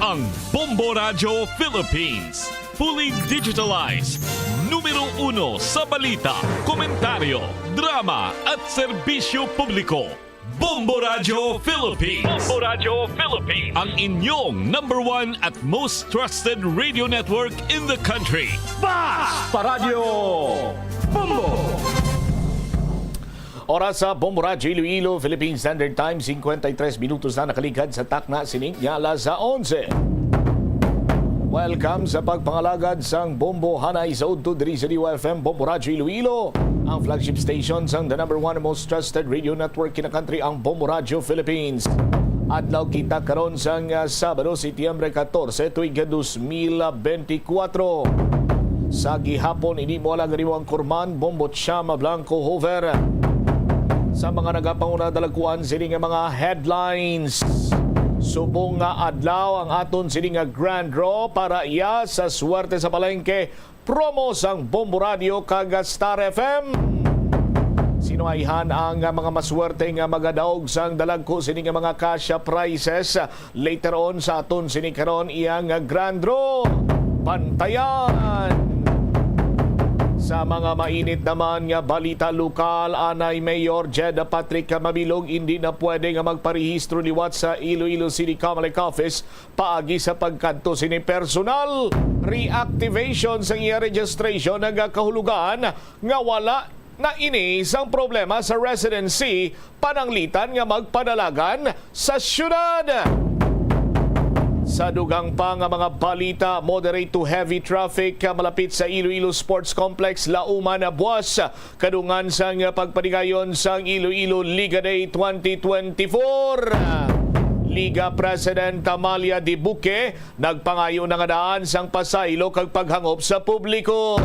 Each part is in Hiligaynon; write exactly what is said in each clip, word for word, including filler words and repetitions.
Ang Bombo Radyo Philippines, fully digitalized, numero uno sa balita, komentaryo, drama at serbisyo publiko. Bombo Radyo Philippines. Bombo Radyo Philippines. Ang inyong number one at most trusted radio network in the country. Bas Paradio Bombo! Oras sa Bombo Radyo Iloilo, Philippine Standard Time, cincuenta y tres minutos na nakaligad sa takna sining nga alas onse. Welcome sa pagpangalagad sang Bombo Hanay sa udto diri sa D Y F M, Bombo Radyo Iloilo, ang flagship station sang the number one most trusted radio network in the country, ang Bombo Radyo Philippines. Adlaw kita karon sang, ah, Sabado, Setyembre catorce, tuig dos mil benti kwatro. Sa gihapon, ini mo lang ganiwang kurman, Bombo Chama Blanco Hover. Sa mga nagapanguna, dalagkuan sini nga mga headlines. Subong nga adlaw ang aton sini nga grand draw para iya sa Swerte sa Palengke promo sang Bombo Radio kag Star F M. Sinuayhan ang mga maswerte nga magadaog sang dalagko sini nga mga cash prizes later on sa aton sini karon iyang grand draw. Bantayan! Sa mga mainit naman nga balita lokal, anay Mayor Jed Patrick Mabilog hindi na pwede nga magparehistro liwat sa Iloilo City Comelec Office paagi sa pagkadto sini personal reactivation sang iya registration nagakahulugan nga wala na ini sang problema sa residency pananglitan nga magpadalagan sa syudad. Sa dugang pa nga mga balita, moderate to heavy traffic malapit sa Iloilo Sports Complex, Lauman, buas kadungan sang pagpadigayon sang Iloilo Liga Day twenty twenty-four. Liga President Amalia Dibuque nagpangayo na nga daan sang pasaylo kag paghangop sa publiko.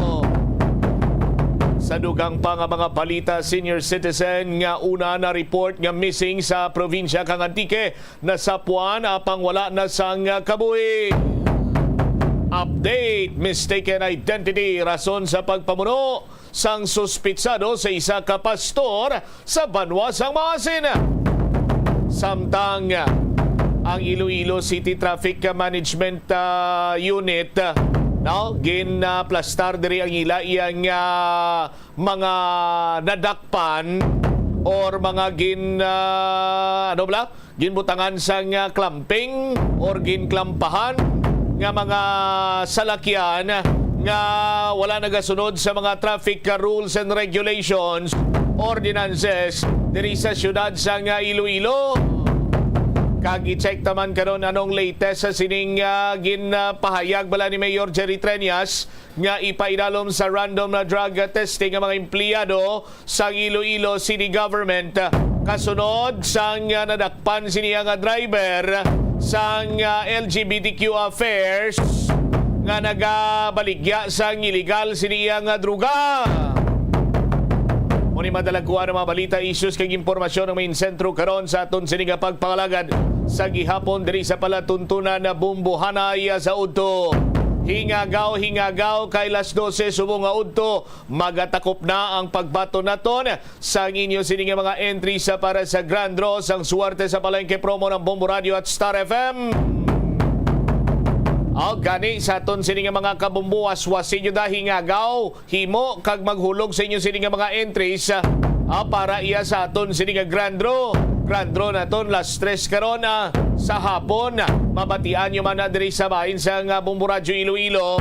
Sa dugang pa nga mga balita, senior citizen nga una na-report nga missing sa probinsya kang Antique, nasapwan apang wala na sang kabuhi. Update, mistaken identity, rason sa pagpamuno sang suspitsado sa isa ka pastor sa banwa sang Maasin. Samtang ang Iloilo City Traffic Management, ah, Unit, ah, no, ginaplastar diri ang ila iyang, ah, mga nadakpan or mga gin, ah, ano bala? Ginbutangan sang, ah, clamping or ginklampahan nga mga salakyan nga wala nagasunod sa mga traffic, ah, rules and regulations, ordinances diri sa siyudad sang, ah, Iloilo. Kag i-check naman karon anong latest sa sining, ah, ginpahayag bala ni Mayor Jerry Treñas nga ipaidalom sa random na drug testing ang mga empleyado sang Iloilo City Government, kasunod sang, ah, nadakpan sini nga driver sang, ah, L G B T Q affairs nga nagabaligya sang iligal sini nga druga. Muni madalagkuan ang mga balita, issues kag impormasyon ang main sentro karon sa aton sini nga pagpangalagad sa gihapon diri sa palatuntunan na Bombo Hanay sa udto. Hingagaw, hingagaw kay las dose subong nga udto, magatakop na ang pagbaton naton sang inyo sini nga mga entries para sa Grand Draw sang Swerte sa Palengke promo ng Bombo Radio at Star F M. O gani sa aton sini nga mga kabombo, waswasi nyo da, hingagaw, himo kag maghulog sa inyo sini nga mga entries, ah, para iya sa aton sini nga Grand Draw. Grand Draw naton las tres karon, ah, sa hapon. Mabatian nyo man na diri sa bahin sa nga Bombo Radyo Iloilo.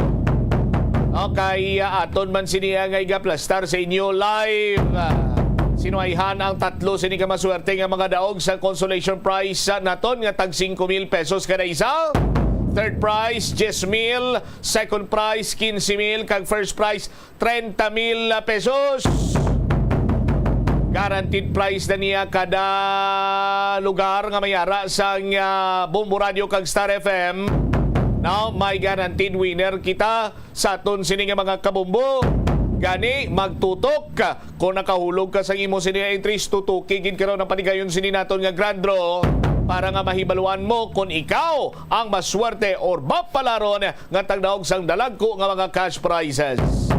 Okay, ah, aton man sini nga igaplastar sa inyo live. Ah, sinuwayhan ang tatlo sini ka maswerte nga mga daog sa consolation prize, ah, naton nga tag singko mil pesos kada isa. Third prize, diyes mil. Second prize, quince mil. Kag first prize, treinta mil pesos. Guaranteed prize na niya kada lugar nga may ara sang, ah, Bombo Radio kag Star F M. Now, may guaranteed winner kita sa aton sini nga mga kabombo. Gani, magtutok. Kung nakahulog ka sa imo sini nga entries, tutuki gid karon ang panigayon sini naton nga Grand Draw para nga mahibaluan mo kung ikaw ang maswerte or mapalaron nga tagdaog sang dalagko nga mga cash prizes.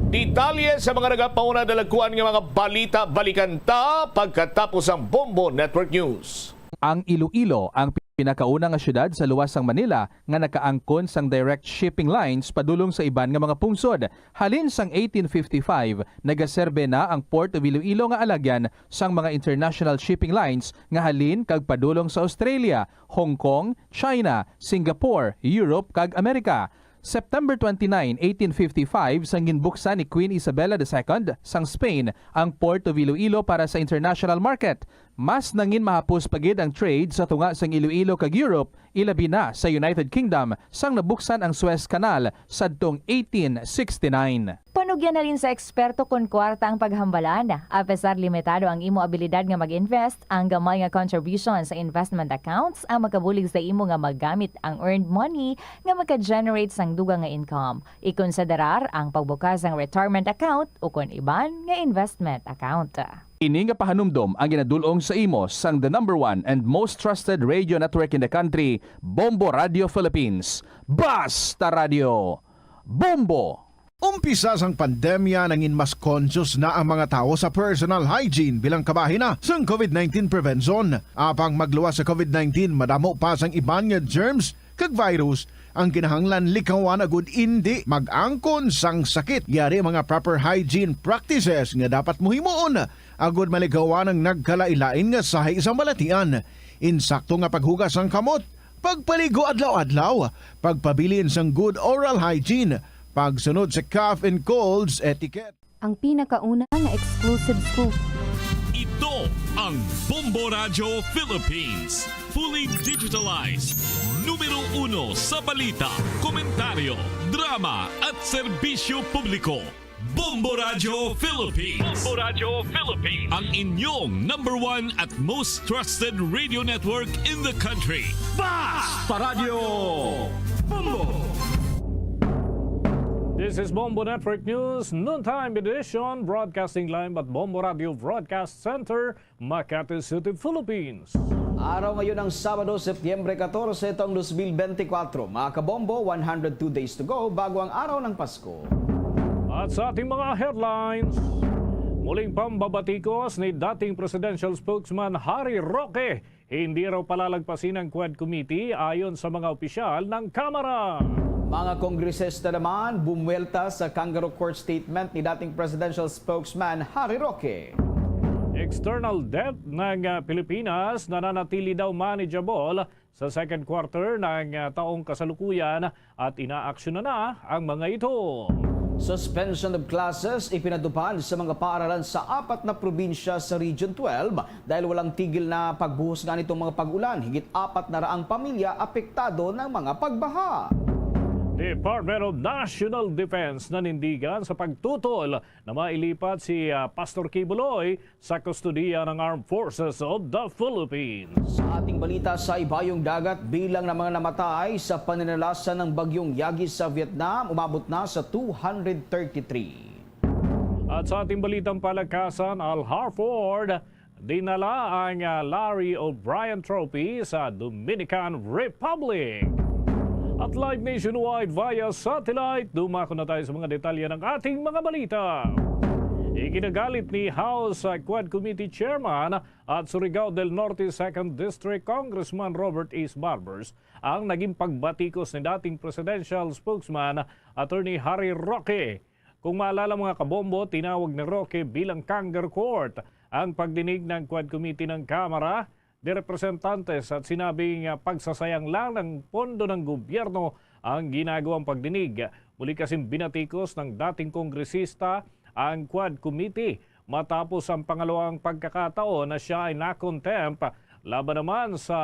Detalye sa mga nagapauna dalagkuan nga mga balita, balikan ta pagkatapos ang Bombo Network News. Ang Iloilo ang Pinakauna nga siyudad sa luwas sang Manila nga nakaangkon sang direct shipping lines padulong sa iban nga mga pungsod. Halin sang eighteen fifty-five, nagaserbe na ang Port of Iloilo nga alagyan sang mga international shipping lines nga halin kag padulong sa Australia, Hong Kong, China, Singapore, Europe, kag Amerika. September twenty-nine, eighteen fifty-five, sang ginbuksan ni Queen Isabella the Second sang Spain ang Port of Iloilo para sa international market. Mas nangin mahapos pa gid ang trade sa tunga sang Iloilo kag Europe, ilabi na sa United Kingdom, sang nabuksan ang Suez Canal sadtong eighteen sixty-nine. Panugyan na rin sa eksperto kon kwarta ang paghambalan. Apesar limitado ang imo abilidad nga mag-invest, ang gamay nga contribution sa investment accounts ang makabulig sa imo nga magamit ang earned money nga maka-generate sang dugang nga income. Ikonsiderar ang pagbukas sang retirement account ukon iban nga investment account. Ini nga pahanumdom ang ginadul-ong sa imo sang the number one and most trusted radio network in the country, Bombo Radio Philippines. Basta Radio, Bombo! Umpisa sang pandemya, nangin mas conscious na ang mga tawo sa personal hygiene bilang kabahin na sang COVID nineteen prevention. Apang magluwas sa COVID nineteen, madamo pa sang iban nga germs kag virus ang kinahanglan likawan agud indi mag-angkon sang sakit. Yari ang mga proper hygiene practices nga dapat mo himuon agud malikawan ang nagkalain-lain nga sahi sang balatian. Insakto nga paghugas sang kamot, pagpaligo adlaw-adlaw, pagpabilin sang good oral hygiene, pagsunod sa cough and colds etiquette. Ang pinakauna nga exclusive scoop. Ito ang Bombo Radyo Philippines. Fully digitalized. Numero uno sa balita, komentaryo, drama, at serbisyo publiko. Bombo Radyo Philippines. Bombo Radyo Philippines. Ang inyong number one at most trusted radio network in the country. Basta Radyo Bombo! This is Bombo Network News, noontime edition, broadcasting live at Bombo Radio Broadcast Center, Makati City, Philippines. Araw ngayon ang Sabado, Setyembre katorse, taong dos mil bente kwatro. Mga kabombo, one hundred two days to go bago ang araw ng Pasko. At sa ating mga headlines, muling pambabatikos ni dating presidential spokesman Harry Roque, hindi raw palalagpasin ang Quad Committee ayon sa mga opisyal ng Kamara. Mga kongresista naman bumuwelta sa kangaroo court statement ni dating presidential spokesman Harry Roque. External debt ng, ah, Pilipinas nananatili daw manageable sa second quarter ng, ah, taong kasalukuyan at inaaksyonan na ang mga ito. Suspension of classes ipinatupad sa mga paaralan sa apat na probinsya sa Region twelve dahil walang tigil na pagbuhos nga nitong mga pag-ulan. Higit apat na raang pamilya apektado ng mga pagbaha. Department of National Defense nanindigan sa pagtutol na mailipat si, ah, Pastor Quiboloy sa kustodiya ng Armed Forces of the Philippines. Sa ating balita sa Ibayong Dagat, bilang ng mga namatay sa paninalasan ng Bagyong Yagi sa Vietnam, umabot na sa two hundred thirty-three. At sa ating balitang palakasan, Al Horford, dinala ang, ah, Larry O'Brien Trophy sa Dominican Republic. At live nationwide via satellite, dumako na tayo sa mga detalye ng ating mga balita. Iginagalit ni House, ah, Quad Committee Chairman at Surigao del Norte Second District Congressman Robert Ace Barbers ang naging pagbatikos ni dating presidential spokesman Attorney Harry Roque. Kung maalala, mga kabombo, tinawag ni Roque bilang kangaroo court ang pagdinig ng Quad Committee ng Kamara de Representantes at sinabing, ah, pagsasayang lang ng pondo ng gobyerno ang ginagawang pagdinig. Muli kasing binatikos ng dating kongresista ang Quad Committee matapos ang pangalawang pagkakataon na siya ay na-contempt laban naman sa,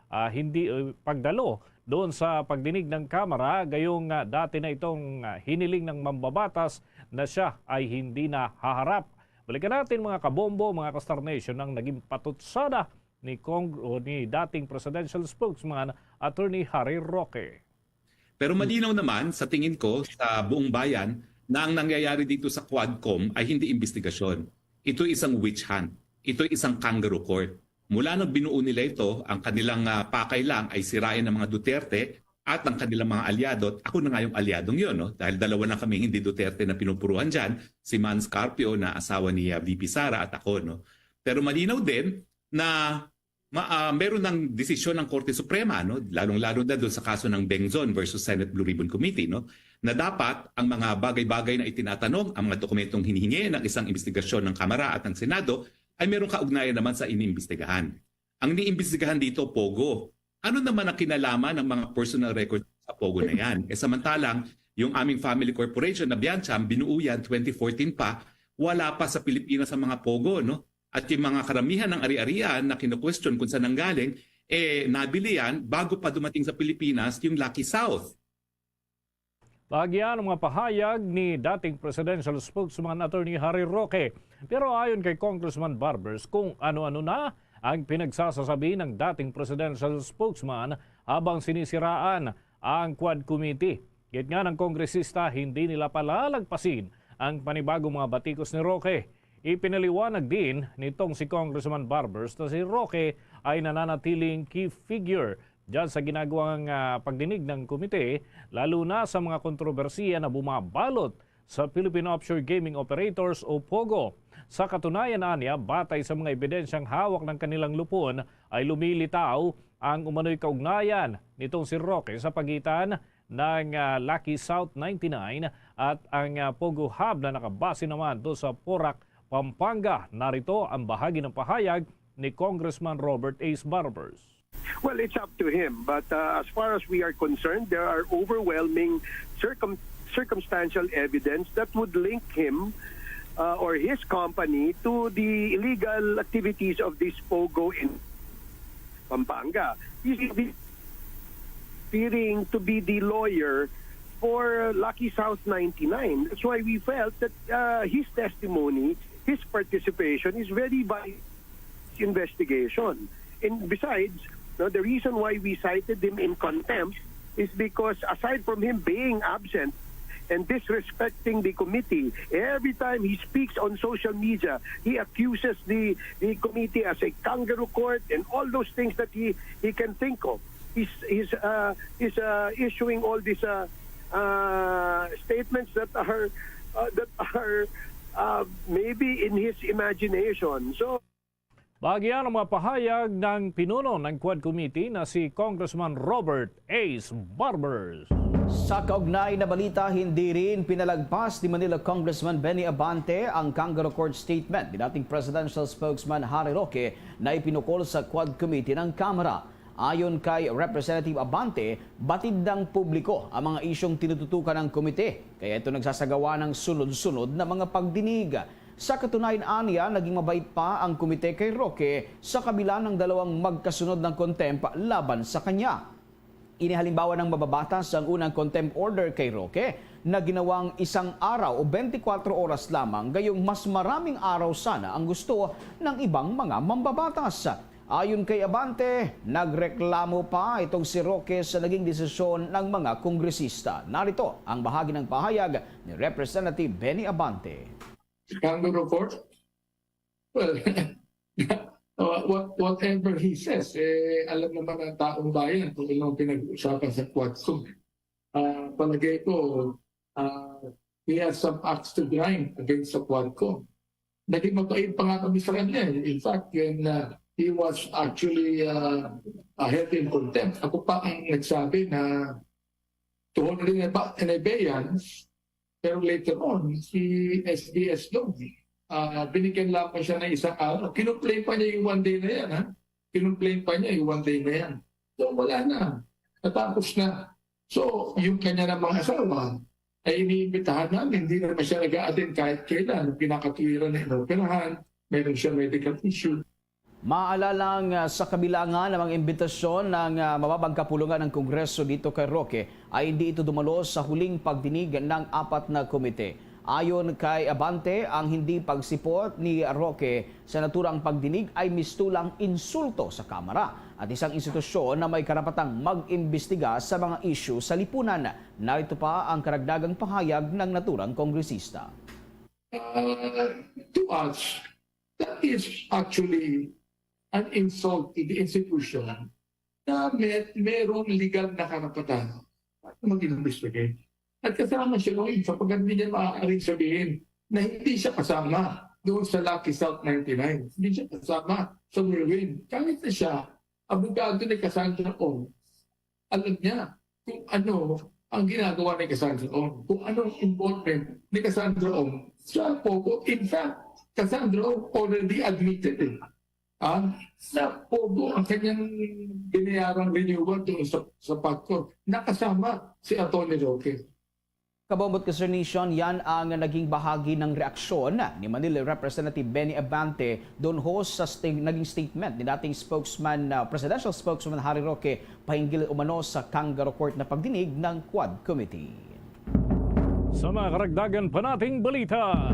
ah, hindi, eh, pagdalo doon sa pagdinig ng Kamara, gayong, ah, dati na itong, ah, hiniling ng mambabatas na siya ay hindi na haharap. Balikan natin, mga kabombo, mga ka-Star Nation, ang naging patutsada ni Cong-, o ni dating presidential spokesman Attorney Harry Roque. Pero malinaw naman, sa tingin ko, sa buong bayan, na ang nangyayari dito sa Quadcom ay hindi imbestigasyon. Ito isang witch hunt. Ito isang kangaroo court. Mula nung binuo nila ito, ang kanilang, ah, pakay lang ay sirain ang mga Duterte at ang kanilang mga alyado. At ako na nga yung alyadong yun, no? Dahil dalawa na kaming hindi Duterte na pinupuruan dyan, si Mans Carpio na asawa ni, ah, V P Sara at ako, no? Pero malinaw din na ma, ah, meron ng desisyon ng Korte Suprema, no? Lalong-lalo na doon sa kaso ng Bengzon versus Senate Blue Ribbon Committee, no? Na dapat ang mga bagay-bagay na itinatanong, ang mga dokumentong hinihingi ng isang investigasyon ng Kamara at ng Senado ay merong kaugnayan naman sa iniimbestigahan. Ang iniimbestigahan dito, POGO. Ano naman ang kinalaman ng mga personal records sa POGO na yan? Eh, samantalang, yung aming family corporation na Biancham, binuo yan twenty fourteen pa, wala pa sa Pilipinas ang mga POGO, no? At yung mga karamihan ng ari-arian na kinu-question kung saan nanggaling, eh, nabili yan bago pa dumating sa Pilipinas yung Lucky South. Bahagi yan ang mga pahayag ni dating presidential spokesman Attorney Harry Roque. Pero ayon kay Congressman Barbers, kung ano-ano na ang pinagsasasabi ng dating presidential spokesman habang sinisiraan ang Quad Committee. Gid nga ng kongresista, hindi nila palalagpasin ang panibagong mga batikos ni Roque. Ipinaliwanag din nitong si Congressman Barbers na si Roque ay nananatiling key figure dyan sa ginagawang, ah, pagdinig ng komite, lalo na sa mga kontrobersiya na bumabalot sa Philippine Offshore Gaming Operators o POGO. Sa katunayan, anya, batay sa mga ebidensyang hawak ng kanilang lupon, ay lumilitaw ang umano'y kaugnayan nitong si Roque sa pagitan ng, ah, Lucky South ninety-nine at ang, ah, POGO Hub na nakabase naman to sa Porac, Pampanga. Narito ang bahagi ng pahayag ni Congressman Robert Ace Barbers. Well, it's up to him. But, uh, as far as we are concerned, there are overwhelming circum-, circumstantial evidence that would link him, uh, or his company to the illegal activities of this POGO in Pampanga. He's fearing to be the lawyer for Lucky South ninety-nine. That's why we felt that, uh, his testimony, his participation is very vital investigation. And besides, no, the reason why we cited him in contempt is because, aside from him being absent and disrespecting the committee, every time he speaks on social media, he accuses the, the committee as a kangaroo court and all those things that he, he can think of. He's, he's, uh, he's, uh, issuing all these, uh, uh, statements that are, uh, that are, uh, maybe in his imagination. So, Bahagi yan ang mga pahayag ng pinuno ng Quad Committee na si Congressman Robert Ace Barbers. Sa kaugnay na balita, hindi rin pinalagpas ni Manila Congressman Benny Abante ang kangaroo court statement ni dating presidential spokesman Harry Roque na ipinukol sa Quad Committee ng Kamara. Ayon kay Representative Abante, batid ng publiko ang mga isyung tinututukan ng komite, kaya ito nagsasagawa ng sunod-sunod na mga pagdinig. Sa katunayan, anya, naging mabait pa ang komite kay Roque sa kabila ng dalawang magkasunod na contempt laban sa kanya. Inihalimbawa ng mababatas ang unang contempt order kay Roque na ginawang isang araw o twenty-four oras lamang, gayong mas maraming araw sana ang gusto ng ibang mga mambabatas. Ayon kay Abante, nagreklamo pa itong si Roque sa naging desisyon ng mga kongresista. Narito ang bahagi ng pahayag ni Representative Benny Abante. Kangaroo court? Well, uh, what, whatever he says, eh, alam naman ng taong bayan kung ano ang pinag-uusapan sa Quadcom. Ah, palagay ko, ah, he has some axe to grind against sa Quadcom. Naging mabait pa nga kami sa kanya, eh. In fact, when, uh, he was actually, uh, uh, held in contempt, ako pa ang nagsabi na to hold him in ab-, in abeyance, pero later on, si S B S Dong, uh, binigyan lamang siya ng isang araw. Kinumplain pa niya yung one day na yan, ha? Kinumplain pa niya yung one day na yan. So, wala na. Natapos na. So, yung kanya namang asawa, ay iniimbitahan namin, hindi naman siya nag-a-attend kahit kailan. Pinakatwiran na inoperahan, meron siya medical issue. Maalalang, ah, sa kabila nga ng mga imbitasyon ng, ah, mababang kapulungan ng Kongreso dito kay Roque, ay hindi ito dumalo sa huling pagdinig ng apat na komite. Ayon kay Abante, ang hindi pagsipot ni Roque sa naturang pagdinig ay mistulang insulto sa Kamara at isang institusyon na may karapatang mag-imbestiga sa mga isyu sa lipunan. Narito pa ang karagdagang pahayag ng naturang kongresista. Uh, to us, that is actually an insult to the institution na may, merong legal na karapatan mag-investigate. At kasama siya doon sapagkat hindi niya maaaring sabihin na hindi siya kasama doon sa Lucky South ninety-nine. Hindi siya kasama sa whirlwind. Kahit na siya, abogado ni Cassandra Ong, alam niya kung ano ang ginagawa ni Cassandra Ong, kung anong involvement ni Cassandra Ong sa POGO. In fact, Cassandra Ong already admitted it. Ah, sa POGO ang kanyang binayarang renewal doon sa, sa PAGCOR, nakasama si Attorney Roque. Kabombo at Kastar Nation, yan ang naging bahagi ng reaksyon ni Manila Representative Benny Abante doon ho sa sti- naging statement ni dating spokesman, ah, presidential spokesman Harry Roque pahinggil umano sa kangaroo court na pagdinig ng Quad Committee. Sa mga karagdagan pa nating balita,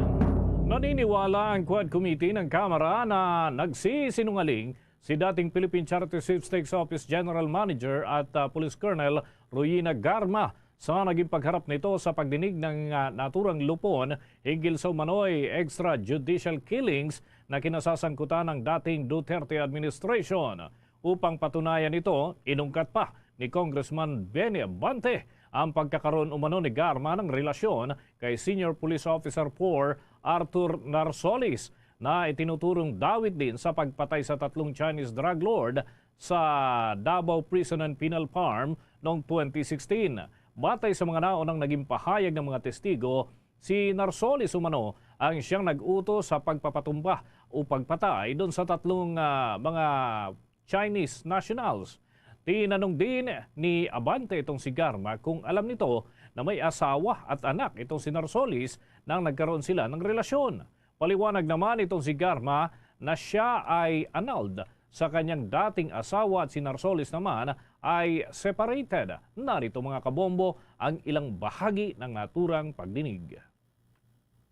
naniniwala ang Quad Committee ng Kamara na nagsisinungaling si dating Philippine Charity Sweepstakes Office General Manager at ah, Police Colonel Royina Garma sa naging pagharap nito sa pagdinig ng ah, naturang lupon hinggil sa umano'y extrajudicial killings na kinasasangkutan ng dating Duterte administration. Upang patunayan ito, inungkat pa ni Congressman Benny Abante ang pagkakaroon umano ni Garma ng relasyon kay Senior Police Officer four Arthur Narsolis na itinuturong dawit din sa pagpatay sa tatlong Chinese drug lord sa Davao Prison and Penal Farm noong twenty sixteen. Batay sa mga naunang naging pahayag ng mga testigo, si Narsolis umano ang siyang nag-utos sa pagpapatumba o pagpatay doon sa tatlong ah, mga Chinese nationals. Tinanong din ni Abante itong si Garma kung alam nito na may asawa at anak itong si Narsolis nang nagkaroon sila ng relasyon. Paliwanag naman itong si Garma na siya ay annulled sa kanyang dating asawa at si Narsolis naman ay separated. Narito, mga kabombo, ang ilang bahagi ng naturang pagdinig.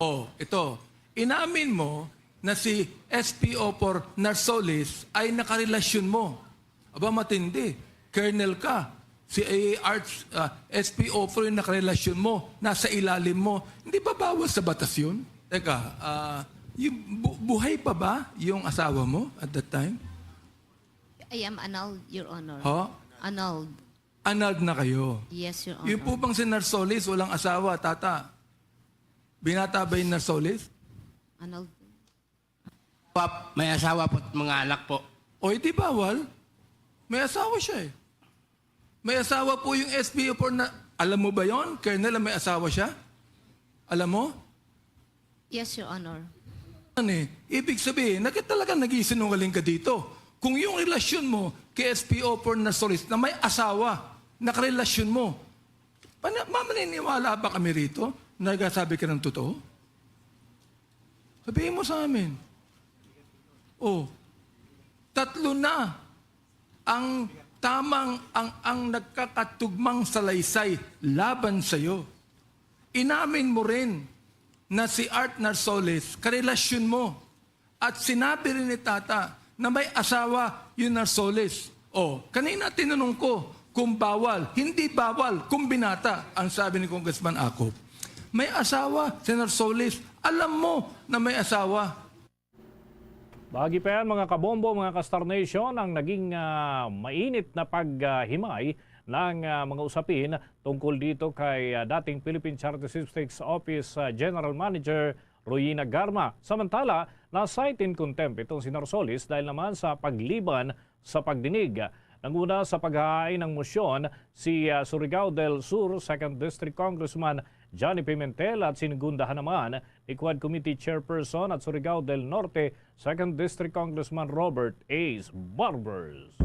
Oh, ito. Inamin mo na si S P O four Narsolis ay nakarelasyon mo. Aba, matindi. Colonel ka. Si A A Arts, ah, S P O four yung nakarelasyon mo, nasa ilalim mo. Hindi ba bawal sa batas yun? Teka, ah, yung bu- buhay pa ba yung asawa mo at that time? I am annulled, Your Honor. Ho? Annulled. Annulled na kayo. Yes, Your Honor. Yung po bang si Narsolis walang asawa, tata? Binata ba yung Narsolis? Annulled. Pap, may asawa po at mga anak po. O, hindi bawal. May asawa siya eh. May asawa po yung S P O four na, alam mo ba yon, Colonel, may asawa siya? Alam mo? Yes, Your Honor. Ano eh, ibig sabihin, nagka talaga nagsisinungaling ka dito. Kung yung relasyon mo kay S P O four Narsolis na may asawa, nakarelasyon mo, pana, mamaniniwala ba kami rito na nagsasabi ka ng totoo? Sabihin mo sa amin. Oh, tatlo na ang tamang ang ang nagkakatugmang salaysay laban sa iyo. Inamin mo rin na si Art Narsoles karelasyon mo at sinabi rin ni Tata na may asawa yung Narsoles. Oh, kanina tinanong ko kung bawal. Hindi bawal kung binata, ang sabi ni Congressman Akop. May asawa si Narsoles. Alam mo na may asawa. Bahagi pa yan, mga kabombo, mga ka-Star Nation, ang naging ah, mainit na paghimay ng ah, mga usapin tungkol dito kay ah, dating Philippine Charity Sweepstakes Office ah, General Manager Royina Garma. Samantala, na-cite in contempt itong si Narsoles dahil naman sa pagliban sa pagdinig. Nanguna sa paghahain ng mosyon si ah, Surigao del Sur Second District Congressman Johnny Pimentel at sinugundahan naman ni Quad Committee Chairperson at Surigao del Norte Second District Congressman Robert Ace Barbers.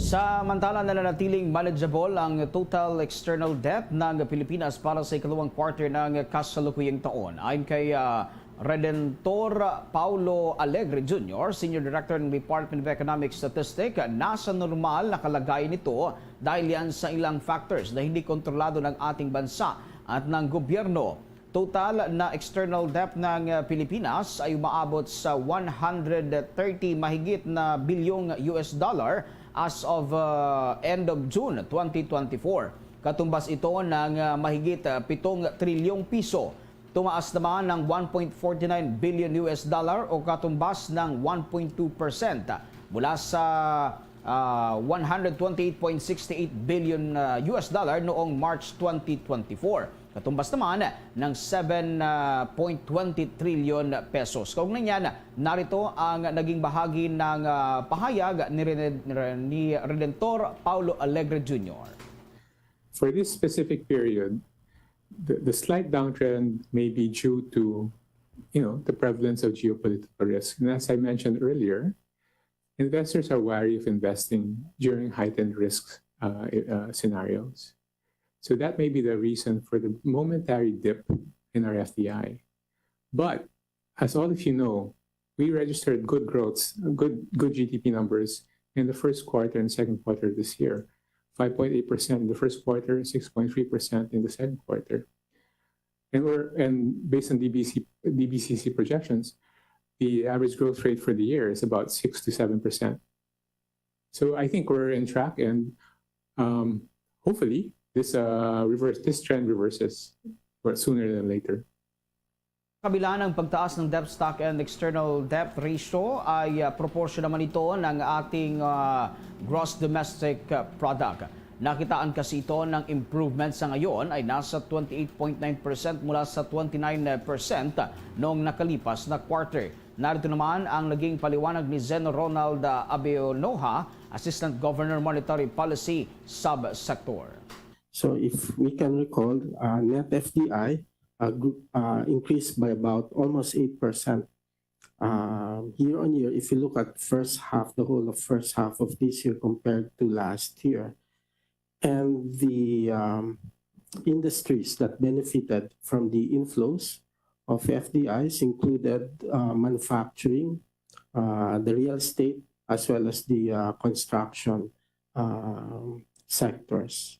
Samantala, nananatiling manageable ang total external debt ng Pilipinas para sa ikalawang quarter ng kasalukuyang taon. Ayon kay ah, Redentor Paulo Alegre Junior, Senior Director ng Department of Economic Statistic, nasa normal na kalagayan ito dahil yan sa ilang factors na hindi kontrolado ng ating bansa at ng gobyerno. Total na external debt ng ah, Pilipinas ay umaabot sa one hundred thirty mahigit na bilyong U S dollar as of ah, end of June twenty twenty-four. Katumbas ito ng ah, mahigit ah, pitong trilyong piso. Tumaas naman ng one point forty nine billion U S dollar o katumbas ng one point two percent mula sa ah, one hundred twenty-eight point six eight billion ah, U S dollar noong March twenty twenty-four. Katumbas naman ng seven point twenty trillion pesos. Kaugnay niyan, narito ang naging bahagi ng, ah, pahayag ni Rene-, ni Redentor Paulo Alegre Junior. For this specific period, the, the slight downtrend may be due to, you know, the prevalence of geopolitical risk. And as I mentioned earlier, investors are wary of investing during heightened risk, uh, uh, scenarios. So that may be the reason for the momentary dip in our F D I. But as all of you know, we registered good growths, good, good G D P numbers in the first quarter and second quarter of this year. Five point eight percent in the first quarter, six point three percent in the second quarter. And we're, and based on D B C, D B C C projections, the average growth rate for the year is about six to seven percent. So I think we're in track, and, um, hopefully this, uh, reverse, this trend reverses, but sooner than later. Kabila ng pagtaas ng debt stock and external debt ratio ay, ah, proporsyon naman ito ng ating, ah, gross domestic, ah, product. Nakitaan kasi ito ng improvement sa ngayon ay nasa twenty-eight point nine percent mula sa twenty-nine percent noong nakalipas na quarter. Narito naman ang naging paliwanag ni Zen Ronald, ah, Abeonoha, Assistant Governor, Monetary Policy Subsector. So if we can recall, uh, net F D I uh, gr- uh, increased by about almost eight percent um, year on year. If you look at first half, the whole of first half of this year compared to last year, and the um, industries that benefited from the inflows of F D Is included uh, manufacturing, uh, the real estate, as well as the uh, construction um sectors.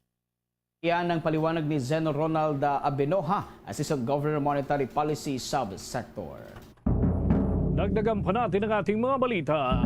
Yan ang paliwanag ni Zen Ronald, ah, Abenoha, Assistant Governor, Monetary Policy Subsector. Dagdagan pa natin ang ating mga balita.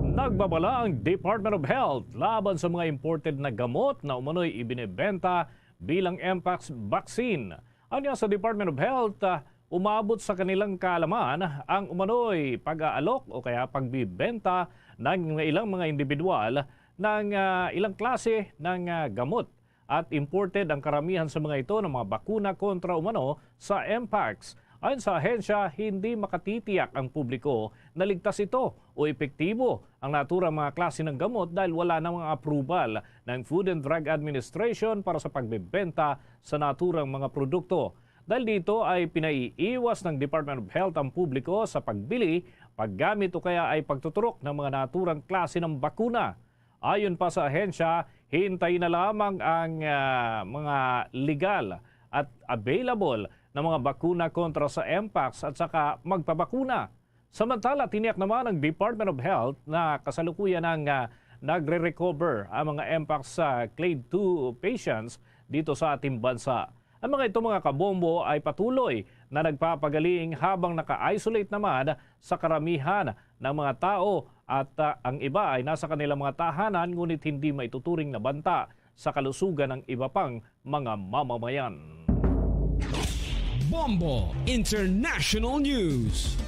Nagbabala ang Department of Health laban sa mga imported na gamot na umano'y ibinebenta bilang Mpox vaccine. Anya sa Department of Health, ah, umabot sa kanilang kaalaman ang umano'y pag-aalok o kaya pagbibenta ng ilang mga individual ng, ah, ilang klase ng, ah, gamot. At imported ang karamihan sa mga ito ng mga bakuna kontra umano sa Mpox. Ayon sa ahensya, hindi makatitiyak ang publiko na ligtas ito o epektibo ang naturang mga klase ng gamot dahil wala na mga approval ng Food and Drug Administration para sa pagbebenta sa naturang mga produkto. Dahil dito ay pinaiiwas ng Department of Health ang publiko sa pagbili, paggamit o kaya ay pagtuturok ng mga naturang klase ng bakuna. Ayon pa sa ahensya, hintayin na lamang ang, ah, mga legal at available na mga bakuna kontra sa Mpox at saka magpabakuna. Samantala, tiniyak naman ng Department of Health na kasalukuyan ang, ah, nagre-recover ang mga Mpox, ah, clade two patients dito sa ating bansa. Ang mga ito, mga kabombo, ay patuloy na nagpapagaling habang naka-isolate naman sa karamihan ng mga tao at, ah, ang iba ay nasa kanilang mga tahanan ngunit hindi maituturing na banta sa kalusugan ng iba pang mga mamamayan. Bombo International News.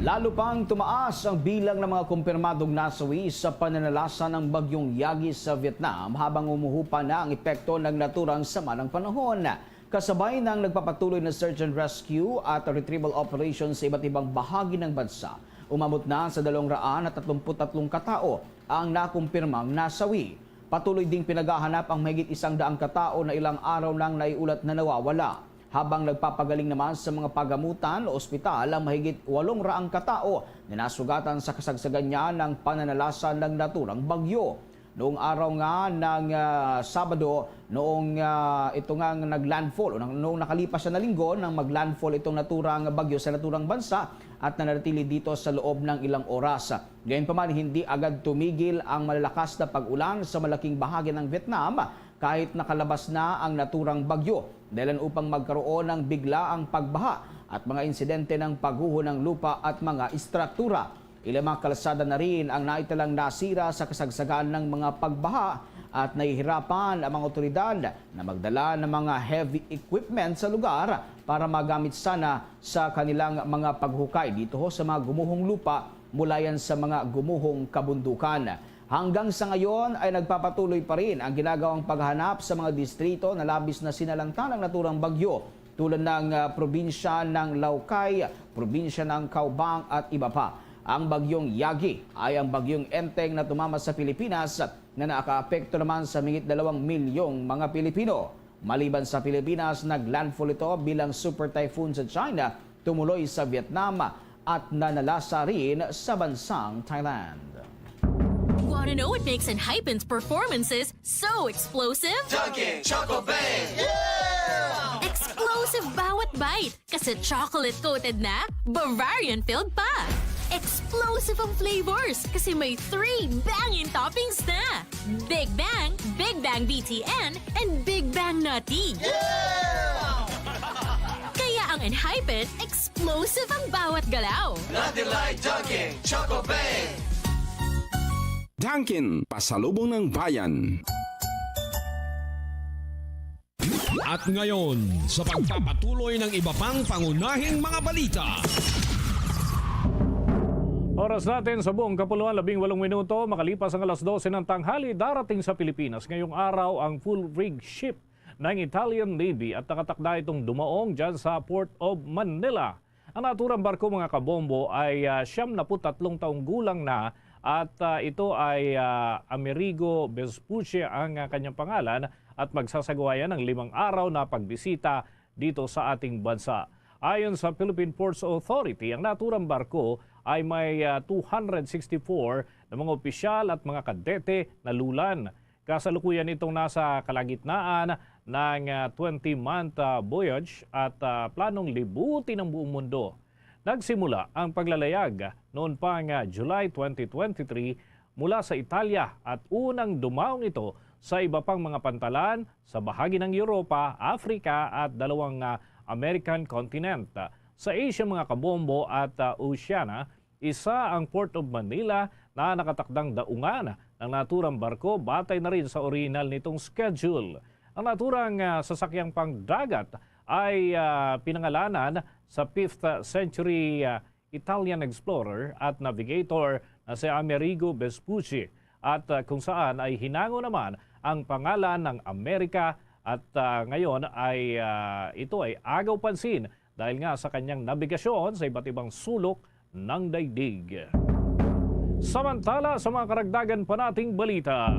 Lalo pang tumaas ang bilang ng mga kumpirmadong nasawi sa pananalasa ng Bagyong Yagi sa Vietnam habang umuhupa na ang epekto ng naturang sama ng panahon. Kasabay ng nagpapatuloy na search and rescue at retrieval operation sa iba't ibang bahagi ng bansa, umabot na sa dalawang raan at tatlumpu't tatlong katao ang nakumpirmang nasawi. Patuloy ding pinaghahanap ang mahigit isang daang katao na ilang araw nang naiulat na nawawala. Habang nagpapagaling naman sa mga pagamutan o ospital ang mahigit walong raang katao na nasugatan sa kasagsagan niya ng pananalasa ng naturang bagyo. Noong araw nga ng, ah, Sabado, noong, ah, ito nga nag-landfall, o nang, noong nakalipas na linggo nang mag-landfall itong naturang bagyo sa naturang bansa at nanatili dito sa loob ng ilang oras. Gayunpaman, hindi agad tumigil ang malalakas na pag-ulan sa malaking bahagi ng Vietnam kahit nakalabas na ang naturang bagyo, dahilan upang magkaroon ng biglaang pagbaha at mga insidente ng pagguho ng lupa at mga istruktura. Ilang mga kalsada na rin ang naitalang nasira sa kasagsagan ng mga pagbaha at nahihirapan ang mga otoridad na magdala ng mga heavy equipment sa lugar para magamit sana sa kanilang mga paghukay dito ho sa mga gumuhong lupa mula yan sa mga gumuhong kabundukan. Hanggang sa ngayon ay nagpapatuloy pa rin ang ginagawang paghahanap sa mga distrito na labis na sinalanta ng naturang bagyo, tulad ng, ah, probinsya ng Laukay, probinsya ng Caubang at iba pa. Ang bagyong Yagi ay ang bagyong enteng na tumama sa Pilipinas na nakaapekto naman sa migit dalawang milyong mga Pilipino. Maliban sa Pilipinas, naglandfall ito bilang super typhoon sa China, tumuloy sa Vietnam at nanalasa rin sa bansang Thailand. Want to know what makes Enhypen's performances so explosive? Dunkin' Choco Bang! Explosive bawat bite kasi chocolate-coated na, Bavarian-filled pa. Explosive ang flavors kasi may three banging toppings na. Big Bang, Big Bang B T N, and Big Bang Nutty. Kaya ang Enhypen, explosive ang bawat galaw. Nothing like Dunkin' Choco Bang! Dunkin', pasalubong ng bayan. At ngayon, sa pagpapatuloy ng iba pang pangunahing mga balita. Oras natin sa buong kapuluan, labing walong minuto makalipas ang alas dose ng tanghali. Darating sa Pilipinas ngayong araw ang full rig ship ng Italian Navy at nakatakda itong dumaong dyan sa Port of Manila. Ang naturang barko, mga kabombo, ay ah, siyam na put tatlong taong gulang na at ah, ito ay ah, Amerigo Vespucci ang ah, kanyang pangalan at magsasagawa yan ng limang araw na pagbisita dito sa ating bansa. Ayon sa Philippine Ports Authority, ang naturang barko ay may ah, two hundred sixty-four na mga opisyal at mga kadete na lulan. Kasalukuyan itong nasa kalagitnaan ng ah, twenty-month ah, voyage at ah, planong libutin ang buong mundo. Nagsimula ang paglalayag noon pang ah, July twenty twenty-three mula sa Italia at unang dumaong ito sa iba pang mga pantalan sa bahagi ng Europa, Africa at dalawang ah, American continent. Sa Asia, mga kabombo, at ah, Oceania, isa ang Port of Manila na nakatakdang daungan ng naturang barko batay na rin sa orihinal nitong schedule. Ang naturang ah, sasakyang pangdagat ay ah, pinangalanan sa fifth century ah, Italian explorer at navigator na si Amerigo Vespucci, at ah, kung saan ay hinango naman ang pangalan ng Amerika at ah, ngayon ay ah, ito ay agaw pansin dahil nga sa kanyang nabigasyon sa iba't ibang sulok ng daigdig. Samantala, sa mga karagdagan pa nating balita,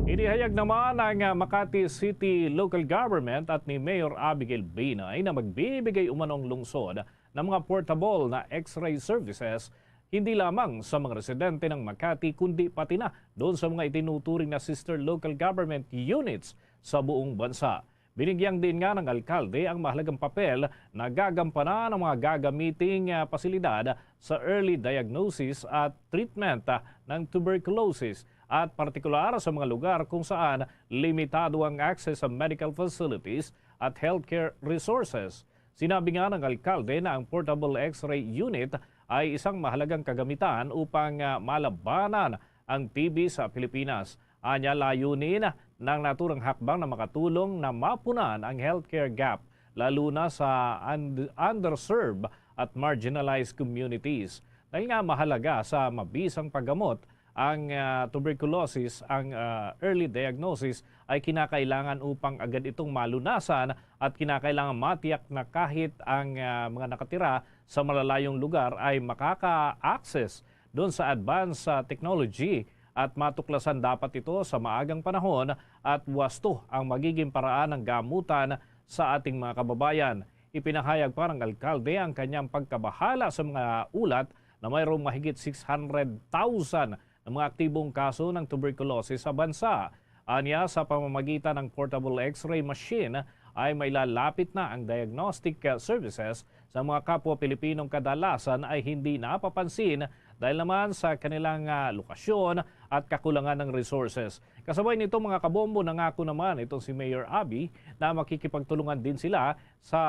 inihayag naman ng ah, Makati City Local Government at ni Mayor Abigail Binay na magbibigay umano ang lungsod ng mga portable na X-ray services hindi lamang sa mga residente ng Makati kundi pati na doon sa mga itinuturing na sister local government units sa buong bansa. Binigyang diin nga ng alkalde ang mahalagang papel na gagampanan ng mga gagamiting ah, pasilidad sa early diagnosis at treatment ah, ng tuberculosis at partikular sa mga lugar kung saan limitado ang access sa medical facilities at healthcare resources. Sinabi nga ng alkalde na ang portable X-ray unit ay isang mahalagang kagamitan upang ah, malabanan ang T B sa Pilipinas. Anya, layunin ng naturang hakbang na makatulong na mapunan ang healthcare gap, lalo na sa und- underserved at marginalized communities. Dahil nga mahalaga sa mabisang paggamot ang ah, tuberculosis, ang ah, early diagnosis ay kinakailangan upang agad itong malunasan at kinakailangan matiyak na kahit ang ah, mga nakatira sa malalayong lugar ay makaka-access doon sa advanced ah, technology at matuklasan dapat ito sa maagang panahon at wasto ang magiging paraan ng gamutan sa ating mga kababayan. Ipinahayag pa ng alkalde ang kanyang pagkabahala sa mga ulat na mayroong mahigit six hundred thousand na mga aktibong kaso ng tuberculosis sa bansa. Anya, sa pamamagitan ng portable X-ray machine ay mailalapit na ang diagnostic services sa mga kapwa Pilipinong kadalasan ay hindi napapansin dahil naman sa kanilang ah, lokasyon at kakulangan ng resources. Kasabay nito, mga kabombo, nangako naman itong si Mayor Abby na makikipagtulungan din sila sa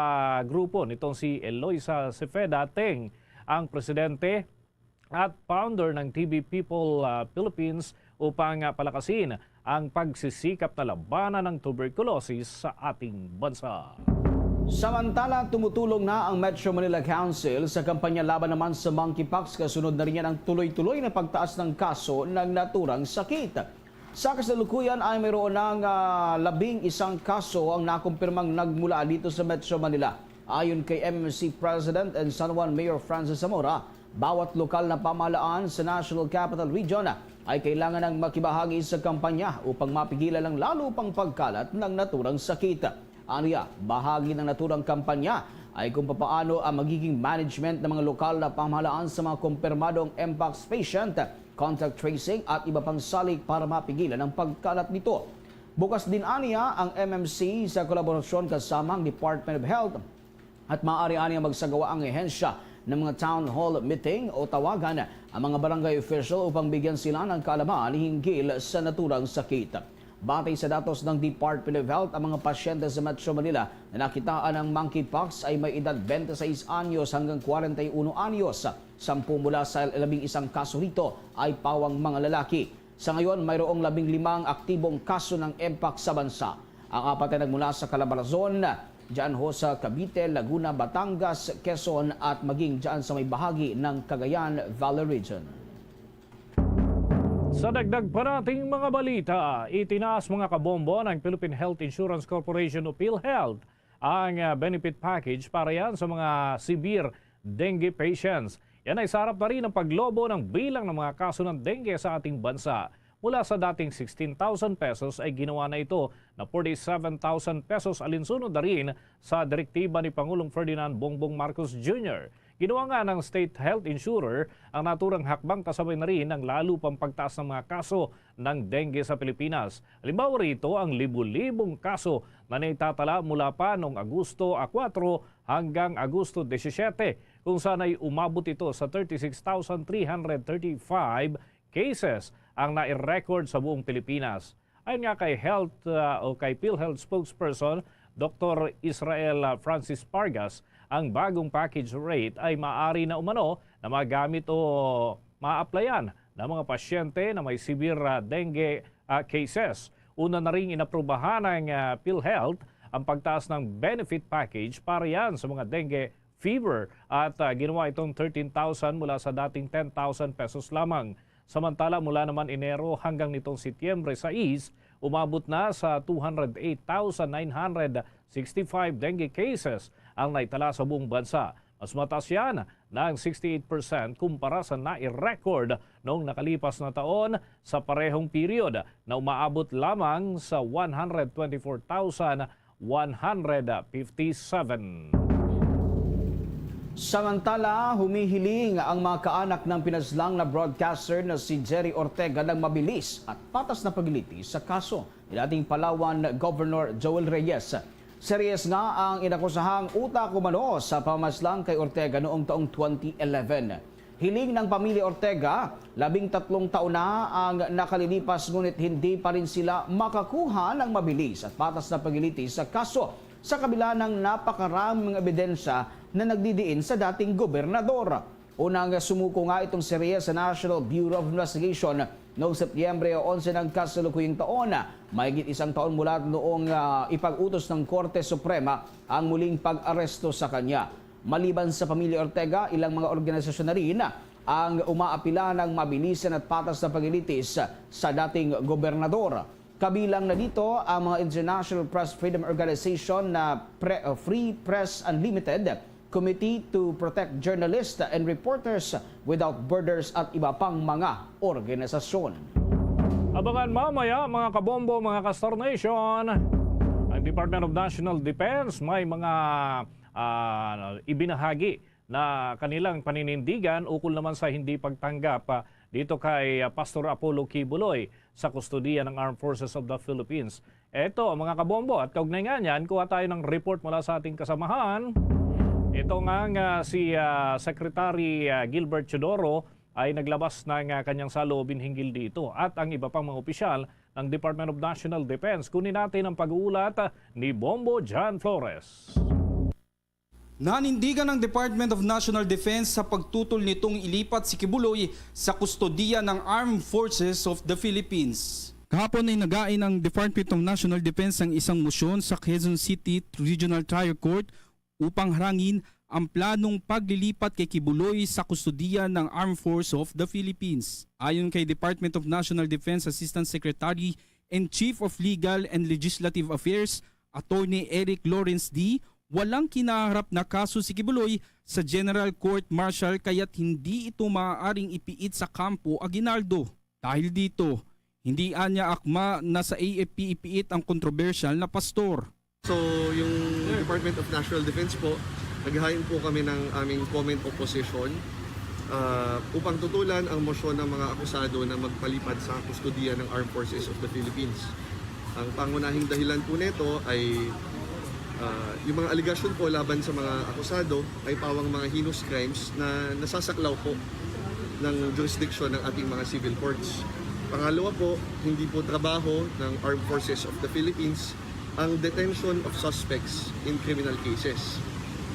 grupo nitong si Eloisa Cepeda Teng, ang presidente at founder ng T B People ah, Philippines, upang ah, palakasin ang pagsisikap na labanan ng tuberculosis sa ating bansa. Samantala, tumutulong na ang Metro Manila Council sa kampanya laban naman sa monkeypox, kasunod na rin ang tuloy-tuloy na pagtaas ng kaso ng naturang sakit. Sa kasalukuyan ay mayroon ng, ah, labing isang kaso ang nakumpirmang nagmula dito sa Metro Manila. Ayon kay M M C President and San Juan Mayor Francis Zamora, bawat lokal na pamahalaan sa National Capital Region ay kailangan ng makibahagi sa kampanya upang mapigilan ang lalo pang pagkalat ng naturang sakit. Aniya, bahagi ng naturang kampanya ay kung papaano ang magiging management ng mga lokal na pamahalaan sa mga kumpirmadong mpox patient, contact tracing at iba pang salik para mapigilan ang pagkalat nito. Bukas din aniya ang M M C sa kolaborasyon kasama ang Department of Health at maaari aniya magsagawa ang ahensya ng mga town hall meeting o tawagan ang mga barangay official upang bigyan sila ng kaalaman hinggil sa naturang sakit. Batay sa datos ng Department of Health, ang mga pasyente sa Metro Manila na nakitaan ng monkeypox ay may edad twenty-six anyos hanggang forty-one anyos. Sampu mula sa labing isang kaso rito ay pawang mga lalaki. Sa ngayon, mayroong labing limang aktibong kaso ng mpox sa bansa. Ang apat ay nagmula sa Calabarzon, dyan ho sa Cavite, Laguna, Batangas, Quezon at maging dyan sa may bahagi ng Cagayan Valley Region. Sa dagdag pa nating mga balita, itinaas, mga kabombo, ng Philippine Health Insurance Corporation o PhilHealth ang, ah, benefit package para yan sa mga severe dengue patients. Yan ay sa harap na rin ng paglobo ng bilang ng mga kaso ng dengue sa ating bansa. Mula sa dating sixteen thousand pesos ay ginawa na ito na forty-seven thousand pesos, alinsunod na rin sa direktiba ni Pangulong Ferdinand Bongbong Marcos Junior. Ginawa nga ng state health insurer ang naturang hakbang, kasabay na rin ang lalo pang pagtaas ng mga kaso ng dengue sa Pilipinas. Halimbawa rito, ang libo-libong kaso na naitatala mula pa noong Agosto a kuwatro hanggang Agosto disisiete, kung saan ay umabot ito sa thirty-six thousand three hundred thirty-five cases ang nai-record sa buong Pilipinas. Ayon nga kay Health, ah, o kay PhilHealth spokesperson Doktor Israel, ah, Francis Pargas, ang bagong package rate ay maaari na umano na magamit o maaplayan ng mga pasyente na may severe, ah, dengue, ah, cases. Una na ring inaprubahan ng, ah, PhilHealth ang pagtaas ng benefit package para yan sa mga dengue fever at, ah, ginawa itong thirteen thousand mula sa dating ten thousand pesos lamang. Samantala, mula naman Enero hanggang nitong Setyembre sais, umabot na sa two hundred eight thousand nine hundred sixty-five dengue cases ang naitala sa buong bansa. Mas mataas yan ng sixty-eight percent kumpara sa nai-record noong nakalipas na taon sa parehong period, na umaabot lamang sa one hundred twenty-four thousand one hundred fifty-seven. Samantala, humihiling ang mga kaanak ng pinaslang na broadcaster na si Jerry Ortega ng mabilis at patas na paglilitis sa kaso ni dating Palawan Governor Joel Reyes. Si Reyes nga ang inakusahang utak umano sa pamamaslang kay Ortega noong taong twenty eleven. Hiling ng pamilya Ortega, labing tatlong taon na ang nakalilipas, ngunit hindi pa rin sila makakuha ng mabilis at patas na paglilitis sa kaso sa kabila ng napakaraming ebidensya na nagdidiin sa dating gobernador. Unang sumuko nga itong si Reyes sa National Bureau of Investigation noong Setyembre onse ng kasalukuyang taon, mahigit isang taon mula noong, ah, ipag-utos ng Korte Suprema ang muling pag-aresto sa kanya. Maliban sa pamilya Ortega, ilang mga organisasyon na rin ang umaapila ng mabilisan at patas na paglilitis sa dating gobernador. Kabilang na dito ang mga International Press Freedom Organization na Pre-, uh, Free Press Unlimited, Committee to Protect Journalists and Reporters Without Borders at iba pang mga organisasyon. Abangan mamaya, mga kabombo, mga ka-Star Nation. Ang Department of National Defense may mga, ah, ibinahagi na kanilang paninindigan ukol naman sa hindi pagtanggap, ah, dito kay, ah, Pastor Apollo Quiboloy sa kustodiya ng Armed Forces of the Philippines. Eto, mga kabombo, at kaugnay nga niyan, kuha tayo ng report mula sa ating kasamahan. Ito nga, nga si, ah, Secretary, ah, Gilbert Teodoro ay naglabas ng, ah, kanyang saloobin hinggil dito at ang iba pang mga opisyal ng Department of National Defense. Kunin natin ang pag-uulat, ah, ni Bombo John Flores. Nanindigan ang Department of National Defense sa pagtutol nitong ilipat si Quiboloy sa kustodiya ng Armed Forces of the Philippines. Kahapon ay nagain ang Department of National Defense ang isang motion sa Quezon City Regional Trial Court upang harangin ang planong paglilipat kay Kibuloy sa kustodiya ng Armed Force of the Philippines. Ayon kay Department of National Defense Assistant Secretary and Chief of Legal and Legislative Affairs, Attorney Eric Lawrence D., walang kinaharap na kaso si Kibuloy sa General Court Martial, kaya't hindi ito maaaring ipiit sa kampo Aguinaldo. Dahil dito, hindi anya akma na sa A F P ipiit ang kontrobersyal na pastor. So, yung Department of National Defense po, naghain po kami ng aming comment opposition, ah, upang tutulan ang motion ng mga akusado na magpalipat sa kustodiya ng Armed Forces of the Philippines. Ang pangunahing dahilan po nito ay, ah, yung mga alegasyon po laban sa mga akusado ay pawang mga heinous crimes na nasasaklaw po ng jurisdiction ng ating mga civil courts. Pangalawa po, hindi po trabaho ng Armed Forces of the Philippines ang detention of suspects in criminal cases.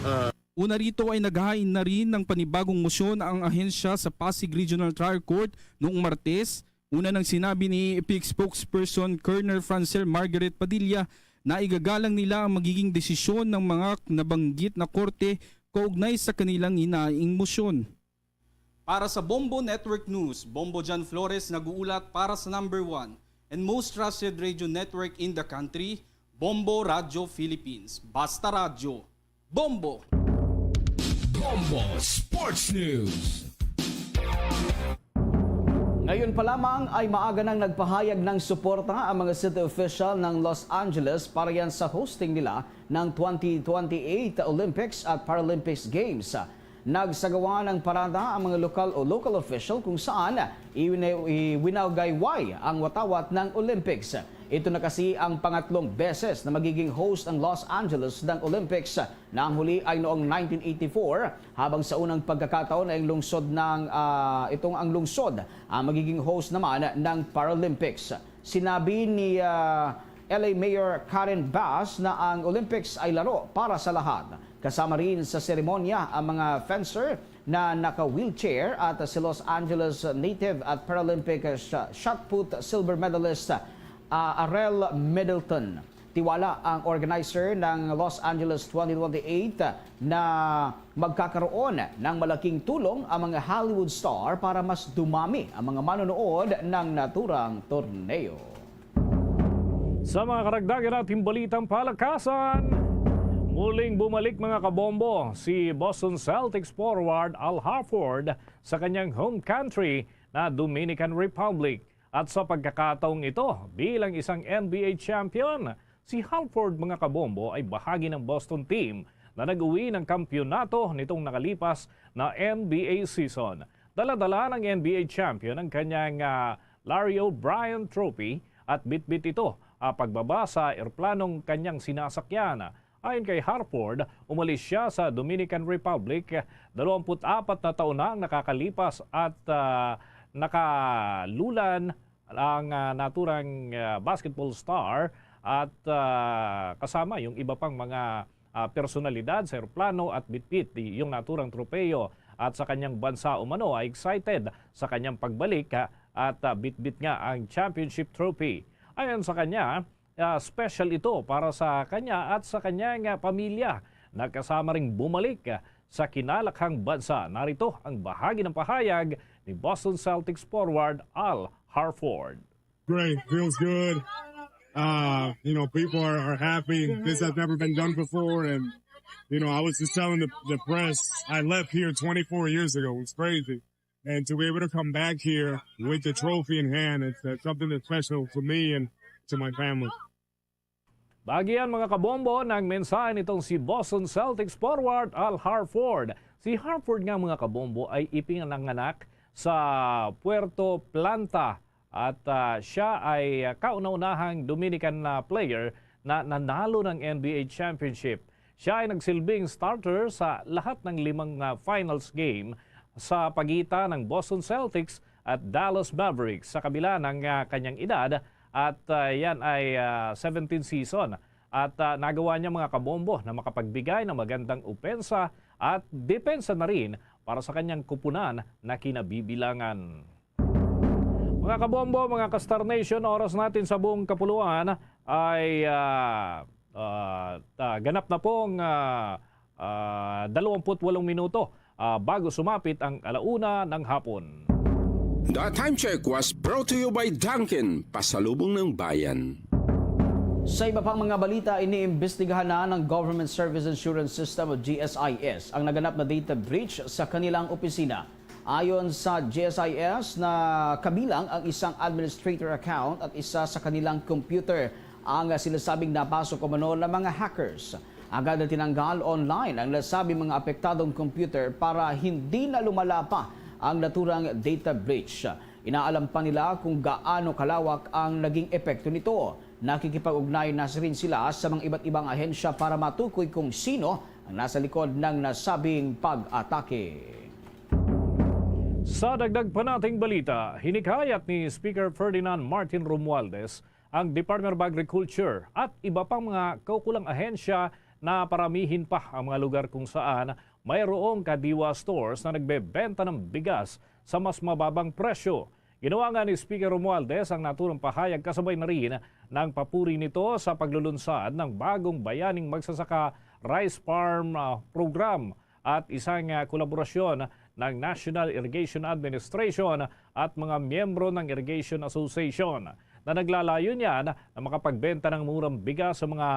Ah, Una rito ay naghain na rin ng panibagong motion ang ahensya sa Pasig Regional Trial Court noong Martes. Una nang sinabi ni A F P spokesperson Colonel Francel Margaret Padilla na igagalang nila ang magiging desisyon ng mga nabanggit na korte kaugnay sa kanilang hinaing motion. Para sa Bombo Network News, Bombo John Flores nag-uulat para sa number one and most trusted radio network in the country, Bombo Radyo Philippines. Basta Radyo, Bombo! Bombo Sports News. Ngayon pa lamang ay maaga nang nagpahayag ng suporta ang mga city official ng Los Angeles para yan sa hosting nila ng twenty twenty-eight Olympics at Paralympics Games. Nagsagawa ng parada ang mga lokal o local official kung saan iwina-, iwinagayway ang watawat ng Olympics. Ito na kasi ang pangatlong beses na magiging host ang Los Angeles ng Olympics. Na ang huli ay noong nineteen eighty-four, habang sa unang pagkakataon ay ang lungsod ng, ah, itong ang lungsod ang magiging host naman ng Paralympics. Sinabi ni, ah, L A Mayor Karen Bass na ang Olympics ay laro para sa lahat. Kasama rin sa seremonya ang mga fencer na naka-wheelchair at si Los Angeles native at Paralympic sh-, shot put silver medalist, ah, Arel Middleton. Tiwala ang organizer ng Los Angeles twenty twenty-eight na magkakaroon ng malaking tulong ang mga Hollywood star para mas dumami ang mga manonood ng naturang torneo. Sa mga karagdagan nating balitang palakasan, muling bumalik, mga kabombo, si Boston Celtics forward Al Horford sa kanyang home country na Dominican Republic. At sa pagkakataong ito, bilang isang N B A champion, si Horford, mga kabombo, ay bahagi ng Boston team na nag-uwi ng kampiyonato nitong nakalipas na N B A season. Dala-dala ng N B A champion ang kanyang, ah, Larry O'Brien Trophy at bitbit ito, ah, pagbaba sa eroplanong kanyang sinasakyan. Ayon kay Horford, umalis siya sa Dominican Republic, dalawampu't apat na taon na ang nakakalipas at, ah, nakalulan ang, ah, naturang, ah, basketball star at, ah, kasama yung iba pang mga, ah, personalidad sa eroplano at bitbit di-, yung naturang tropeyo at sa kanyang bansa umano ay excited sa kanyang pagbalik, ah, at, ah, bitbit nga ang championship trophy. Ayon sa kanya, ah, special ito para sa kanya at sa kanyang, ah, pamilya na kasama ring bumalik, ah, sa kinalakhang bansa. Narito ang bahagi ng pahayag ni Boston Celtics forward Al Horford. Great, feels good. Uh, you know, people are, are happy. This has never been done before, and you know, I was just telling the, the press, I left here twenty-four years ago. It's crazy. And to be able to come back here with the trophy in hand, it's, it's something that's special to me and to my family. Bagian, mga kabombo, ng mensahe nitong si Boston Celtics forward Al Horford. Si Horford nga, mga kabombo, ay ipinanganak sa Puerto Plata at, ah, siya ay, ah, kauna-unahang Dominican na player na nanalo ng N B A championship. Siya ay nagsilbing starter sa lahat ng limang, ah, finals game sa pagitan ng Boston Celtics at Dallas Mavericks sa kabila ng, ah, kanyang edad at, ah, yan ay, ah, seventeen season. At, ah, nagawa niya, mga kabombo, na makapagbigay ng magandang opensa at depensa na rin para sa kanyang kupunan na kinabibilangan. Mga kabombo, mga ka-Star Nation, oras natin sa buong kapuluan ay, ah, ah, ta-, ganap na pong, ah, ah, dalawampu't walong minuto, ah, bago sumapit ang alauna ng hapon. The Time Check was brought to you by Dunkin, Pasalubong ng Bayan. Sa iba pang mga balita, iniimbestigahan na ng Government Service Assurance System o G S I S ang naganap na data breach sa kanilang opisina. Ayon sa G S I S, na kabilang ang isang administrator account at isa sa kanilang computer ang sinasabing napasok umano ng mga hackers. Agad na tinanggal online ang nasabing mga apektadong computer para hindi na lumala pa ang naturang data breach. Inaalam pa nila kung gaano kalawak ang naging epekto nito. Nakikipag-ugnay na rin sila sa mga iba't ibang ahensya para matukoy kung sino ang nasa likod ng nasabing pag-atake. Sa dagdag pa nating balita, hinikayat ni Speaker Ferdinand Martin Romualdez ang Department of Agriculture at iba pang mga kaukulang ahensya na paramihin pa ang mga lugar kung saan mayroong Kadiwa stores na nagbebenta ng bigas sa mas mababang presyo. Ginawa nga ni Speaker Romualdez ang naturang pahayag, kasabay na rin ng papuri nito sa paglulunsad ng bagong Bayaning Magsasaka Rice Farm, ah, Program at isang, ah, kolaborasyon ng National Irrigation Administration at mga miyembro ng Irrigation Association, na naglalayon yan na makapagbenta ng murang bigas sa mga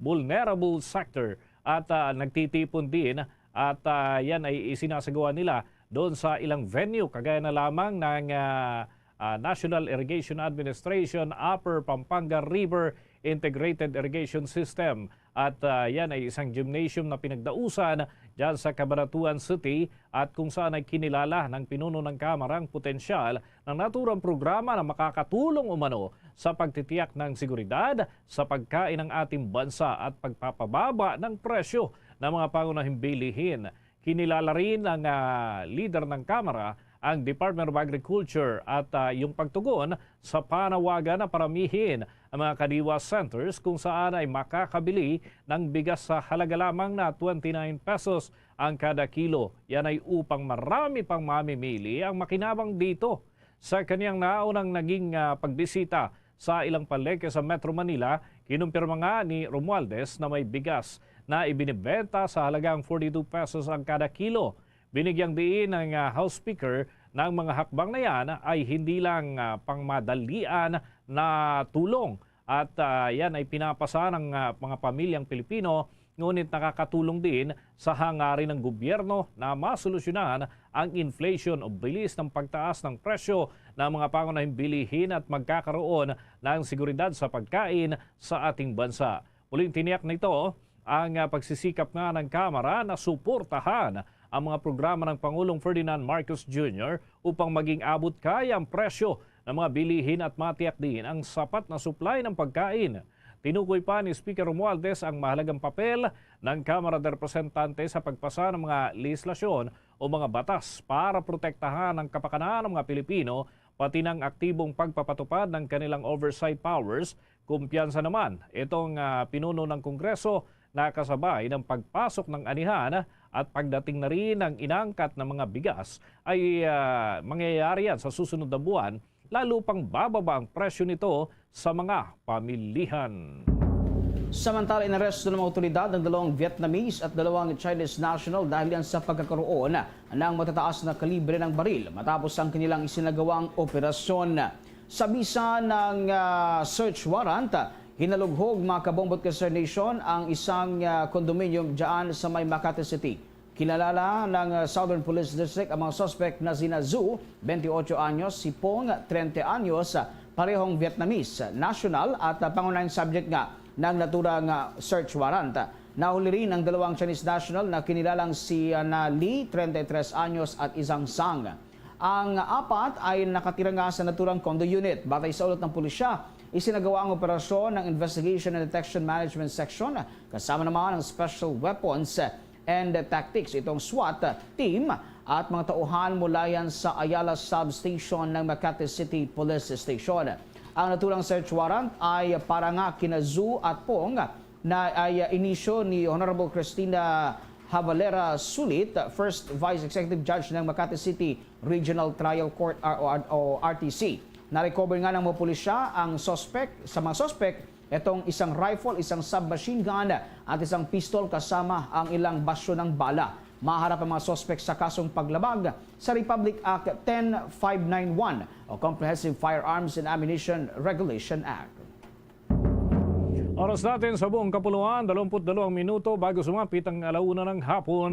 vulnerable sector at, ah, nagtitipon din at, ah, yan ay isinasagawa nila doon sa ilang venue, kagaya na lamang ng, ah, ah, National Irrigation Administration Upper Pampanga River Integrated Irrigation System. At, ah, yan ay isang gymnasium na pinagdausan dyan sa Cabanatuan City at kung saan ay kinilala ng pinuno ng Kamara ang potensyal ng naturang programa na makakatulong umano sa pagtitiyak ng seguridad sa pagkain ng ating bansa at pagpapababa ng presyo ng mga pangunahing bilihin. Kinilala rin ng, ah, leader ng Kamara ang Department of Agriculture at, ah, yung pagtugon sa panawagan na paramihin ang mga Kadiwa centers kung saan ay makakabili ng bigas sa halaga lamang na twenty-nine pesos ang kada kilo. Yan ay upang marami pang mamimili ang makinabang dito. Sa kaniyang naunang naging, ah, pagbisita sa ilang palengke sa Metro Manila, kinumpirma nga ni Romualdez na may bigas na ibinebenta sa halagang forty-two pesos ang kada kilo. Binigyang diin ng, ah, House Speaker na ang mga hakbang na yan ay hindi lang, ah, pangmadalian na tulong at, ah, yan ay pinapasa ng, ah, mga pamilyang Pilipino, ngunit nakakatulong din sa hangarin ng gobyerno na masolusyonan ang inflation o bilis ng pagtaas ng presyo ng mga pangunahing bilihin at magkakaroon ng seguridad sa pagkain sa ating bansa. Muling tiniyak nito ang, ah, pagsisikap nga ng Kamara na suportahan ang mga programa ng Pangulong Ferdinand Marcos Junior upang maging abot kaya ang presyo ng mga bilihin at matiyak din ang sapat na supply ng pagkain. Tinukoy pa ni Speaker Romualdez ang mahalagang papel ng Kamara de Representante sa pagpasa ng mga lehislasyon o mga batas para protektahan ang kapakanan ng mga Pilipino, pati ng aktibong pagpapatupad ng kanilang oversight powers. Kumpiyansa naman itong, ah, pinuno ng Kongreso na kasabay ng pagpasok ng anihan at pagdating na rin ng inangkat na mga bigas ay, ah, mangyayari yan sa susunod na buwan, lalo pang bababa ang presyo nito sa mga pamilihan. Samantala, inaresto ng mga otoridad ang dalawang Vietnamese at dalawang Chinese national dahil yan sa pagkakaroon ng matataas na kalibre ng baril matapos ang kanilang isinagawang operasyon. Sa bisa ng, ah, search warrant, hinalughog, mga kabombo at ka-Star Nation, ang isang, ah, condominium dyan sa may Makati City. Kilala ng, ah, Southern Police District ang mga suspect na sina Zu, twenty-eight anyos, si Pong, treinta anyos, ah, parehong Vietnamese national at, ah, pangunahing subject nga ng naturang, ah, search warrant. Nahuli rin ang dalawang Chinese national na kinilalang si, ah, na Li, treinta y tres anyos, at Isang Sang. Ang apat ay nakatira nga sa naturang condo unit. Batay sa ulat ng pulisya, isinagawa ang operasyon ng Investigation and Detection Management Section, kasama naman ang Special Weapons and Tactics, itong SWAT team, at mga tauhan mula yan sa Ayala Substation ng Makati City Police Station. Ang naturang search warrant ay para nga kina Zu at Pong na ay inisyu ni Honorable Christina Havalera Sulit, First Vice Executive Judge ng Makati City Regional Trial Court, R-, o, o R T C. Na-recover nga ng mga pulisya ang suspect, sa mga suspect, itong isang rifle, isang submachine gun at isang pistol kasama ang ilang basyo ng bala. Maharap ang mga suspect sa kasong paglabag sa Republic Act ten five nine one o Comprehensive Firearms and Ammunition Regulation Act. Oras natin sa buong kapuluan, dalawampu't dalawang minuto bago sumapit ang alauna ng hapon.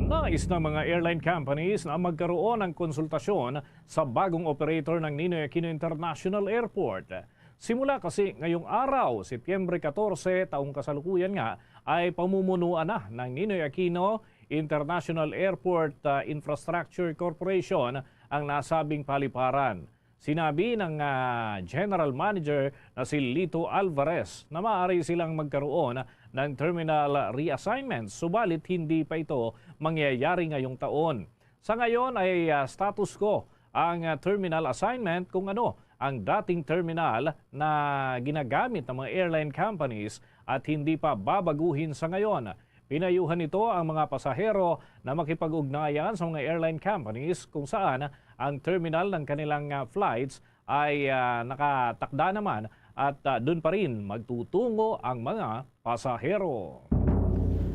Nais ng mga airline companies na magkaroon ng konsultasyon sa bagong operator ng Ninoy Aquino International Airport. Simula kasi ngayong araw, Setyembre katorse, taong kasalukuyan nga, ay pamumunuan na ng Ninoy Aquino International Airport, ah, Infrastructure Corporation ang nasabing paliparan. Sinabi ng, ah, General Manager na si Lito Alvarez na maaari silang magkaroon ng terminal reassignment, subalit hindi pa ito mangyayari ngayong taon. Sa ngayon ay, ah, status quo ang, ah, terminal assignment, kung ano ang dating terminal na ginagamit ng mga airline companies, at hindi pa babaguhin sa ngayon. Pinayuhan nito ang mga pasahero na makipag-ugnayan sa mga airline companies kung saan ang terminal ng kanilang, ah, flights ay, ah, nakatakda naman, at, ah, doon pa rin magtutungo ang mga pasahero.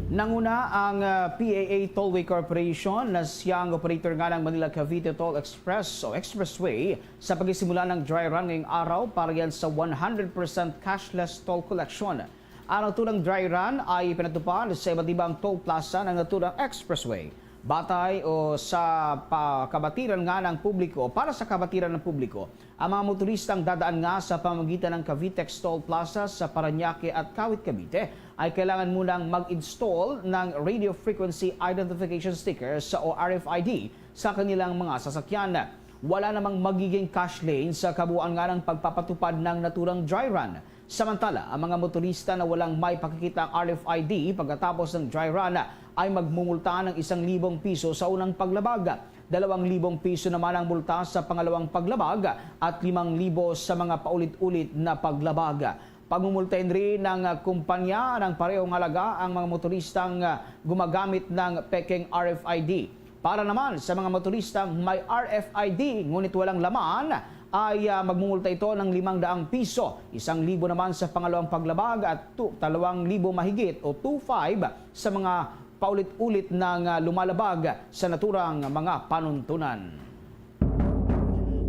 Nanguna ang, ah, P A A Tollway Corporation na siyang operator nga ng Manila Cavite Toll Express o Expressway sa pagsisimula ng dry run ngayong araw para yan sa one hundred percent cashless toll collection. Ang naturang dry run ay pinatupad sa iba't ibang toll plaza ng naturang expressway. Batay o sa pa-, kabatiran nga ng publiko, para sa kabatiran ng publiko, ang mga motoristang dadaan nga sa pamamagitan ng Cavitex Toll Plaza sa Parañaque at Kawit, Cavite ay kailangan munang mag-install ng Radio Frequency Identification Stickers o R F I D sa kanilang mga sasakyan. Wala namang magiging cash lane sa kabuuan nga ng pagpapatupad ng naturang dry run. Samantala, ang mga motorista na walang may pakikita ang R F I D pagkatapos ng dry run ay magmumulta ng isang libong piso sa unang paglabag, dalawang libong piso naman ang multa sa pangalawang paglabag, at limang libo sa mga paulit-ulit na paglabag. Pagmumultahin rin ng kumpanya ng parehong halaga ang mga motoristang gumagamit ng pekeng R F I D. Para naman sa mga motoristang may R F I D ngunit walang laman, ay, ah, magmumulta ito ng limang daang piso, isang libo naman sa pangalawang paglabag at tu-, dalawang libo mahigit o two five sa mga paulit-ulit na nga lumalabag sa naturang mga panuntunan.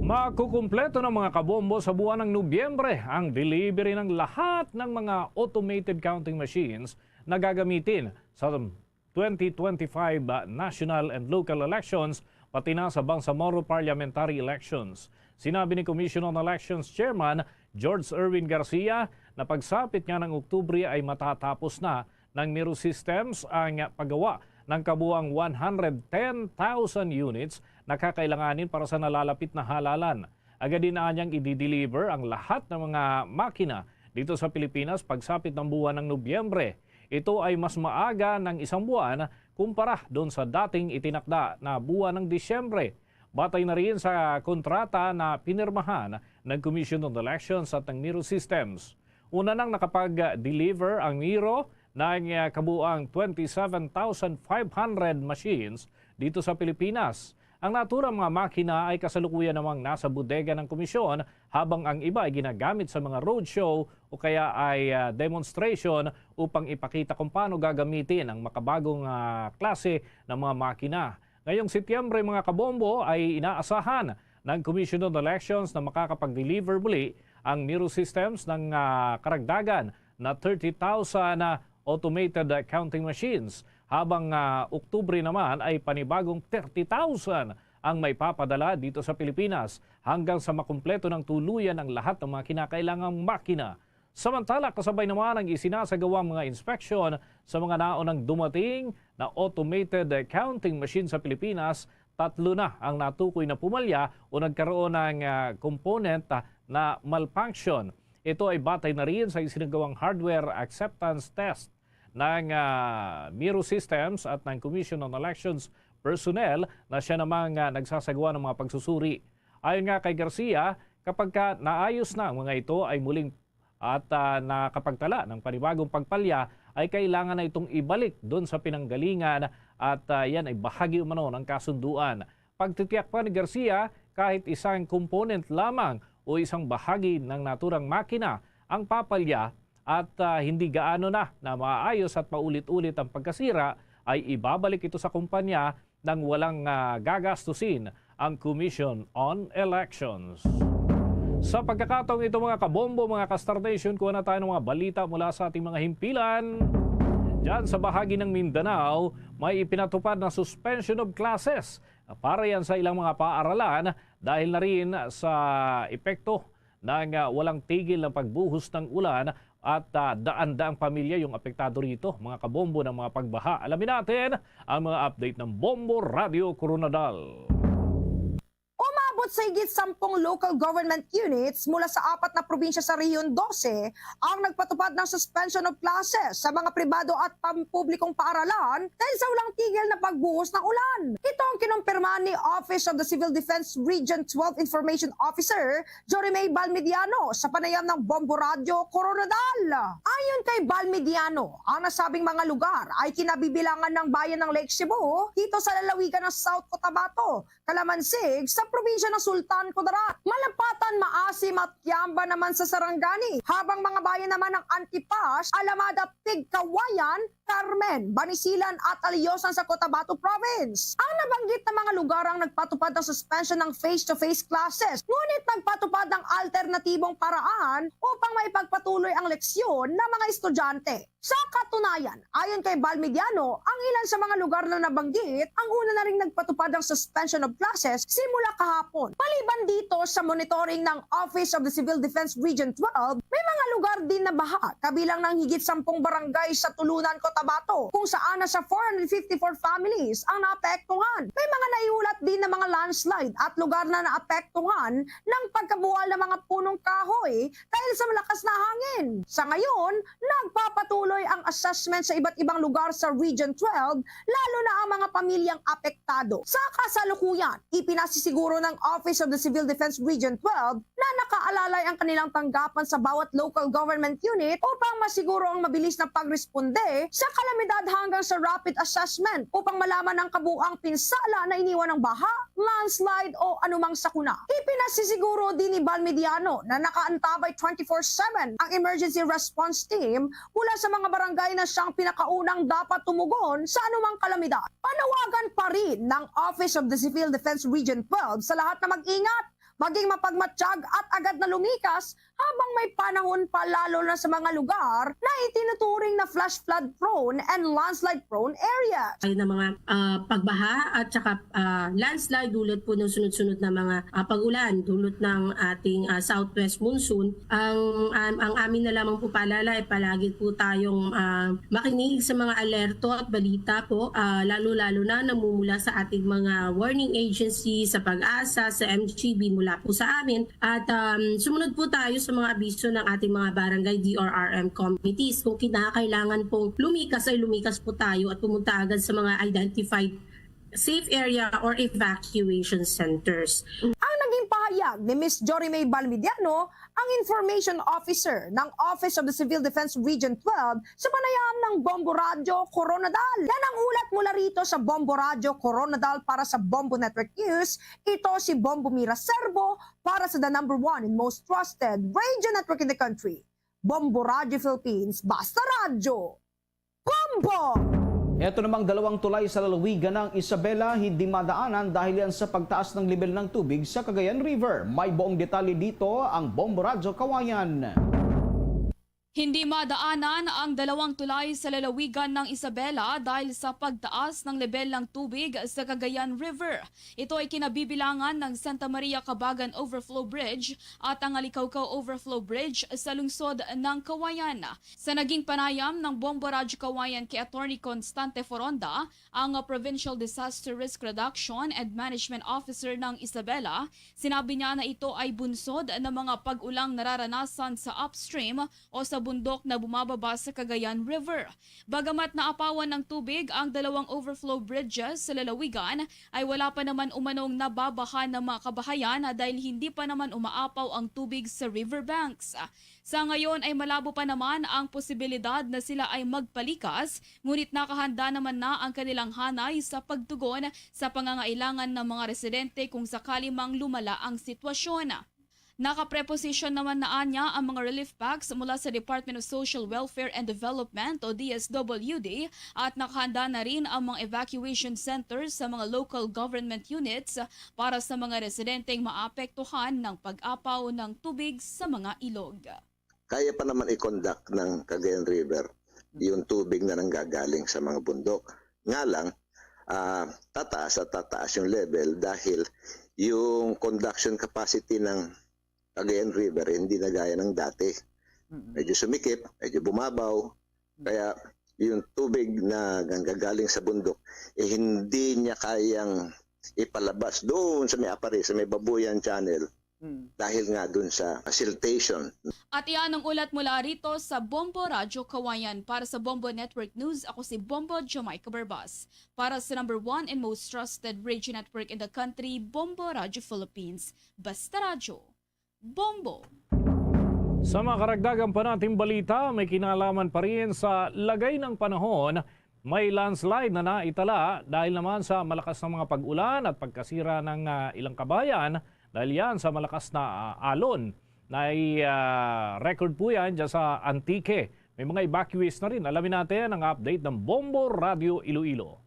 Makukumpleto ng mga kabombo sa buwan ng Nobyembre ang delivery ng lahat ng mga automated counting machines na gagamitin sa twenty twenty-five national and local elections, pati na sa Bangsamoro parliamentary elections. Sinabi ni Commission on Elections Chairman George Erwin Garcia na pagsapit nga ng Oktubre ay matatapos na ng Miro Systems ang paggawa ng kabuang one hundred ten thousand units na kakailanganin para sa nalalapit na halalan. Agad din anyang i-deliver ang lahat ng mga makina dito sa Pilipinas pagsapit ng buwan ng Nobyembre. Ito ay mas maaga ng isang buwan kumpara doon sa dating itinakda na buwan ng Disyembre. Batay na rin sa kontrata na pinirmahan ng Commission on Elections at ng Miro Systems. Una nang nakapag-deliver ang Miro ng, ah, kabuang twenty-seven thousand five hundred machines dito sa Pilipinas. Ang naturang mga makina ay kasalukuyan namang nasa bodega ng komisyon, habang ang iba ay ginagamit sa mga roadshow o kaya ay, ah, demonstration upang ipakita kung paano gagamitin ang makabagong, ah, klase ng mga makina. Ngayong Setyembre, mga kabombo, ay inaasahan ng Commission on Elections na makakapag-deliver muli ang Miro Systems ng, ah, karagdagan na thirty thousand, ah, automated, ah, counting machines, habang, ah, Oktubre naman ay panibagong thirty thousand ang may papadala dito sa Pilipinas hanggang sa makumpleto ng tuluyan ang lahat ng mga kinakailangang makina. Samantala, kasabay naman ang isinasagawang mga inspeksyon sa mga naunang dumating na automated counting machine sa Pilipinas, tatlo na ang natukoy na pumalya o nagkaroon ng, ah, component, ah, na malfunction. Ito ay batay na rin sa isinagawang hardware acceptance test ng, ah, Miro Systems at ng Commission on Elections personnel na siya namang, ah, nagsasagawa ng mga pagsusuri. Ayon nga kay Garcia, kapag ka naayos na ang mga ito ay muling at, ah, nakapagtala ng panibagong pagpalya, ay kailangan na itong ibalik doon sa pinanggalingan at, ah, yan ay bahagi umano ng kasunduan. Pagtitiyak pa ni Garcia, kahit isang component lamang o isang bahagi ng naturang makina ang papalya at, ah, hindi gaano na, na maayos at paulit-ulit ang pagkasira, ay ibabalik ito sa kumpanya nang walang, ah, gagastusin ang Commission on Elections. Sa pagkakataong ito, mga kabombo, mga ka-Star Nation, kuha na tayo ng mga balita mula sa ating mga himpilan. Diyan sa bahagi ng Mindanao, may ipinatupad na suspension of classes para yan sa ilang mga paaralan dahil na rin sa epekto ng, ah, walang tigil na pagbuhos ng ulan at, ah, daan-daang pamilya yung apektado rito, mga kabombo, ng mga pagbaha. Alamin natin ang mga update ng Bombo Radyo Koronadal. Umabot sa higit sampung local government units mula sa apat na probinsya sa Rehiyon dose ang nagpatupad ng suspension of classes sa mga pribado at pampublikong paaralan dahil sa walang tigil na pagbuhos ng ulan. Ito ang kinumpirma ni Office of the Civil Defense Region twelve Information Officer Jorimay Balmediano sa panayam ng Bombo Radyo Koronadal. Ayon kay Balmediano, ang nasabing mga lugar ay kinabibilangan ng bayan ng Lake Sebu dito sa lalawigan ng South Cotabato, Calamansig sa probinsya ng Sultan Kudarat, Malapatan, Maasim at Kiamba naman sa Sarangani, habang mga bayan naman ng Antipas, Alamada, Tigkawayan, Carmen, Banisilan at Aliyosan sa Cotabato Province. Ang nabanggit na mga lugar ang nagpatupad ng suspension ng face-to-face classes, ngunit nagpatupad ng alternatibong paraan upang maipagpatuloy ang leksyon ng mga estudyante. Sa katunayan, ayon kay Balmediano, ang ilan sa mga lugar na nabanggit ang una na ring nagpatupad ng suspension of classes simula kahapon. Maliban dito, sa monitoring ng Office of the Civil Defense Region twelve, may mga lugar din na baha, kabilang ng higit sampung barangay sa Tulunan, Cotabato, kung saan nasa four hundred fifty-four families ang naapektuhan. May mga naiulat din na mga landslide at lugar na naapektuhan ng pagkabuwal ng mga punong kahoy dahil sa malakas na hangin. Sa ngayon, nagpapatuloy ang assessment sa iba't ibang lugar sa Region twelve, lalo na ang mga pamilyang apektado. Sa kasalukuyan, ipinasisiguro ng Office of the Civil Defense Region twelve na nakaalalay ang kanilang tanggapan sa bawat local government unit upang masiguro ang mabilis na pagresponde sa kalamidad hanggang sa rapid assessment upang malaman ang kabuang pinsala na iniwan ng baha, landslide o anumang sakuna. Ipinasisiguro din ni Balmediano na nakaantabay twenty-four seven ang Emergency Response Team mula sa mga barangay na siyang pinakaunang dapat tumugon sa anumang kalamidad. Panawagan pa rin ng Office of the Civil Defense Region twelve sa lahat na mag-ingat, maging mapagmatsyag at agad na lumikas habang may panahon pa, lalo na sa mga lugar na itinuturing na flash flood prone and landslide prone areas. Ay na mga, ah, pagbaha at saka, ah, landslide dulot po ng sunod-sunod na mga, ah, pag-ulan dulot ng ating, ah, southwest monsoon. Ang, ang, ang amin na lamang po paalala ay palagi po tayong, ah, makinig sa mga alerto at balita po, ah, lalo-lalo na namumula sa ating mga warning agency, sa PAGASA, sa M G B, mula po sa amin. At, um, sumunod po tayo sa mga abiso ng ating mga barangay D R R M committees. Kung kinakailangan pong lumikas, ay lumikas po tayo at pumunta agad sa mga identified safe area or evacuation centers. Ang naging pahayag ni Miss Jory May Balmediano, ang Information Officer ng Office of the Civil Defense Region twelve, sa panayam ng Bombo Radyo Koronadal. Yan ang ulat mula rito sa Bombo Radyo Koronadal. Para sa Bombo Network News, ito si Bombo Mira Serbo para sa the number one and most trusted radio network in the country, Bombo Radyo Philippines. Basta Radyo! Bombo! Eto namang dalawang tulay sa lalawigan ng Isabela hindi madaanan dahil yan sa pagtaas ng lebel ng tubig sa Cagayan River. May buong detalye dito ang Bombo Radyo Kawayan. Hindi madaanan ang dalawang tulay sa lalawigan ng Isabela dahil sa pagtaas ng lebel ng tubig sa Cagayan River. Ito ay kinabibilangan ng Santa Maria Cabagan Overflow Bridge at ang Alicaucao Overflow Bridge sa lungsod ng Kawayan. Sa naging panayam ng Bombo Radyo Kawayan kay Attorney Constante Foronda, ang Provincial Disaster Risk Reduction and Management Officer ng Isabela, sinabi niya na ito ay bunsod ng mga pag-ulang nararanasan sa upstream o sa bundok na bumababa sa Cagayan River. Bagamat naapawan ng tubig ang dalawang overflow bridges sa lalawigan, ay wala pa naman umanong nababaha ng mga kabahayan dahil hindi pa naman umaapaw ang tubig sa riverbanks. Sa ngayon ay malabo pa naman ang posibilidad na sila ay magpalikas, ngunit nakahanda naman na ang kanilang hanay sa pagtugon sa pangangailangan ng mga residente kung sakali mang lumala ang sitwasyon. Nakapreposisyon naman na anya ang mga relief packs mula sa Department of Social Welfare and Development o D S W D at nakahanda na rin ang mga evacuation centers sa mga local government units para sa mga residenteng maapektuhan ng pag-apaw ng tubig sa mga ilog. Kaya pa naman i-conduct ng Cagayan River yung tubig na nanggagaling sa mga bundok. Nga lang, ah, tataas at tataas yung level dahil yung conduction capacity ng Cagayan River hindi na gaya ng dati. Medyo sumikip, medyo bumabaw. Kaya yung tubig na nanggagaling sa bundok, eh, hindi niya kayang ipalabas doon sa may Aparri, sa may Babuyan Channel, dahil nga doon sa siltation. At iyan ang ulat mula rito sa Bombo Radyo Kawayan. Para sa Bombo Network News, ako si Bombo Jamaica Barbas. Para sa number one and most trusted radio network in the country, Bombo Radyo Philippines. Basta Radyo, Bombo! Sa mga karagdagan pa nating balita, may kinalaman pa rin sa lagay ng panahon. May landslide na naitala dahil naman sa malakas na mga pag-ulan at pagkasira ng ah, ilang kabayan dahil yan sa malakas na ah, alon. May ah, record po yan dyan sa Antique. May mga evacuees na rin. Alamin natin ang update ng Bombo Radyo Iloilo.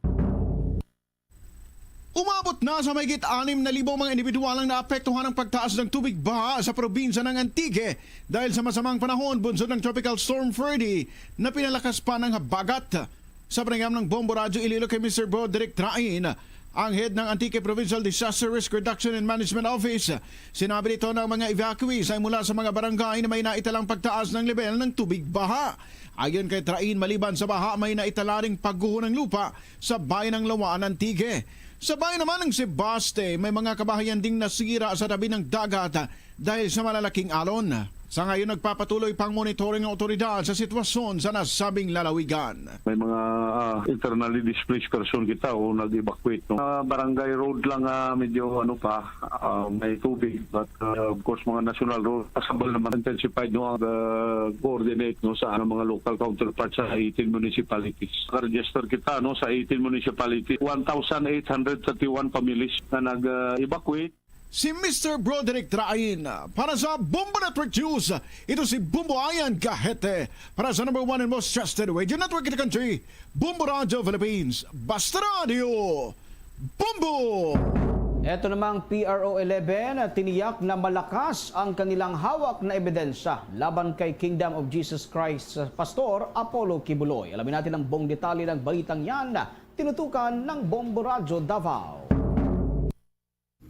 Umabot na sa mahigit anim na libo mga individual ang naapektuhan ng pagtaas ng tubig baha sa probinsya ng Antique dahil sa masamang panahon bunsod ng Tropical Storm Freddy na pinalakas pa ng habagat. Sa panayam ng Bombo Radyo Iloilo kay Mister Broderick Train, ang head ng Antique Provincial Disaster Risk Reduction and Management Office, sinabi nito na ang mga evacuees ay mula sa mga barangay na may naitalang pagtaas ng level ng tubig baha. Ayon kay Train, maliban sa baha, may naitala ring pagguho ng lupa sa bayan ng Laua-an, Antique. Sa bayan naman ng Sebaste, may mga kabahayan ding nasira sa tabi ng dagat dahil sa malalaking alon. Sa ngayon, nagpapatuloy pang monitoring ang otoridad sa sitwasyon sa nasabing lalawigan. May mga ah, internally displaced person kita o nag-evacuate. No? Ah, barangay road lang ah, medyo ano pa, ah, may tubig. But ah, of course, mga national road, possible naman intensified no, ang ah, coordinate no, sa ano, mga local counterparts sa eighteen municipalities. Naka-register kita no, sa eighteen municipalities, one thousand eight hundred thirty-one families na nag-evacuate. Si Mister Broderick Train para sa Bombo Network News. Ito si Bombo Ayan Gahete para sa number one and most trusted radio network in the country, Bombo Radio Philippines. Basta Radio, Bombo! Eto namang P R O eleven, tiniyak na malakas ang kanilang hawak na ebidensya laban kay Kingdom of Jesus Christ Pastor Apollo Kibuloy. Alamin natin ang buong detalye ng balitang yan. Tinutukan ng Bombo Radyo Davao.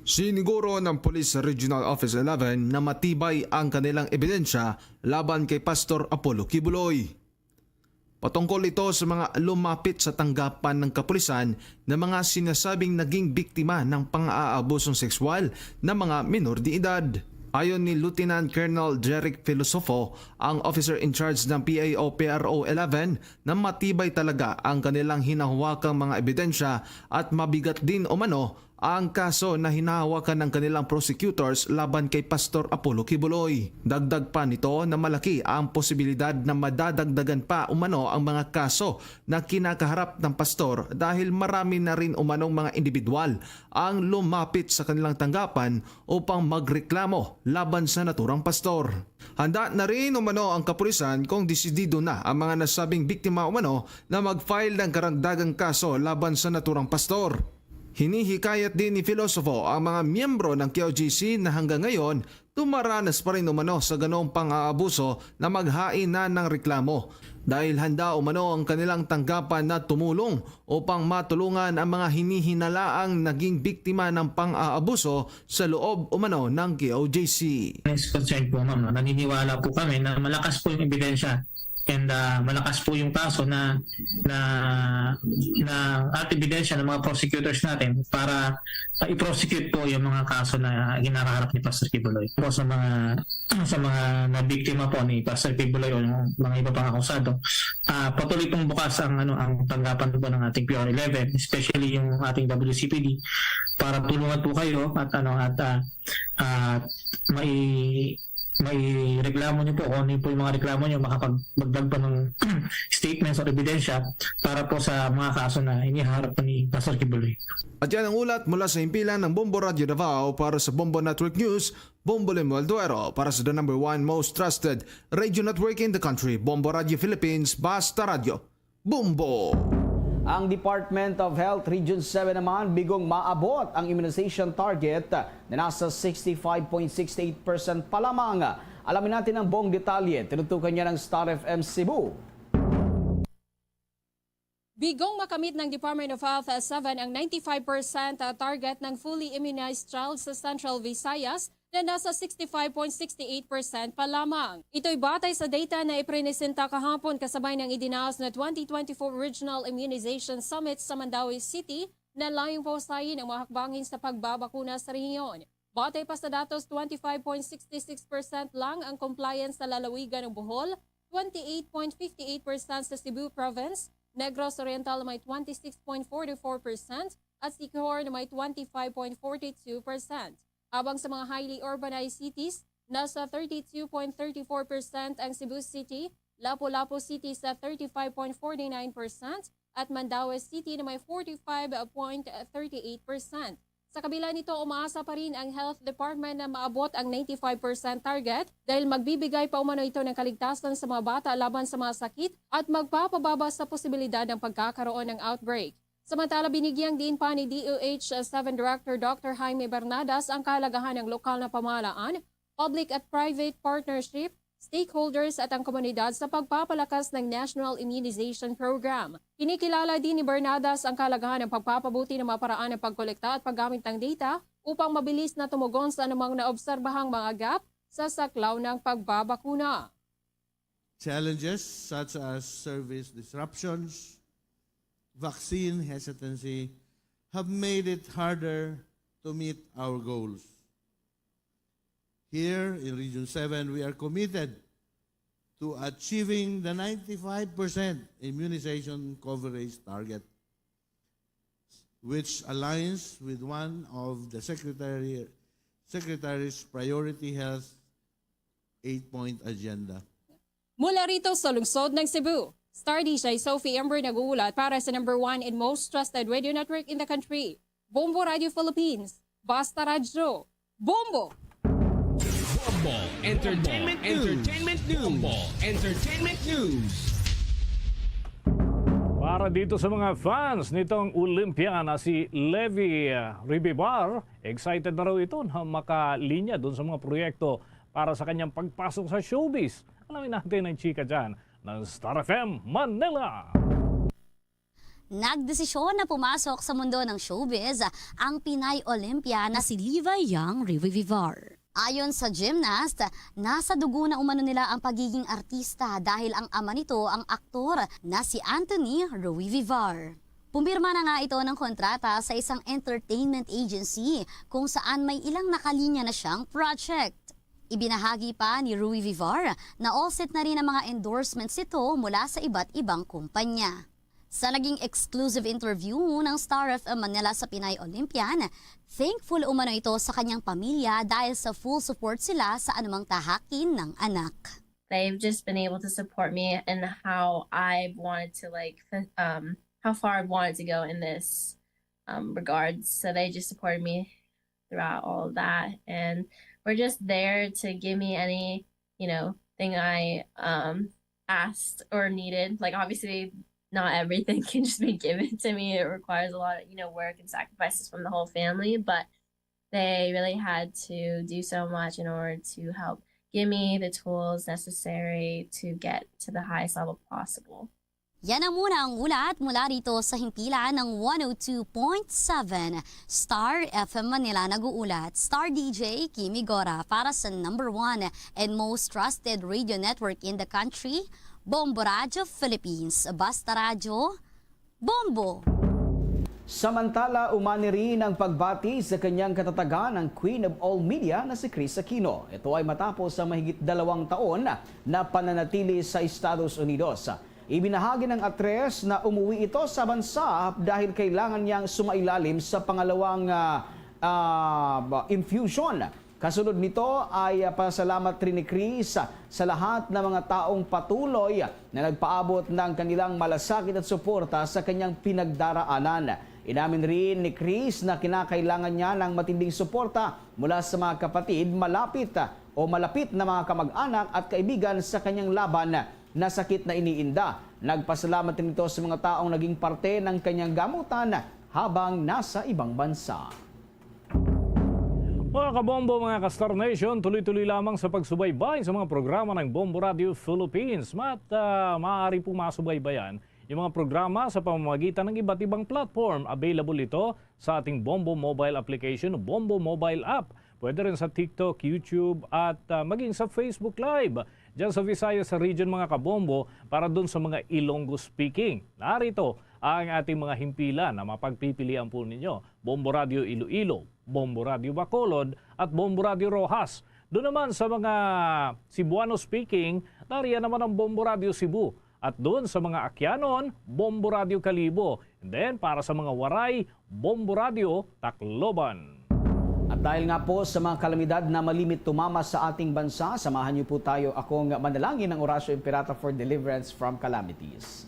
Siniguro ng Police Regional Office eleven na matibay ang kanilang ebidensya laban kay Pastor Apollo Kibuloy. Patungkol ito sa mga lumapit sa tanggapan ng kapulisan na mga sinasabing naging biktima ng pang-aabusong sexual na mga minor de edad. Ayon ni Lieutenant Colonel Jeric Filosofo, ang officer in charge ng P I O P R O eleven, na matibay talaga ang kanilang hinahawakan mga ebidensya at mabigat din umano ang kaso na hinahawakan ng kanilang prosecutors laban kay Pastor Apollo Kibuloy. Dagdag pa nito na malaki ang posibilidad na madadagdagan pa umano ang mga kaso na kinakaharap ng pastor dahil marami na rin umanong mga individual ang lumapit sa kanilang tanggapan upang magreklamo laban sa naturang pastor. Handa na rin umano ang kapulisan kung desidido na ang mga nasabing biktima umano na mag-file ng karagdagang kaso laban sa naturang pastor. Hinihikayat din ni Filosofo ang mga miyembro ng K O J C na hanggang ngayon dumaranas pa rin umano sa ganoong pang-aabuso na maghain na ng reklamo dahil handa umano ang kanilang tanggapan na tumulong upang matulungan ang mga hinihinalaang naging biktima ng pang-aabuso sa loob umano ng K O J C. Is concerned po, ma'am, no? Naniniwala po kami na malakas po yung ebidensya And ah, malakas po yung kaso na na na at ebidensya ng mga prosecutors natin para ah, i-prosecute po yung mga kaso na hinaharap ni Pastor Kibuloy. Po sa mga sa mga nabiktima po ni Pastor Kibuloy o yung mga iba pang akusado, ah, patuloy pong bukas ang ano ang tanggapan po ng ating P R eleven, especially yung ating W C P D, para tulungan po kayo at ano at ah, at may may reklamo niyo po, kung ano po yung mga reklamo niyo, makapagdagdag pa ng statements o ebidensya para po sa mga kaso na iniharap ni Pastor Kibuloy. At yan ang ulat mula sa himpilan ng Bombo Radio Davao. Para sa Bombo Network News, Bombo Lemuel Duero. Para sa the number one most trusted radio network in the country, Bombo Radio Philippines, Basta Radio, Bombo! Ang Department of Health Region seven naman bigong maabot ang immunization target na nasa sixty-five point six eight percent pa lamang. Alamin natin ang buong detalye. Tinutukan niya ng Star F M Cebu. Bigong makamit ng Department of Health seven ang ninety-five percent target ng fully immunized child sa Central Visayas na nasa sixty-five point six eight percent pa lamang. Ito'y batay sa data na iprenesenta kahapon kasabay ng idinaos na twenty twenty-four Regional Immunization Summit sa Mandaue City na layong pahusayin ang mga hakbangin sa pagbabakuna sa rehiyon. Batay pa sa datos, twenty-five point six six percent lang ang compliance sa lalawigan ng Bohol, twenty-eight point fifty-eight percent sa Cebu Province, Negros Oriental may twenty-six point forty-four percent at Siquijor na may twenty-five point forty-two percent. Habang sa mga highly urbanized cities, nasa thirty-two point thirty-four percent ang Cebu City, Lapu-Lapu City sa thirty-five point forty-nine percent at Mandaue City na may forty-five point thirty-eight percent. Sa kabila nito, umaasa pa rin ang Health Department na maabot ang ninety-five percent target dahil magbibigay pa umano ito ng kaligtasan sa mga bata laban sa mga sakit at magpapababa sa posibilidad ng pagkakaroon ng outbreak. Samantala, binigyang diin pa ni D O H seven Director Doctor Jaime Bernadas ang kahalagahan ng lokal na pamahalaan, public at private partnership, stakeholders at ang komunidad sa pagpapalakas ng National Immunization Program. Kinikilala din ni Bernadas ang kahalagahan ng pagpapabuti ng mga paraan ng pagkolekta at paggamit ng data upang mabilis na tumugon sa anumang naobserbahang mga gap sa saklaw ng pagbabakuna. Challenges such as service disruptions, vaccine hesitancy have made it harder to meet our goals. Here in Region seven, we are committed to achieving the ninety-five percent immunization coverage target, which aligns with one of the Secretary, Secretary's priority health eight-point agenda. Mula rito sa lungsod ng Cebu, Star D J Sophie Ember nag-uulat para sa number one and most trusted radio network in the country, Bombo Radio Philippines. Basta Radyo, Bombo! Bombo Entertainment News. Entertainment News. Bombo Entertainment News. Para dito sa mga fans nitong Olympia na si Levi Revivar, excited na raw ito na makalinya doon sa mga proyekto para sa kanyang pagpasok sa showbiz. Alamin natin ang chika dyan ng Star F M Manila. Nagdesisyon na pumasok sa mundo ng showbiz ang Pinay Olympia na si Levi Young Revivar. Ayon sa gymnast, nasa dugo na umano nila ang pagiging artista dahil ang ama nito ang aktor na si Anthony Revivar. Pumirma na nga ito ng kontrata sa isang entertainment agency kung saan may ilang nakalinya na siyang project. Ibinahagi pa ni Revivar na all set na rin ang mga endorsements nito mula sa iba't ibang kumpanya. Sa naging exclusive interview ng Star F M Manila sa Pinay Olympian, thankful umano ito sa kanyang pamilya dahil sa full support sila sa anumang tahakin ng anak. They've just been able to support me in how I've wanted to, like, th- um, how far I've wanted to go in this um, regards. So they just supported me throughout all of that, and we're just there to give me any, you know, thing I um, asked or needed. Like, obviously, not everything can just be given to me. It requires a lot of, you know, work and sacrifices from the whole family, but they really had to do so much in order to help give me the tools necessary to get to the highest level possible. Yan ang muna ang ulat mula rito sa himpilan ng one oh two point seven Star F M Manila. Nag-uulat, Star D J Kimi Gora para sa number one and most trusted radio network in the country, Bombo Radyo Philippines, Basta Radyo, Bombo! Samantala, umani rin ang pagbati sa kanyang katatagan ang Queen of All Media na si Kris Aquino. Ito ay matapos ang mahigit dalawang taon na pananatili sa Estados Unidos. Ibinahagi ng aktres na umuwi ito sa bansa dahil kailangan niyang sumailalim sa pangalawang, ah, ah, infusion. Kasunod nito ay, ah, pasalamat rin ni Kris sa lahat ng mga taong patuloy na nagpaabot ng kanilang malasakit at suporta sa kanyang pinagdaraanan. Inamin rin ni Kris na kinakailangan niya ng matinding suporta mula sa mga kapatid, malapit, ah, o malapit na mga kamag-anak at kaibigan sa kanyang laban na sakit na iniinda. Nagpasalamat rin ito sa mga taong naging parte ng kanyang gamutan habang nasa ibang bansa. Mga kabombo, mga ka-Star Nation, tuloy-tuloy lamang sa pagsubaybay sa mga programa ng Bombo Radio Philippines. At, ah, maaari po masubaybayan yung mga programa sa pamamagitan ng iba't ibang platform. Available ito sa ating Bombo Mobile Application o Bombo Mobile App. Pwede rin sa TikTok, YouTube, at, ah, maging sa Facebook Live. Diyan sa Visayas Region, mga kabombo, para dun sa mga Ilonggo speaking. Narito ang ating mga himpilan na mapagpipilian po ninyo. Bombo Radio Iloilo, Bombo Radio Bacolod, at Bombo Radio Roxas. Doon naman sa mga Cebuano speaking, nariyan naman ang Bombo Radio Cebu. At doon sa mga Aquianon, Bombo Radio Kalibo. And then, para sa mga Waray, Bombo Radio Tacloban. At dahil nga po sa mga kalamidad na malimit tumama sa ating bansa, samahan niyo po tayo akong manalangin ng Orasyo Imperata for deliverance from calamities.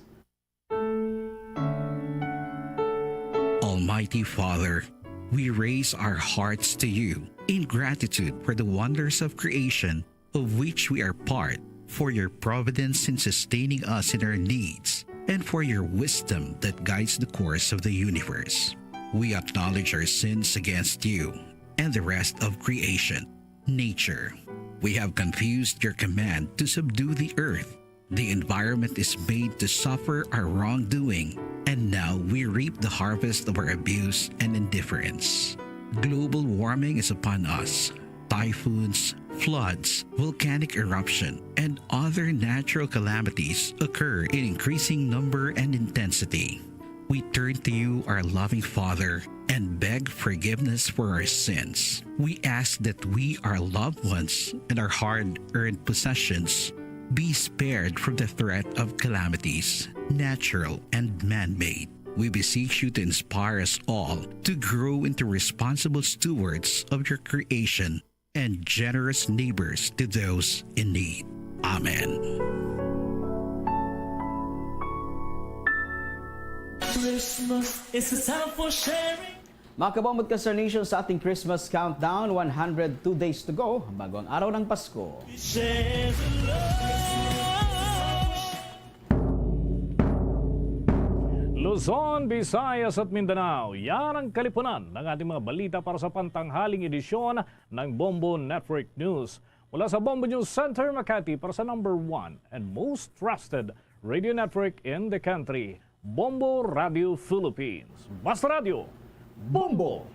Almighty Father, we raise our hearts to you in gratitude for the wonders of creation of which we are part, for your providence in sustaining us in our needs, and for your wisdom that guides the course of the universe. We acknowledge our sins against you and the rest of creation, nature. We have confused your command to subdue the earth. The environment is made to suffer our wrongdoing, and now we reap the harvest of our abuse and indifference. Global warming is upon us. Typhoons, floods, volcanic eruption, and other natural calamities occur in increasing number and intensity. We turn to you, our loving Father, and beg forgiveness for our sins. We ask that we, our loved ones, and our hard-earned possessions be spared from the threat of calamities, natural and man-made. We beseech you to inspire us all to grow into responsible stewards of your creation and generous neighbors to those in need. Amen. Christmas is a time for sharing. Mga kabombo at ka-Star Nation, sa ating Christmas countdown, one hundred two days to go bago ang araw ng Pasko. We share the love. Luzon, Visayas at Mindanao, yan ang kalipunan ng ating mga balita para sa pantanghaling edisyon ng Bombo Network News. Mula sa Bombo News Center, Makati, para sa number one and most trusted radio network in the country, Bombo Radio Philippines. Basta Radio, Bombo!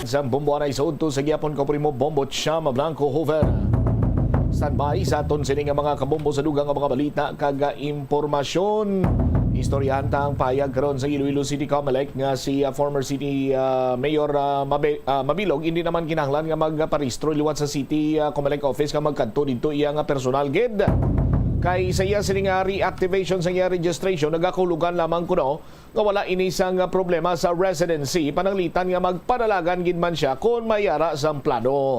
Sa Bombo Anay sa udto sa gihapon, kaupod mo, Bombo Cham Blanco Hoover. Standby sa aton sini nga mga kabombo sa dugang nga mga balita kag impormasyon. Istoryahan ta ang pahayag karon sa Iloilo City Comelec nga si, ah, former City, ah, Mayor, ah, Mabe-, ah, Mabilog hindi naman kinahanglan nga magparehistro liwat sa City, ah, Comelec office nga magkadto didto iya nga personal gid. Kay sa iya sini nga reactivation sa iya registration, nagakahulugan lamang kuno nga wala ini sang problema sa residency, pananglitan nga magpadalagan gid man siya kon may ara sang plano.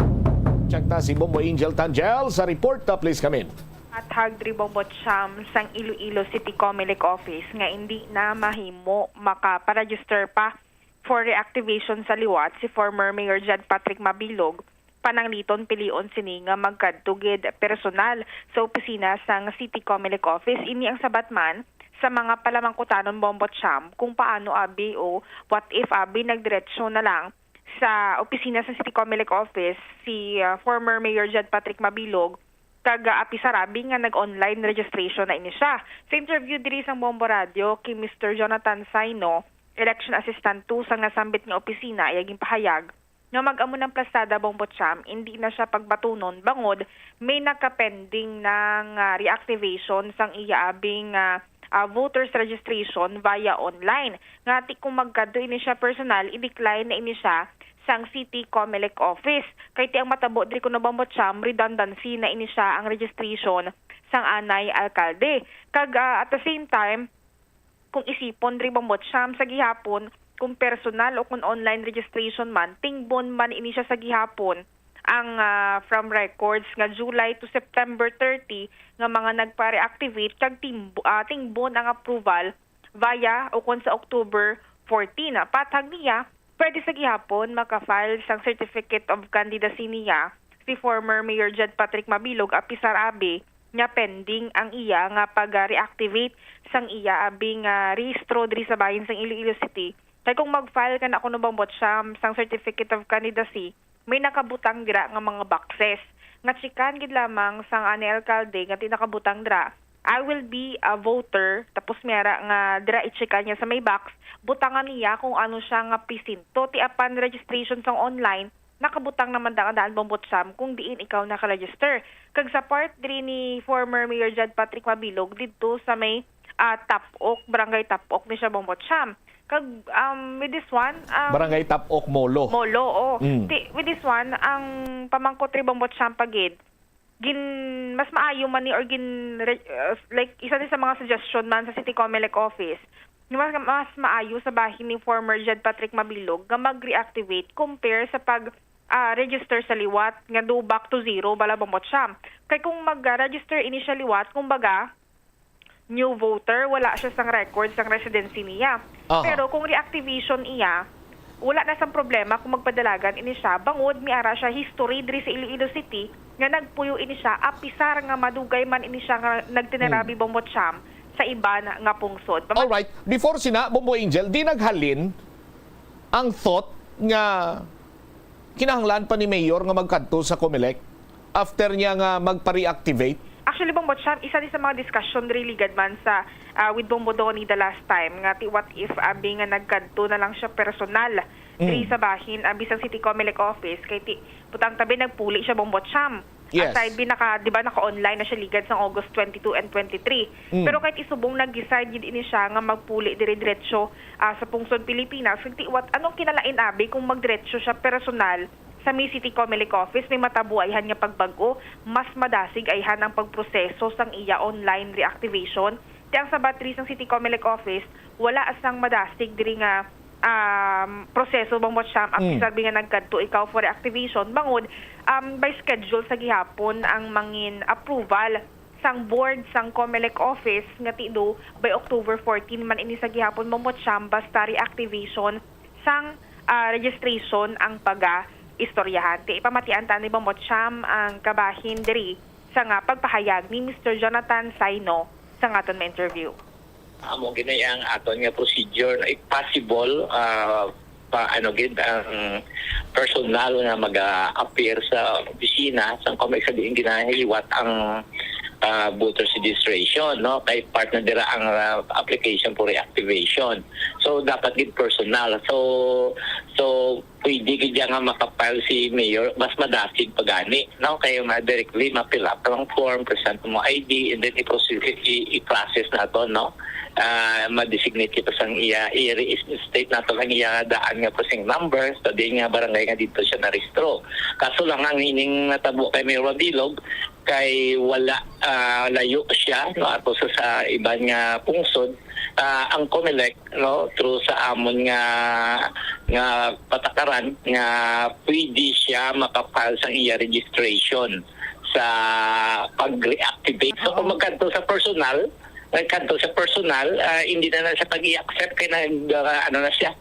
Check ta si Bombo Angel Tangel sa report. Please come in. Athag diri, Bombo Cham, sang Iloilo City Comelec Office nga indi na mahimo makaparegister pa for reactivation sa liwat si former Mayor John Patrick Mabilog, panangliton pilion sini nga magkadto gid personal sa opisina sang City Comelec Office. Ini ang sabat man sa mga palamangkutanon, Bombo Cham, kung paano abi o what if abi nagdiretso na lang sa opisina sa City Comelec Office si, ah, former Mayor John Patrick Mabilog, kag, ah, apisar abi nga nag-online registration na ini siya. Sa interview diri sang Bombo Radio kay Mister Jonathan Saino, election assistant two sang nasambit nga opisina, iya ginpahayag nga mag-amo ng plastada, Bombo Cham, hindi na siya pagbatunon bangod may nakapending na nga reactivation sang iya abing, ah, ah, voters registration via online. Nga ti kung magkadto ini siya personal, i-decline na ini siya sang City Comelec office. Kay ti ang matabo diri kuno, Bombo Cham, redundancy na ini siya ang registration sang anay alkalde. Kag, ah, at the same time, kung isipon diri, Bombo Cham, sa gihapon, kung personal o kung online registration man, tingbon man ini siya sa gihapon ang, ah, from records nga July to September thirty nga mga nagpa-reactivate kag timbo-, ah, tingbon ang approval via o kung sa October fourteen. Patag niya, pwede sa gihapon maka-file sang Certificate of Candidacy niya si former Mayor Jed Patrick Mabilog, apisar abi nga pending ang iya nga pag-reactivate sang iya abi nga rehistro diri sa bahin sang Iloilo City. Kay kung mag-file ka na kuno, Bombo Cham, sang Certificate of Candidacy, may nakabutang dira nga mga boxes. Nga chikan gid lamang sang anay alkalde nga ti nakabutang dira, "I will be a voter," tapos may ara nga dira i-chikan niya sa may box, butangan niya kung ano siya nga presinto. Ti apan registration sang online, nakabutang naman da nga daan, Bombo Cham, kung diin ikaw naka-register. Kag sa part diri ni former Mayor Jed Patrick Mabilog didto sa may, ah, Tapok, Barangay Tapok ni siya, Bombo Cham. Kag, um, with this one, um, Barangay Tapok, Molo. Molo, oo. Mm. Ti, with this one, ang pamangkot ri, Bombo Cham, pa gid, gin, mas maayo man ni or gin, re-, uh, like, isa ni sa mga suggestion man sa City Comelec office, nga mas, mas maayo sa bahin ni former Jed Patrick Mabilog nga mag-reactivate compare sa pag, ah, register sa liwat nga do back to zero bala, Bombo Cham. Kay kung mag-register ini siya liwat, kumbaga, new voter, wala siya sang record sang residency niya. Aha. Pero kung reactivation iya, wala na sang problema kung magpadalagan ini siya, bangod may ara siya history diri sa Iloilo City nga nagpuyo ini siya, apisar nga madugay man ini siya nga nagtinirabi, Hmm. Bombo Cham, sa iban nga pungsod. Pama- Alright, before sina, Bombo Angel, di naghalin ang thought nga kinahanglan pa ni Mayor nga magkadto sa Comelec after niya nga magpa-reactivate? Actually, Bombo Cham, isa ni sa mga discussion diri ligad man sa, ah, with Bombo Donny the last time, nga ti what if abi nga nagkadto na lang siya personal diri Mm. sa bahin abi sang City Comelec office, kay ti, butang tabi nagpuli siya, Bombo Cham. Yes. Aside bi naka, di ba, naka-online na siya ligad sang August twenty-two and twenty-three. Mm. Pero kahit isubong nag-decide gid ini siya nga magpuli dire diretso, ah, sa pungsod Pilipinas, kag ti what, anong kinalain abi kung magdiretso siya personal sa may City Comelec office? May matabo ayhan nga pagbag-o, mas madasig ayhan ang pagproseso sang iya online reactivation. Ti ang sabat diri sang City Comelec office, wala sang madasig diri nga, um, proseso, Bombo Cham, ang Mm. sabi nga nagkadto ikaw for reactivation, bangod, um, by schedule sa gihapon ang mangin approval sang board sang Comelec office nga ti do by October fourteen man ini sa gihapon, Bombo Cham, basta reactivation sang, ah, registration ang paga-istoryahan. Ti ipamatian ta ni, Bombo Cham, ang kabahin diri sa nga pagpahayag ni Mister Jonathan Saino sa ngaton nga interview. Amo gid na ang aton nga procedure, no? If possible, ah, pa, ano gid, ang personal nga mag-appear sa opisina, sa kung may sabihin ginahiliwat ang, ah, voters registration, no? Kay part na dira ang, ah, application for reactivation. So, dapat gid personal. So, so, pwede gid nga makapal si Mayor, mas madasig pa gani, no? Kay ma-, directly ma-fill up ang form, present mo I D, and then i-proce-, i-, i-process nato, no? Ah, ma-designate kita sang iya, i-reinstate nato ang iya daan nga precinct number sa diin nga barangay nga dito siya narehistro. Kaso lang, ang ining natabo kay Mayor Mabilog, kay wala, ah, layo siya, no, ato sa, sa iban nga pungsod, ah, ang Comelec, no, through sa amon nga, nga patakaran nga pwede siya makapal sang iya registration sa pag-reactivate. So, kung Oo. magkadto sa personal, magkadto sa personal, ah, hindi na na siya pag-i-accept kay nag, ah, ano na siya,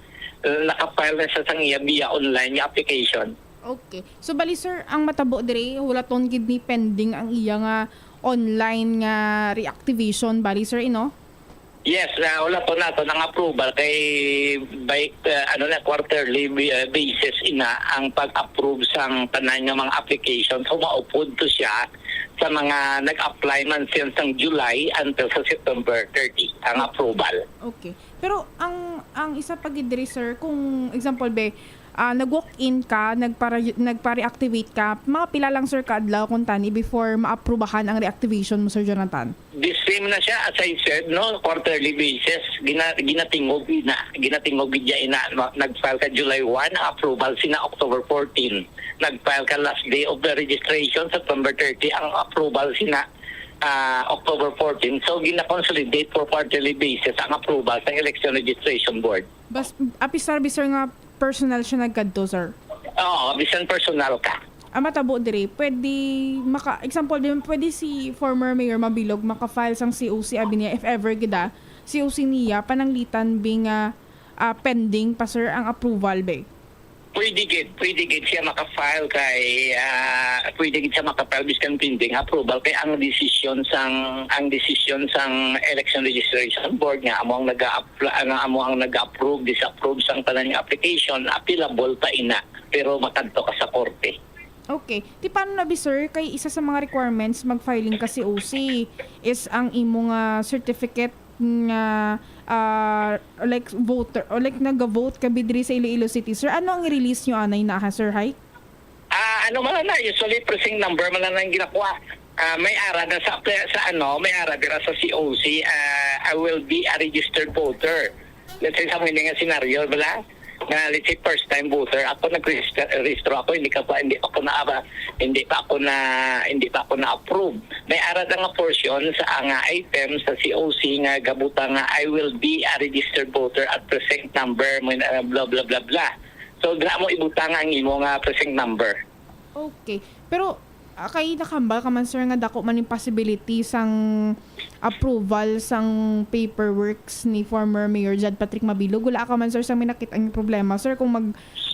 nakapile na siya sang iya via online nga application. Okay. So, bali, sir, ang matabo diri, hulaton gid ni pending ang iya nga online nga reactivation, bali, sir, ino? Yes, ah, hulaton nato ang approval kay by, ah, ano na, quarterly, ah, basis ina ang pag-approve sang tanan nga mga applications. So, maupod to siya sa mga nag-apply man since sang July until sa September thirty ang approval. Okay. Pero ang, ang isa pa gid diri, sir, kung example, be, ah, nag-walk-in ka, nagpara-, nagpa-reactivate ka, mga pila lang, sir, ka adlaw kung tani before maaprubahan ang reactivation mo, Sir Jonathan? The same na siya, as I said, no, quarterly basis. Gina-, ginatingog ina, ginatingog gid ina, no? Nag-file ka July one, ang approval sina October fourteen. Nag-file ka last day of the registration, September thirty, ang approval sina, ah, October fourteen. So, gina-consolidate for quarterly basis ang approval sa Election Registration Board. Bas, apisar, bi, sir, nga personal siya nagkadto, sir? Oo, bisan personal ka. Ang matabo diri, pwede maka, example, di, pwede si former Mayor Mabilog maka-file sang C O C, abi niya, if ever gid, ah, C O C niya, pananglitan, bi, nga, ah, pending pa, sir, ang approval, be? Pwede gid, pwede gid siya maka-file kay, ah, pwede gid siya maka-file bisan pending approval kay ang desisyon sang, ang desisyon sang Election Registration Board nga amo ang naga-apply, nga amo ang nag-approve, disapprove sang tanan nga application, appealable pa ina, pero makadto ka sa korte. Okay. Ti paano na bi, sir, kay isa sa mga requirements mag-filing ka C O C is ang imo nga certificate nga, ah, like, voter, or, like, naga-vote ka bi diri sa Iloilo City, sir? Ano ang release nyo anay na, ha, Sir Hai? Ah, ano man na, usually precinct number man lang ang ginakuha. Ah, may ara na sa, sa ano, may ara dira sa C O C, ah, "I will be a registered voter." Let's say, sa mga nga senaryo, bala, nga, let's say, first time voter, ako nag-register, rehistro ako, hindi ka pa, hindi pa ako na, hindi pa ako na, hindi pa ako na-approve. May ara na nga portion sa nga item sa C O C nga gabuta nga, "I will be a registered voter at precinct number," mo na, blah, blah, blah, blah. So, dira mo ibutang ang imo nga precinct number. Okay. Pero, ah, kay nakahambal ka man, sir, nga dako man yung possibility sang approval sang paperworks ni former Mayor Jed Patrick Mabilog. Wala ka man, sir, sa may nakita ang problema, sir, kung mag,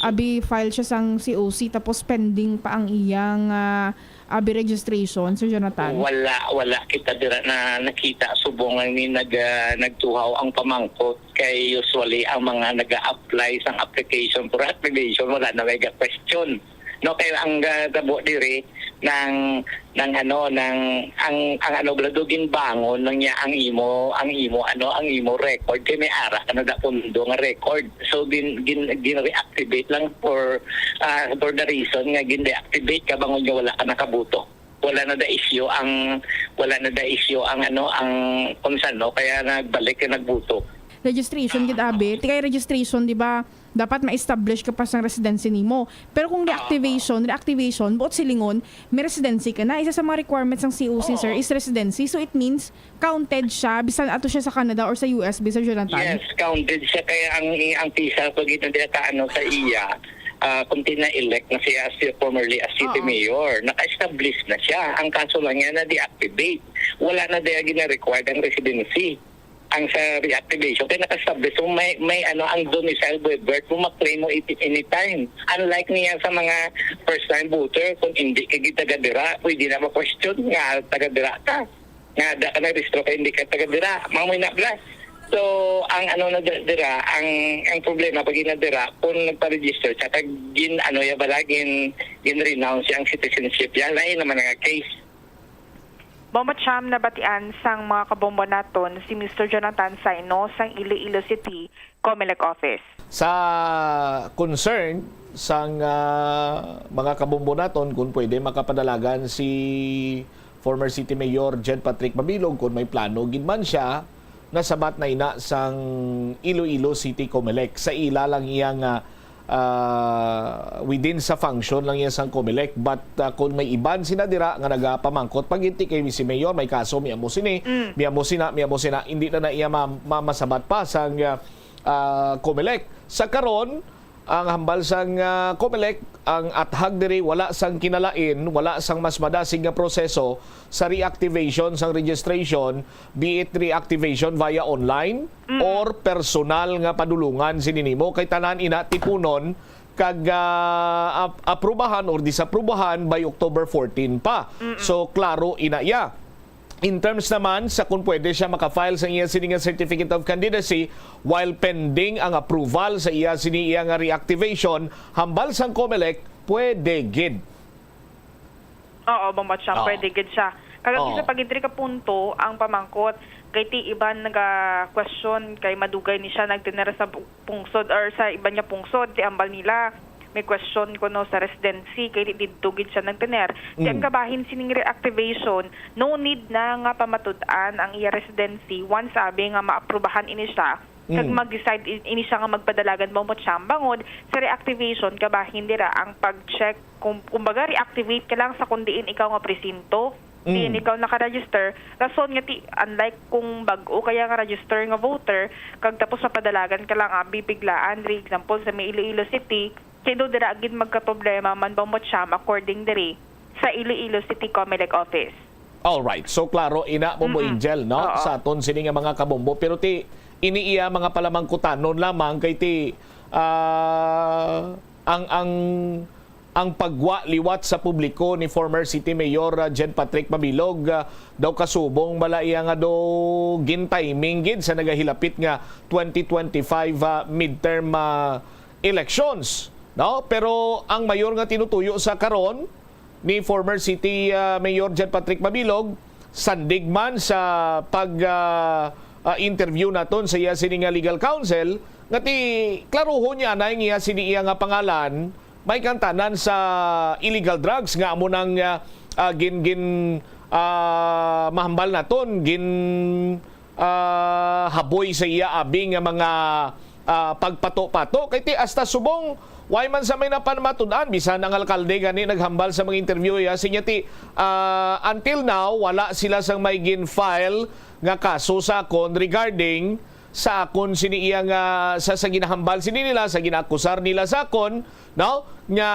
abi, file siya sang C O C tapos pending pa ang iyang, ah, abi, registration, Sir Jonathan? Wala, wala kita dira na nakita subong ang ni nag, ah, nagtuhaw ang pamangkot. Kay usually ang mga nag-a-apply sang application for activation, wala na may question. No, kay ang, ah, tabo diri, nang, nang ano, nang, ang, ang ano, bala, do ginbangon lang niya ang imo, ang imo, ano, ang imo record, kay may ara ka na da pundo nga record. So, gin-, gin-, gin-reactivate lang for, ah, for the reason nga gin-deactivate ka bangod nga wala ka nakabuto. Wala na da issue ang, wala na da issue ang, ano, ang kung saan, no? Kaya nagbalik ka nagbuto. Registration gid, abi. Ti kay registration, di ba? Dapat ma-establish ka pa sang residency nimo. Pero kung reactivation, reactivation, buot silingon, may residency ka na. Isa sa mga requirements ng C O C, sir, is residency. So it means, counted siya, bisan ato siya sa Canada or sa U S, Sir Jonathan? Yes, counted siya. Kaya ang, ang visa, pag ito dira ka, ano, sa iya, ah, kung tina-elect na siya as formerly as city mayor, naka-establish na siya. Ang kaso lang niya, na-deactivate. Wala na dira gina-required ang residency. Ang sa reactivation, kaya naka-establish. So, may, may, ano, ang domicile by birth mo, ma-claim mo it anytime. Unlike niya sa mga first-time voter, kung hindi ka gid taga dira, pwede na ma-question nga taga dira ka. Nga da ka na-rehistro kay hindi ka taga dira. Mga may nabla. So, ang ano na di-, dira, ang, ang problema pag na dira, kung nagpa-register siya, kag gin, ano, ya bala, gin, gin-renounce ang citizenship, yan, lain naman nga case. Bombo Cham, nabatian sang mga kabombo naton si Mister Jonathan Saino sang Iloilo City Comelec Office. Sa concern sang, ah, mga kabombo naton, kung pwede, makapadalagan si former City Mayor Jed Patrick Mabilog kung may plano gid man siya nasabat na ina sang Iloilo City Comelec. Sa ila lang iya nga, ah, within sa function lang iya sang Comelec. But, ah, kung may iban sina dira nga nagapamangkot, pag inti kay si Mayor, may kaso, mi amo sini, Mm. mi amo sina, mi amo sina, hindi na na iya ma-, ma-, masabat pa sang, ah, ah, Comelec. Sa karon, ang hambal sang, ah, Comelec, ang athag diri wala sang kinalain, wala sang mas madasig nga proseso sa reactivation sang registration, be it reactivation via online Mm. or personal nga padulungan sini nimo, kay tanan ina tipunon kag, ah, ap-, aprubahan or disaprubahan by October fourteen pa. Mm-mm. So, klaro ina iya. In terms naman sa kung pwede siya maka-file sa iya sini nga certificate of candidacy while pending ang approval sa iya sini iya nga reactivation, hambal sang Comelec, pwede gid. Oo, Bombo Cham, Oo. pwede gid siya. Kag ang Oo. isa pa gid diri ka punto, ang pamangkot, kay ti iban naga-question kay madugay ni siya nagtinira sa pu-, pungsod or sa iban nga pungsod, ti ambal nila. may question kuno sa residency, kay di didto gid siya nagtener. Di ang Mm. kabahin sining reactivation, no need na nga pamatud-an ang iya residency once abi nga maaprubahan ini siya, kag Mm. mag-decide i-, ini siya nga magpadalagan ba mo siyam. Bangod sa reactivation, kabahin dira ang pag-check, kung, kumbaga, reactivate ka lang sa kung diin ikaw nga presinto, Mm. diin ikaw naka-register. Rason nga ti, unlike kung bag-o kaya nga register nga voter, kag tapos mapadalagan ka lang abi biglaan, for example, sa may Iloilo City, sindo dira gid magkaproblema man ba mo siyam according diri sa Iloilo City Comelec Office. Alright. So, klaro, ina, Bombo Mm-mm. Angel, no? Oo. Sa aton sini nga mga kabombo. Pero ti, ini iya mga palamangkutanon lamang kay ti, ah, ang, ang, ang pagwa liwat sa publiko ni former City Mayor, ah, Jen Patrick Mabilog, ah, daw kasubong bala iya nga do gin-timing gid sa nagahilapit nga twenty twenty-five, ah, midterm, ah, elections, no? Pero ang mayor nga tinutuyo sa karon ni former City, ah, Mayor Jen Patrick Mabilog, sandig man sa pag, ah, ah, interview naton sa iya sini nga legal counsel, nga ti klaruhon niya na ang iya sini iya nga pangalan, may kantanan sa illegal drugs nga amo nang, ah, ah, gin, gin, ah, mahambal naton, gin, ah, haboy sa iya abi nga mga, ah, pagpato-pato. Kay ti hasta subong, way man sa may napamatud-an, bisan ang alkalde gani naghambal sa mga interview iya, sinya ti, ah, until now, wala sila sang may gin-file nga kaso sa akon regarding sa akon sini iya nga, sa, sa ginahambal sini nila, sa ginaakusar nila sa akon, no? Nga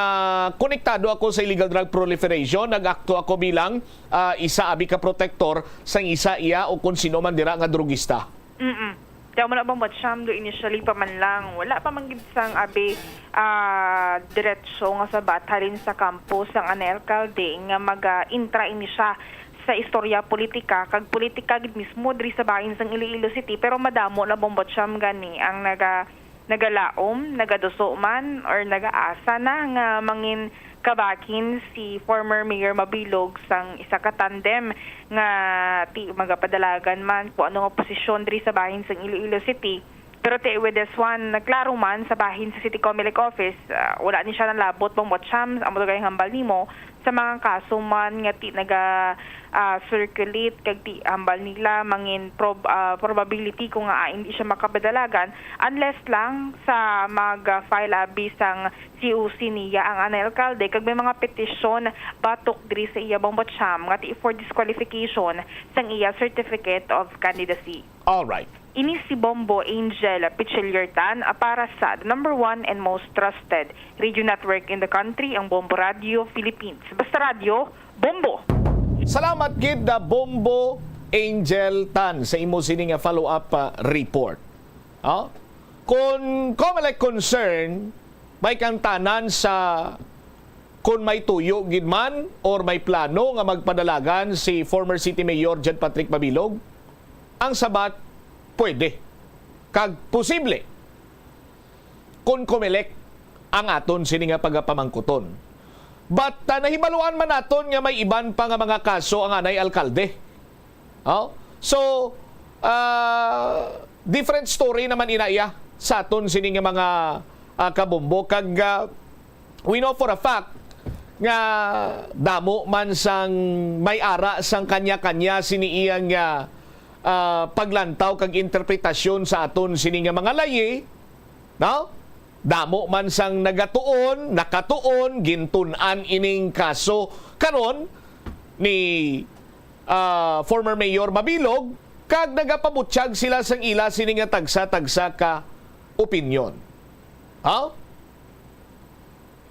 konektado ako sa illegal drug proliferation, nag-akto ako bilang, ah, isa abi ka protektor sang isa iya o kung sino man dira nga drugista. Mm-mm. Kaya mo na bang, Batsyam, do initially pa man lang, wala pa man gid sang abi, ah, diretso nga sabat halin sa kampo sang anay alkalde nga maga-intra ini siya sa istorya politika kag politika gid mismo diri sa bahin sang Iloilo City, pero madamo na, Bombo Cham, gani ang naga-, nagalaom, nagaduso man, or nagaasa na nga mangin kabakin si former Mayor Mabilog sang isa ka tandem nga ti magapadalagan man kung ano nga posisyon diri sa bahin sang Iloilo City. Pero ti with this one, naklaro man sa bahin sa City Comelec Office, ah, wala ni siya nalabot, Bombo Cham, amo to gayang hambal nimo, sa mga kaso man nga ti naga, ah, circulate kag ti hambal nila mangin prob-, ah, probability kung nga, ah, hindi siya makapadalagan unless lang sa mag-file abi sang C O C niya ang anay alkalde kag may mga petisyon batok diri sa iya, Bombo Cham, nga ti for disqualification sang iya certificate of candidacy. Alright. Ini si Bombo Angel Pichiliertan, ah, para sa the number one and most trusted radio network in the country, ang Bombo Radio Philippines. Basta radyo, Bombo! Salamat gid na Bombo Angel Tan sa imo sini nga follow-up, ah, report. Ah? Kung Comelec concern, may kantanan sa kung may tuyo gid man or may plano nga magpadalagan si former City Mayor Jen Patrick Mabilog, ang sabat, pwede kag posible kung Comelec ang aton sini nga pagapamangkuton. But, ah, nahibaluan man naton nga may iban pa nga mga kaso ang anay alkalde. Oh? So, ah, different story naman ina iya sa aton sini nga mga, ah, kabombo. Kag, ah, we know for a fact nga damo man sang may ara sang kanya-kanya sini iya nga, ah, paglantaw kag interpretasyon sa aton sini nga mga layi, no? Damo man sang nagatuon, nakatuon, gintun-an ining kaso karon ni, ah, former Mayor Mabilog, kag nagapabutyag sila sang ila sini nga tagsa-tagsa ka opinyon. Ha?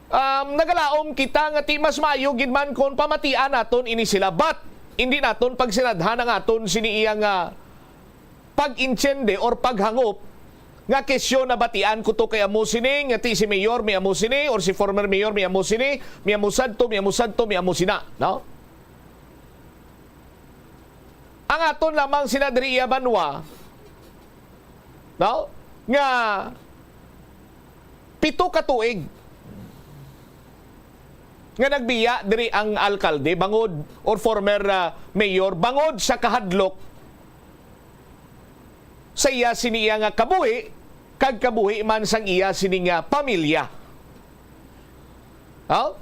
Um, nagalaom kita nga ti mas maayo gid man kon pamatian naton ini sila, but hindi naton pagsinadhan ang aton sini iya nga pag-intiende or paghangop nga kesyon na batian ko to kay amo sini, nga ti si mayor may amo sini, or si former mayor may amo sini, may amo sadto, may amo sadto, may amo sina, no? Ang aton lamang sila diri iya banwa, no? Nga pito ka tuig nga nagbiya diri ang alkalde bangod or former, ah, mayor bangod sa kahadlok sa iya sini iya nga kabuhi kag kabuhi man sang iya sini nga pamilya. Oh?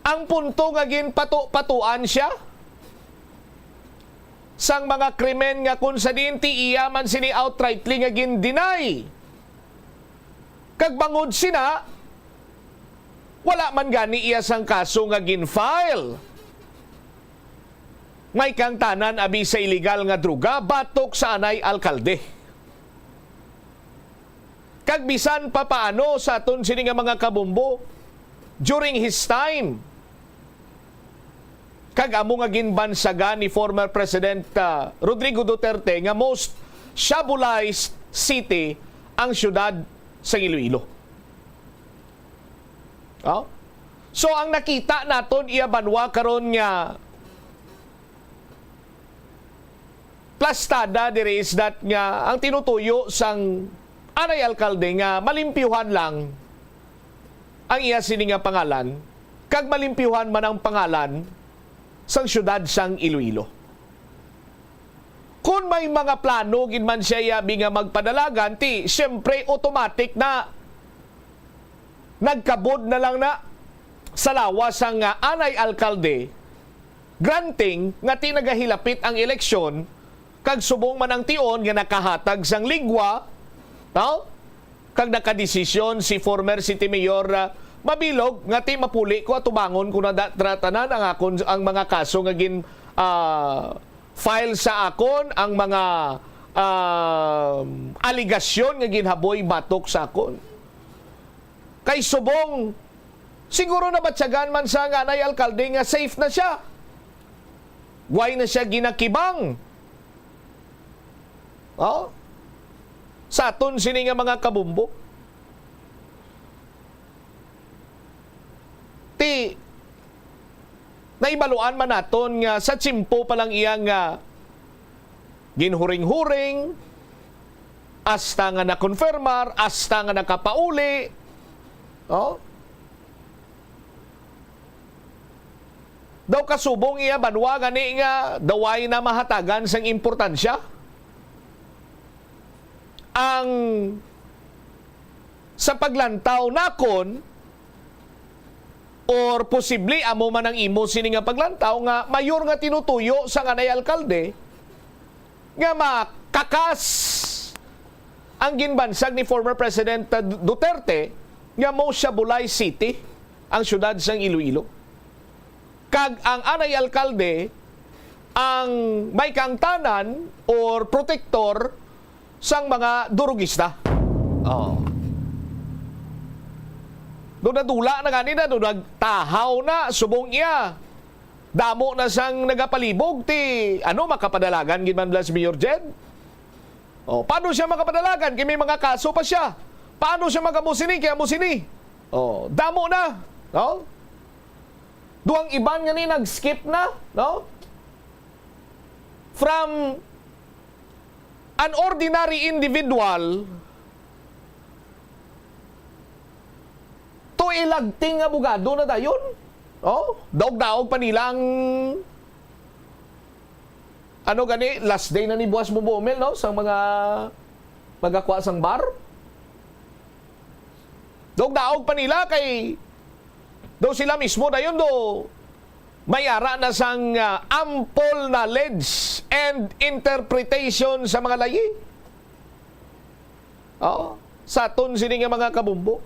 Ang punto nga ginpato-patuan siya sang mga krimen nga kung sa diin ti iya man sini outrightly nga gin-deny. Kag bangod sina, wala man gani iya sang kaso nga gin-file. May kangtanan abi sa iligal nga droga batok sa anay alkalde. Kag bisan pa paano sa aton sini nga mga kabumbo, during his time, kag amo nga ginbansagan ni former President, ah, Rodrigo Duterte nga most Shabualized city ang siyudad sang Iloilo. Oh? So, ang nakita naton iya banwa karon nga plastada diri is that nga ang tinutuyo sang anay alkalde nga malimpyuhan lang ang iya sini nga pangalan, kag malimpyuhan man ang pangalan sang siyudad sang Iloilo. Kung may mga plano gid man siya yabi nga magpadalagan, ti, siyempre, automatic na nagkabod na lang na sa lawas sang, ah, anay alkalde, granting nga ti nagahilapit ang eleksyon, kag subong man ang tion nga nakahatag sang ligwa, no? Kag nakadesisyon si former City Mayor, ah, Mabilog nga ti mapuli ko, atubangon ko na da-, tra-, tanan ang akon, ang mga kaso nga gin, ah, file sa akon, ang mga, ah, aligasyon nga ginhaboy batok sa akon. Kay subong, siguro nabatyagan man sa anay alkalde nga safe na siya. Why na siya ginakibang? Oh? Sa aton sini nga mga kabumbo. Ti, naibaluan man naton nga sa tiyempo pa lang iya nga ginhuring-huring, hasta nga nakonfirmar, hasta nga nakapauli. Oh? Daw kasubong iya banwa gani nga daw wala na mahatagan sang importansya ang sa paglantaw nakon, or posible amo man ang imo sini nga paglantaw nga mayor nga tinutuyo sang anay alkalde nga makakas ang ginbansag ni former President Duterte nga mo siya Bulay City ang siyudad sang Iloilo. Kag ang anay alkalde ang may kaangtanan or protektor sang mga durugista. Oh. Do nadula na gani na, do nagtahaw na, subong iya. Damo na sang nagapalibog, ti, ano, makapadalagan gid man bala si Mayor Jed? Oh, paano siya makapadalagan? Kay may mga kaso pa siya. Paano siya mag-amo sini? Kay amo sini. Oh, damo na, no? Duang iban nga ni nag-skip na, no? From an ordinary individual to ilagting abogado na dayon. Oh, daog-daog pa nilang, ano gani, last day na ni buwas mo bumil, no? Sa mga magakuha sang bar. Daog-daog pa nila kay daw sila mismo dayon do may ara na sang, ah, ample knowledge and interpretation sa mga layi. Oo, sa aton sini nga mga kabumbo.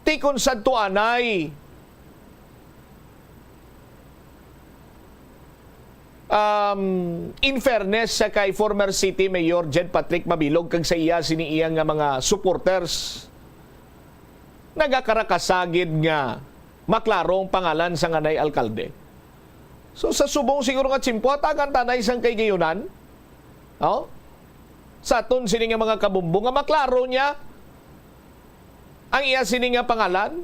Ti kon sadto anay, um, in fairness sa kay former City Mayor Jed Patrick Mabilog kag sa iya sini iya nga mga supporters, nagakarakasagid nga maklaro ang pangalan sa anay alkalde. So, sa subong siguro nga tiyempo, hatagan ta anay sang kahigayonan, no? Sa aton sini nga mga kabumbo nga maklaro niya ang iya sini nga pangalan,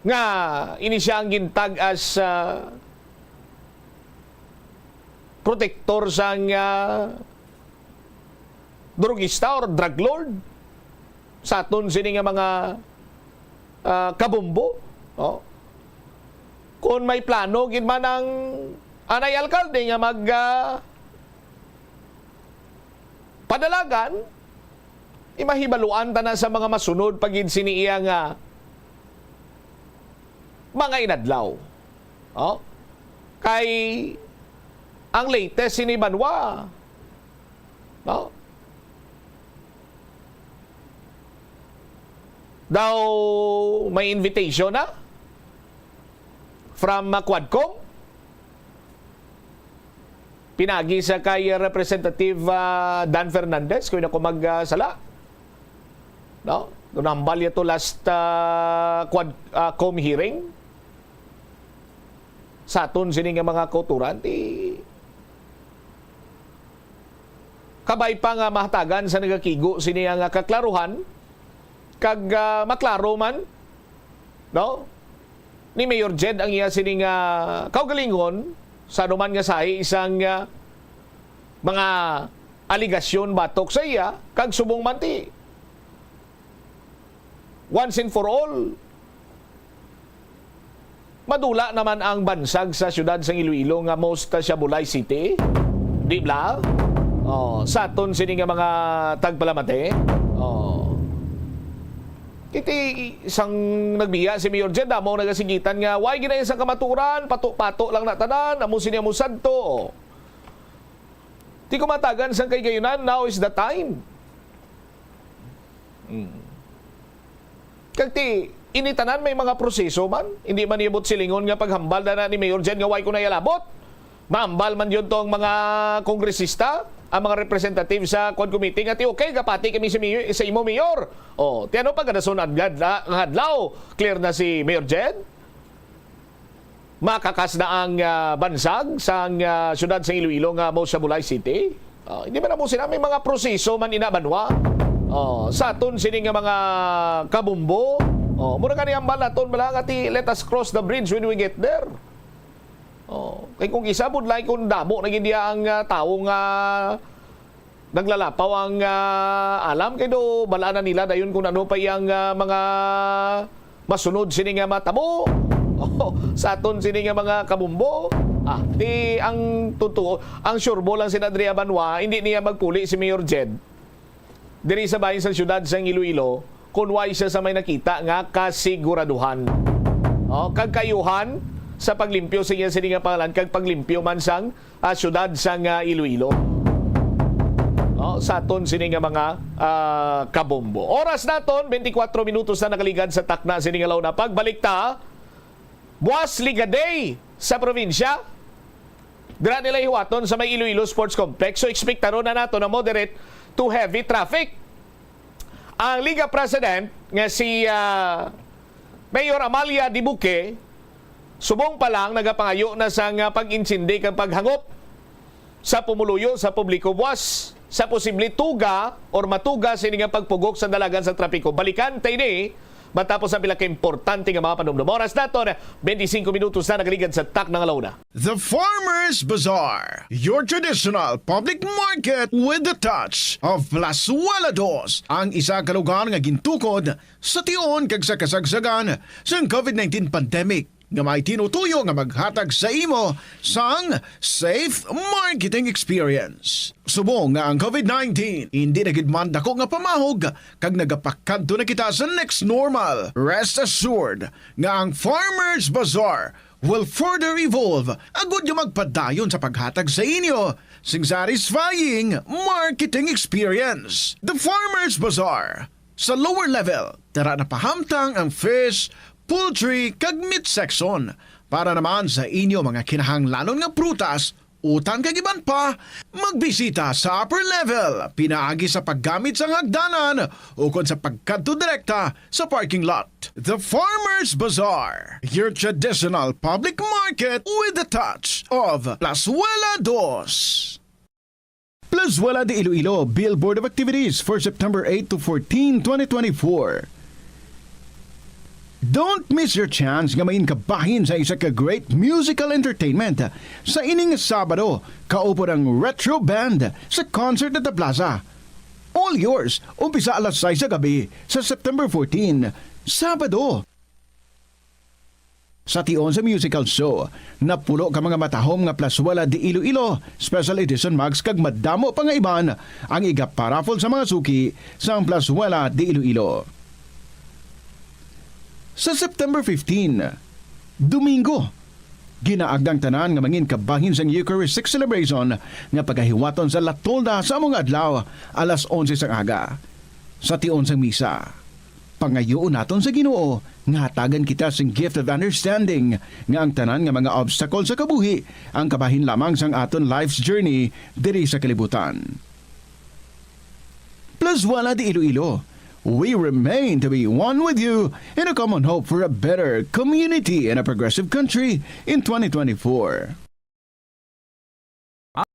nga ini siya ang gintag as, ah, protektor sang, ah, drugista or drug lord sa aton sini nga mga, ah, kabumbo, no? Kung may plano gid man ang anay alkalde nga mag, ah, padalagan, Imahibaluan ta na sa mga masunod pa gid sini iya nga mga inadlaw. Oh? Kay ang latest sini banwa, no? Daw may invitation na from, uh, Quadcom. Pinagi sa kay Representative, ah, Dan Fernandez, kung ako mag, ah, sala. No? Nahambal niya to last, ah, quad, ah, com hearing. Sa aton sini nga mga kauturan, ti kabay pa nga mahatagan sa nagakigo sini nga kaklaruhan, kag, ah, maklaro man, no? Ni Mayor Jed ang iya sini nga kaugalingon sa anuman nga sahi sang, ah, mga aligasyon batok sa iya, kag subong man ti, once and for all, madula naman ang bansag sa siyudad sang Iloilo nga most sa Bulay City. Di bala? Oh, sa aton sini nga mga tagpalamati. Oh. Iti sang nagbiya si Mayor Jed, amo nagasinggitan nga, "Why ginayon sang kamaturan? Pato-pato lang na tanan. Amo sini amo sadto." Ti kumatagan sang kahigayonan, now is the time. Hmm. Kag ti, ini tanan may mga proseso man. Hindi man niabot silingon nga paghambal na, na ni Mayor Jed nga way ko nayalabot. Mahambal man yun tong mga kongresista, ang mga representative sa Quad Committee nga ti, "Okay, gapati kami sa, mayor, sa imo, Mayor." Oh, ti ano pa ganason ang adla-, ang adlaw? Clear na si Mayor Jed? Makakas na ang, ah, bansag sang, ah, siyudad sang Iloilo nga mo sa Bulay City. Ah, hindi man mo sila may mga proseso man ina banwa. Oh, sa aton sini nga mga kabumbo. Oh, mura nga ni ambal naton bala nga ti, "Let us cross the bridge when we get there." Oh, kay kung isa budlay kung damo na gid diya ang, ah, tawo nga naglalapaw ang, ah, alam kay do balaan na nila dayon kung ano pa iyang, ah, mga masunod sini nga matabo. Oh, sa aton sini nga mga kabumbo. Ah, di ang totoo, ang sure ball lang sina Andrea Banwa, hindi niya magpuli si Mayor Jed diri sa bahin sa siyudad sang Iloilo, kung way siya sa may nakita nga kasiguraduhan. Oh, kag kayuhan sa paglimpyo sa iya sini nga pangalan, kag paglimpyo man sang ah, siyudad sang, ah, Iloilo. No? Sa aton sini nga mga, ah, kabombo. Oras naton, twenty-four minutos na nakaligad sa takna sini nga launa. Pagbalik ta, buwas Liga Day sa probinsya. Dira nila hiwaton sa may Iloilo Sports Complex. So, ekspektaron na nato na moderate to heavy traffic. Ang Liga President nga si, ah, Mayor Amalia Dibuque, subong pa lang nagapangayo na sang, ah, pag-insindi kag paghangop sa pumuluyo sa publiko buwas sa posible tuga or matuga sini nga pagpugok sa dalagan sa trapiko. Balikan ta ini matapos ang pila ka importante nga mga panumdum. Oras naton, twenty-five minutos na nagaligad sa takna nga launa. The Farmers Bazaar, your traditional public market with the touch of Plazuela Dos, ang isa ka lugar nga gintukod sa tion kag sa kasagsagan sang covid nineteen pandemic, nga may tinutuyo nga maghatag sa imo sang safe marketing experience. Subong nga ang covid nineteen hindi na gid man dako nga pamahog kag nagapakadto na kita sa next normal, rest assured nga ang Farmers Bazaar will further evolve agud nga magpadayon sa paghatag sa inyo sing satisfying marketing experience. The Farmers Bazaar. Sa lower level, dara na pahamtang ang fish, poultry, kag meat section. Para naman sa inyo mga kinahanglanon nga prutas, utan kag iban pa, magbisita sa upper level pinaagi sa paggamit sang hagdanan ukon sa pagkadto direkta sa parking lot. The Farmers Bazaar, your traditional public market with the touch of Plazuela Dos. Plazuela de Iloilo, Billboard of Activities for September eight to fourteen, twenty twenty-four. Don't miss your chance nga main kabahin sa isa ka great musical entertainment sa ining Sabado, kaupod ang Retro Band sa Concert at the Plaza. All yours, umpisa alas sais sa gabi sa September fourteen, Sabado. Sa tion sa musical show, napulo ka mga matahom nga Plazuela de Iloilo Special Edition mugs kag madamo pa nga iban ang igaparaffle sa mga suki sang Plazuela de Iloilo. Sa September fifteen, Domingo, ginaagda ang tanan nga mangin kabahin sang Eucharistic Celebration nga pagahiwaton sa La Tolda sa amo nga adlaw, alas onse sang aga, sa tion sang misa. Pangayuon naton sa Ginoo nga hatagan kita sing gift of understanding nga ang tanan nga mga obstacle sa kabuhi ang kabahin lamang sang aton life's journey diri sa kalibutan. Plazuela de Iloilo, we remain to be one with you in a common hope for a better community and a progressive country in twenty twenty-four.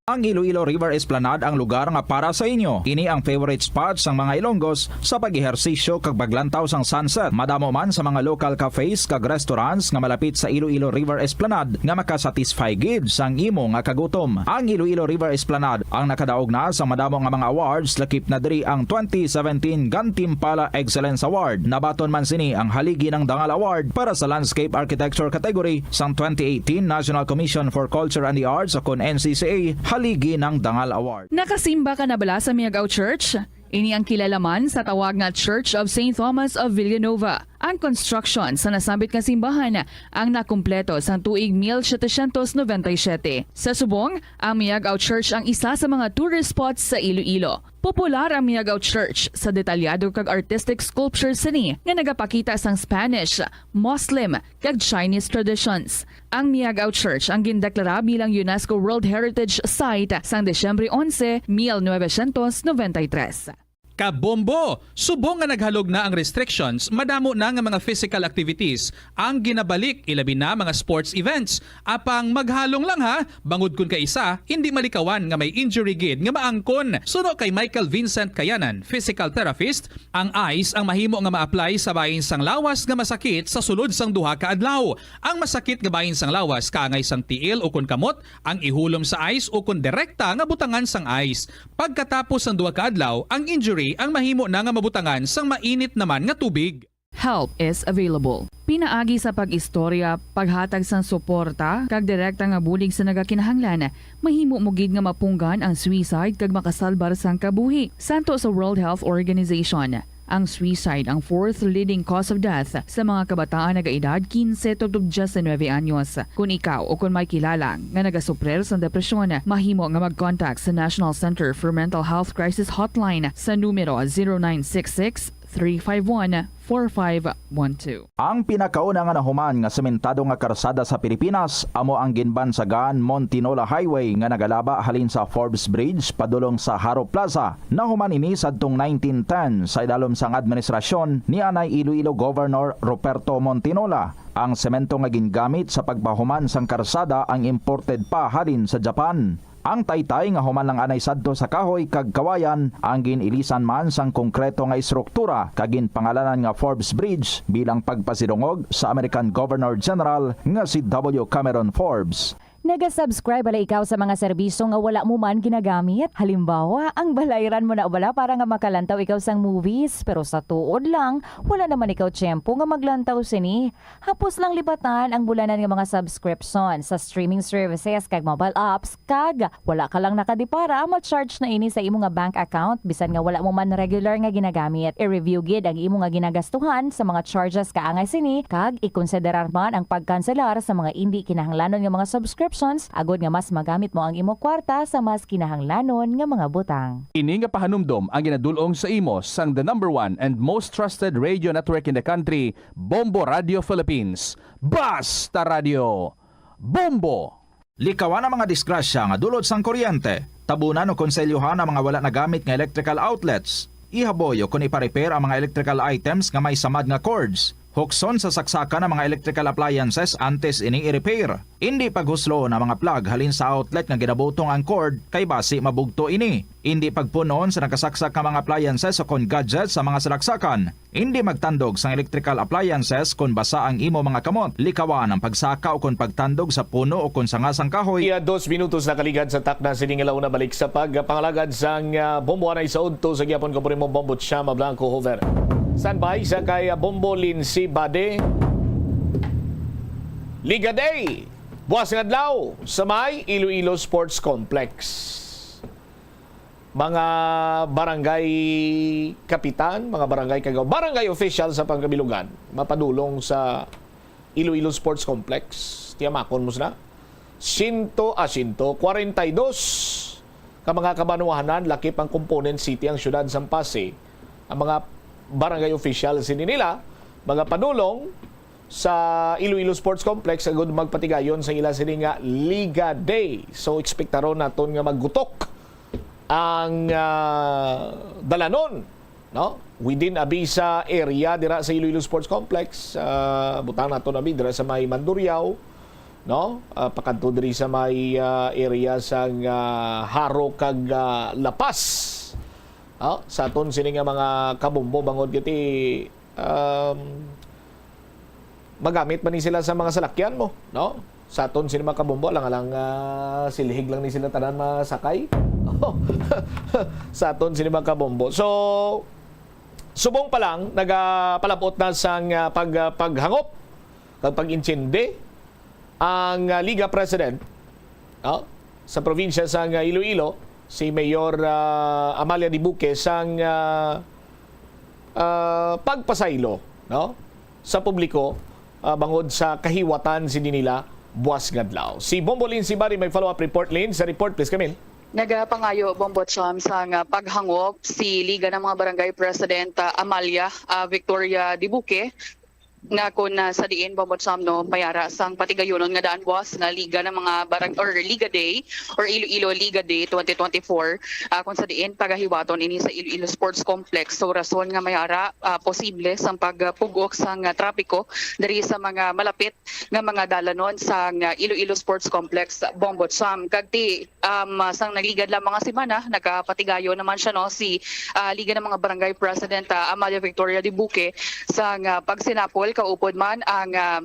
Ang Iloilo River Esplanade ang lugar nga para sa inyo. Ini ang favorite spot sang mga Ilonggos sa pag-ehersisyo kag paglantaw sang sunset. Madamo man sa mga local cafes kag restaurants nga malapit sa Iloilo River Esplanade nga makasatisfy gid sang imo nga kagutom. Ang Iloilo River Esplanade ang nakadaog na sa madamo nga mga awards, lakip na diri ang twenty seventeen Gantimpala Excellence Award. Nabaton man sini ang Haligi ng Dangal Award para sa Landscape Architecture category sang twenty eighteen National Commission for Culture and the Arts o kon N C C A Haligi ng Dangal Award. Nakasimba ka na bala sa Miagao Church? Ini ang kilala man sa tawag nga Church of Saint Thomas of Villanova. Ang construction sa nasambit nga simbahan ang nakumpleto sang tuig mil setecientos noventa y siete. Sa subong, ang Miagao Church ang isa sa mga tourist spots sa Iloilo. Popular ang Miagao Church sa detalyado kag artistic sculptures sini nga nagapakita sang Spanish, Muslim, kag Chinese traditions. Ang Miagao Church ang gindeklara bilang UNESCO World Heritage Site sang Disyembre onse, mil novecientos noventa y tres. Kabombo! Subong nga naghalog na ang restrictions, madamo na nga mga physical activities ang ginabalik, ilabi na mga sports events. Apang maghalong lang ha, bangod kun kaisa, hindi malikawan nga may injury gid nga maangkon. Suno kay Michael Vincent Kayanan, physical therapist, ang ice ang mahimo nga ma-apply sa bahin sang lawas nga masakit sa sulod sang duha ka adlaw. Ang masakit nga bahin sang lawas kaangay sang tiil ukon kamot ang ihulom sa ice ukon direkta nga butangan sang ice. Pagkatapos sang duha ka adlaw, ang injury ang mahimo na nga mabutangan sang mainit naman nga tubig. Help is available. Pinaagi sa pag-istorya, paghatag sang suporta, kag direkta nga bulig sa nagakinahanglan, mahimo mo gid nga mapunggan ang suicide kag makasalbar sang kabuhi. Santo sa World Health Organization, ang suicide ang fourth leading cause of death sa mga kabataan nagaedad kinse tubtob diyes nuebe anyos. Kon ikaw o kon may kilala nga nagasuprir sang depresyon, mahimo nga mag-contact sa National Center for Mental Health Crisis Hotline sa numero zero nine six six, three five one, four five one two. Ang pinakauna nga nahuman nga sementado nga karsada sa Pilipinas amo ang ginbansagan Montinola Highway nga nagalaba halin sa Forbes Bridge padulong sa Jaro Plaza. Nahuman ini sadtong nineteen ten sa idalom sang administrasyon ni anay Iloilo Governor Ruperto Montinola. Ang semento nga gingamit sa pagpahuman sang karsada ang imported pa halin sa Japan. Ang taytay nga human lang anay sadto sa kahoy kag kawayan ang gin-ilisan man sang konkreto nga estruktura kag ginpangalanan nga Forbes Bridge bilang pagpasidungog sa American Governor General nga si W. Cameron Forbes. Naga-subscribe bala ikaw sa mga serbisyo nga wala mo man ginagamit? Halimbawa, ang balayran mo na bala para nga makalantaw ikaw sang movies, pero sa tuod lang, wala naman ikaw tiyempo nga maglantaw sini. Hapos lang libatan ang bulanan nga mga subscription sa streaming services kag mobile apps, kag wala ka lang nakadipara, ma-charge na ini sa imo nga bank account bisan nga wala mo man regular nga ginagamit. I-review gid ang imo nga ginagastuhan sa mga charges kaangay sini, kag ikonsiderar man ang pagkanselar sa mga indi kinahanglanon nga mga subscriptions agod nga mas magamit mo ang imo kwarta sa mas kinahanglanon nga mga butang. Ini nga pahanumdom ang ginadul-ong sa imo sang the number one and most trusted radio network in the country, Bombo Radio Philippines. Basta Radio Bombo! Likawan ang mga disgrasya nga dulot sang kuryente. Tabunan o konselyuhan ang mga wala nagamit nga electrical outlets. Ihaboy o kon ipa-repair ang mga electrical items nga may samad nga cords. Hukson sa saksakan ang mga electrical appliances antes ini i-repair. Indi paghusloon ang mga plug halin sa outlet nga ginabutong ang cord, kay basi mabugto ini. Indi pagpun-on sa nakasaksak nga mga appliances o kon gadgets sa mga salaksakan. Indi magtandog sang electrical appliances kon basa ang imo mga kamot. Likawan ang pagsaka o kon pagtandog sa puno o kon sanga sang kahoy. Iya, dos minutos nakaligad sa takna sining alauna. Balik sa pagpangalagad sang, ah, Bombo Anay sa udto sa gihapon, ko po nimo Bombo Chama Blanco Hover. Standby sa kay, ah, Bombo Lindsay Bade. Liga Day, buwas nga adlaw sa may Iloilo Sports Complex. Mga barangay kapitan, mga barangay kagaw, barangay official sa pangkabilugan, mapadulong sa Iloilo Sports Complex. Tiyamakon mo sila. Siyento, ah, siyento kwarenta y dos ka mga kabanwahanan, lakip ang component city, ang siyudad sang Passi. Ang mga barangay official sini nila, mga padulong sa Iloilo Sports Complex agud magpatigayon sa ila sini nga Liga Day. So, ekspektaron naton nga maggutok ang, ah, dalanon, no? Within Abisa area dira sa Iloilo Sports Complex, ah, butang naton abi dira sa may Mandurriao, no? Ah, pakadto diri sa may, ah, area sang, ah, Jaro kag, ah, La Paz. Ah, sa aton sini nga mga kabombo bangod kiti, um, magamit man ni sila sa mga salakyan mo, no? Sa aton sini mga kabombo, alang-alang, ah, silhig lang ni sila tanan masakay. Sa aton sini mga kabombo. So, subong pa lang, nagapalabot na sang, ah, pag, ah, paghangop kag pag-intindi ang, ah, Liga President, no, sa probinsya sang, ah, Iloilo, si Mayor, ah, Amalia Dibuque sang, ah, ah, pagpasaylo, no, sa publiko, ah, bangod sa kahiwatan sini nila buwas nga adlaw. Si Bombo Lin Sibari may follow-up report. Lin, sa report, please, Camille. Nagapangayo, Bombo Cham, sang, ah, paghangop si Liga ng mga Barangay President, ah, Amalia, ah, Victoria Dibuque, nga kung, ah, sa diin, Bombo Cham, no, mayara sang patigayunon nga daan buwas nga Liga ng mga Barang-, or Liga Day, or Iloilo Liga Day twenty twenty-four, ah, kung sa diin pagahiwaton ini sa Iloilo Sports Complex. So, rason nga mayara, ah, posible sang pagpugok sang, ah, trapiko diri sa mga malapit nga mga dalanon sang, ah, Iloilo Sports Complex, Bombo Cham. Kag ti, um, sang nagligad lang mga semana, nagapatigayon naman siya, no, si, ah, Liga ng mga Barangay President, ah, Amalia Victoria Dibuque, sang, ah, pagsinapol, kaupod man ang, ah,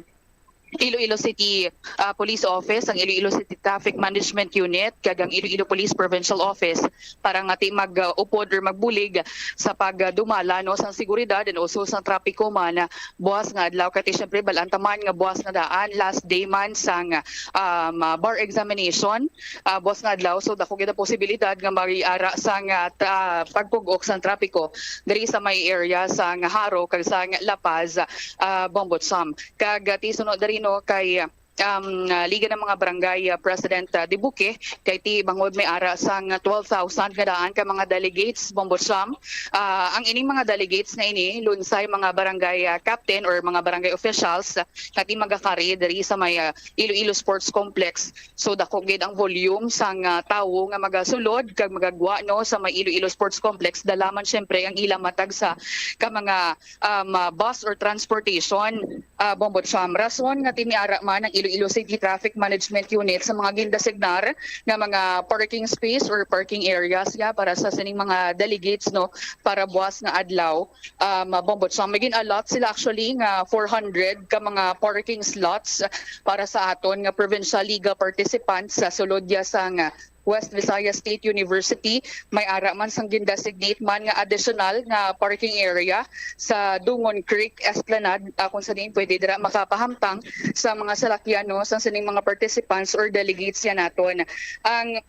Iloilo City, ah, Police Office, ang Iloilo City Traffic Management Unit, kag ang Iloilo Police Provincial Office para nga ti mag-upod or magbulig sa pagdumala, no, sang seguridad and also sang trapiko man, ah, buwas nga adlaw. Kay ti, syempre, bal-an ta man nga buwas nga daan, last day man sang, um, ah, bar examination, ah, buwas nga adlaw. So, dako gid ang posibilidad nga mag-ara sang, ah, tra-, pagpugok sang trapiko diri sa may area sang Jaro kag sang La Paz, ah, Bombo Cham. Kag, ah, ti sunod diri, no, kay, um, ah, Liga ng mga Barangay, ah, President, ah, Dibuque, kay ti bangod may ara sang twelve thousand nga daan ka mga delegates, Bombo Cham. Ah, ang ining mga delegates nga ini, lunsay mga barangay, ah, captain or mga barangay officials, ah, nga ti magakari diri sa may, ah, Iloilo Sports Complex. So, dako gid ang volume sang, ah, tawo nga magasulod kag magagwa, no, sa may Iloilo Sports Complex. Dala man, syempre, ang ila matag sa ka mga, um, ah, bus or transportation, ah, Bombo Cham. Rason nga ti may ara man ang Iloilo City Traffic Management Unit sa mga gindesignar nga mga parking space or parking areas ya para sa sining mga delegates, no, para buwas nga adlaw, um, Bombo Cham. May gin-allot sila actually nga four hundred ka mga parking slots para sa aton nga Provincial Liga participants sa sulod ya sang West Visayas State University. May ara man sang gindesignate man nga additional nga parking area sa Dungon Creek Esplanade, ah, kung sa diin pwede dira makapahamtang sa mga salakyan, no, sa sining mga participants or delegates ya naton. Ang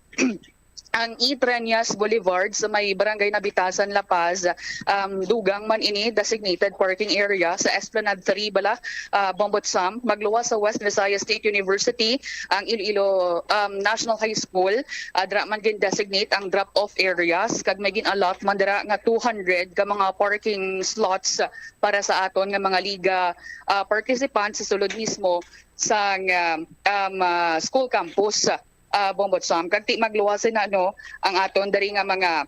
ang E. Treñas Boulevard sa may Barangay Nabitasan, La Paz, um, dugang man ini designated parking area sa Esplanade three bala, ah, Bombo Cham. Magluwas sa West Visayas State University ang Iloilo, um, National High School. Ah, dira man gin-designate ang drop-off areas kag may gin-allot man dira nga two hundred ka mga parking slots para sa aton nga mga liga, ah, participants sa sulod mismo sang, ah, um, ah, school campus, ah, Bombo Cham. Kag ti magluwas na, no, ang aton diri nga mga,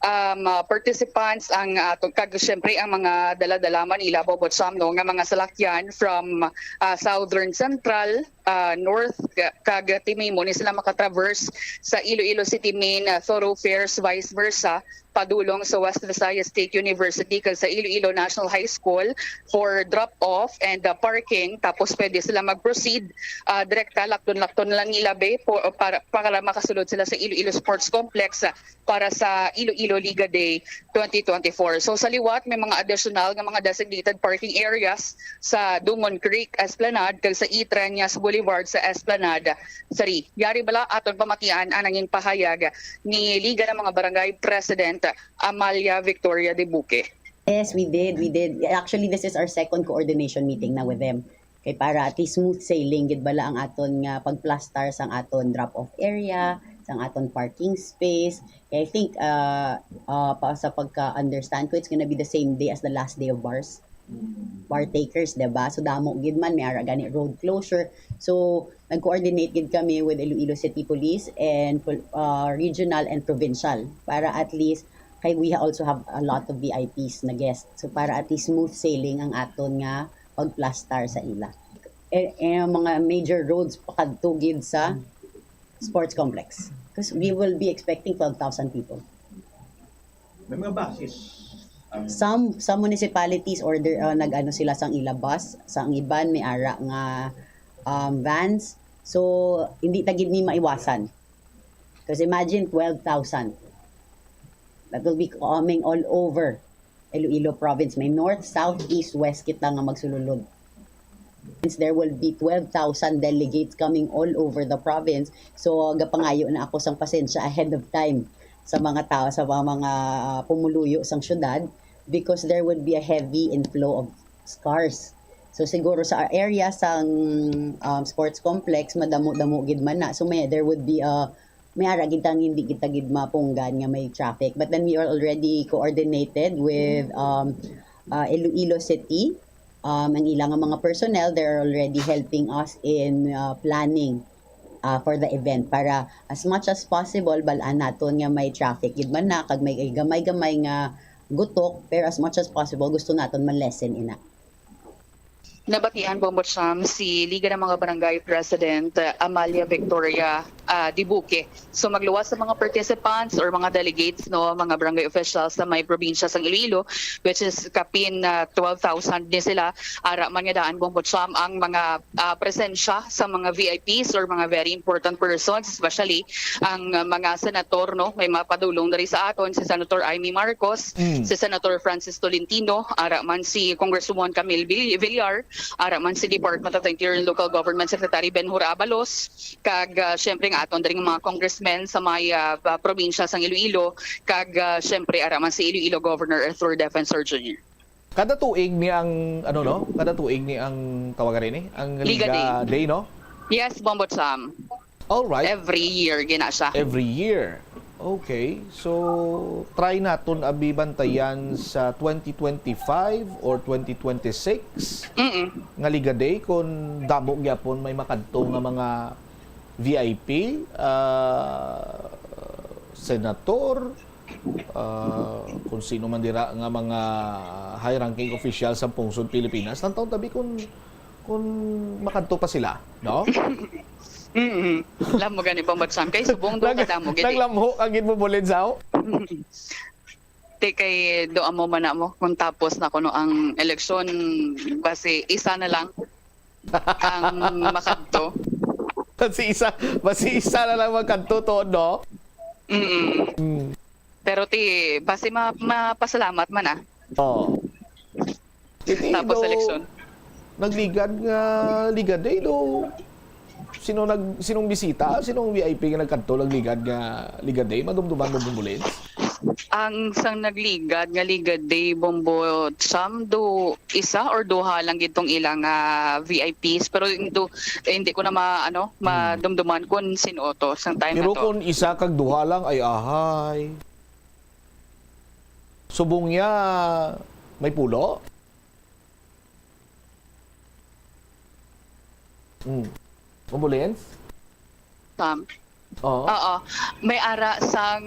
um, ah, participants, ang aton, kag syempre ang mga dala-dala man nila, Bombo Cham, no, nga mga salakyan from, ah, Southern Central, ah, North, ka-, kag ti may mo ni sila makatraverse sa Iloilo City main, ah, thoroughfares, vice versa, padulong sa West Visayas State University kag sa Iloilo National High School for drop-off and, ah, parking. Tapos pwede sila mag-proceed, ah, direkta, lakton-lakton lang nila, be, po, para, para makasulod sila sa Iloilo Sports Complex, ah, para sa Iloilo Liga Day twenty twenty-four. So, sa liwat, may mga additional nga mga designated parking areas sa Dungon Creek Esplanade kag sa E. Treñas Boulevard sa Esplanade three. Yari bala aton pamatian ang nanging pahayag ni Liga ng mga Barangay President Amalia Victoria Dibuque. Yes, we did, we did. Actually, this is our second coordination meeting na with them. Kay para at least smooth sailing gid bala ang aton nga pagplastar sang aton drop-off area, sang aton parking space. Kay I think, uh, uh, pa, sa pagka-understand ko, it's gonna be the same day as the last day of bars. Bar takers, diba? So damo gid man, may ara gani road closure. So nag-coordinate gid kami with Iloilo City Police and pol-, uh, regional and provincial para at least kay we also have a lot of V I Ps na guests. So para at least smooth sailing ang aton nga pagplastar sa ila. Eh, eh, ang mga major roads pakadto gid sa sports complex. Because we will be expecting twelve thousand people. May mga buses. Ang Some some municipalities order, uh, nag-ano sila sang ila bus, sang iban may ara nga, um, vans. So hindi ta gid ni maiwasan. Because imagine twelve thousand. That will be coming all over Iloilo province. May north, south, east, west kita nga magsululod. Since there will be twelve thousand delegates coming all over the province, so gapangayo na ako sang pasensya ahead of time sa mga tao, sa mga, mga pumuluyo sang syudad, because there would be a heavy inflow of cars. So siguro sa area sang, um, sports complex, madamo-damo gid man na. So may, there would be a, may ara gid tang hindi kita gid mapunggan nga may traffic. But then we are already coordinated with, um, uh, Iloilo City. Um, ang ilang mga personnel, they're already helping us in, uh, planning, uh, for the event para as much as possible bal-an naton nga may traffic gid man na kag may gamay-gamay nga gutok, pero as much as possible gusto naton ma-lessen ina. Nabatian, Bombo Sam, si Liga ng mga Barangay President, uh, Amalia Victoria, uh, Dibuque. So magluwas sa mga participants or mga delegates, no, mga barangay officials sa may probinsya sang Iloilo, which is kapin, uh, twelve thousand ni sila. Ara man nga daan, Bombo Sam, ang mga, uh, presensya sa mga V I Ps or mga very important persons, especially ang, uh, mga senator, no, may mapadulong diri sa aton, si Senator Imee Marcos, Mm. si Senator Francis Tolentino, ara man si Congresswoman Camille Vil-, Villar, ara man si Department of the Interior and Local Government Secretary Ben-Hur Abalos, kag, ah, syempre nga aton diri nga mga congressmen sa may, ah, ah, probinsya sang Iloilo, kag, ah, syempre ara man si Iloilo Governor Arthur Defensor Junior. Kada tuig ni ang, ano, no? Kada tuig ni ang, tawagan rin eh, ang Liga Liga Day. Day, no? Yes, Bombo Sam. All right. Every year gina siya. Every year. Okay. So, try naton abi bantayan sa twenty twenty-five or twenty twenty-six Mm-mm. nga Liga Day kung damo gyapon may makadto nga mga V I P, ah, senator, ah, kung sino man dira nga mga high-ranking official sa pungsod Pilipinas. Tan-aw tabi kung, kung makadto pa sila, no? Mm-mm. Alam mo gani, Bombo Sam, kay subong do Nag-, kadamo gid eh. Naglamho ka gid mo, Bulinsaw? Ti kay do amo man na mo kung tapos na kuno ang eleksyon, basi isa na lang ang makadto. Basi isa, basi isa na lang makadto to, no? Mm-mm. Mm. Pero ti, basi ma-, mapasalamat man, ah. Oo. Iti Tapos do, eleksyon. Nagligad nga Liga Day do. Sino nag-, sinong bisita? Sinong V I P nga nagkadto nagligad nga Liga Day? Madumduman mo, Bumbulins? Ang sang nagligad nga Liga Day, Bombo Sam, do isa or duha lang gid tong ilang, ah, V I Ps. Pero do, eh, hindi ko na ma-, ano, Hmm. madumduman kung sino to sang time na Pero to. Kung isa kag duha lang, ay ahay. Subong niya may pulo? Mm. Ambulance? Sam. Oo. Oo. May ara sang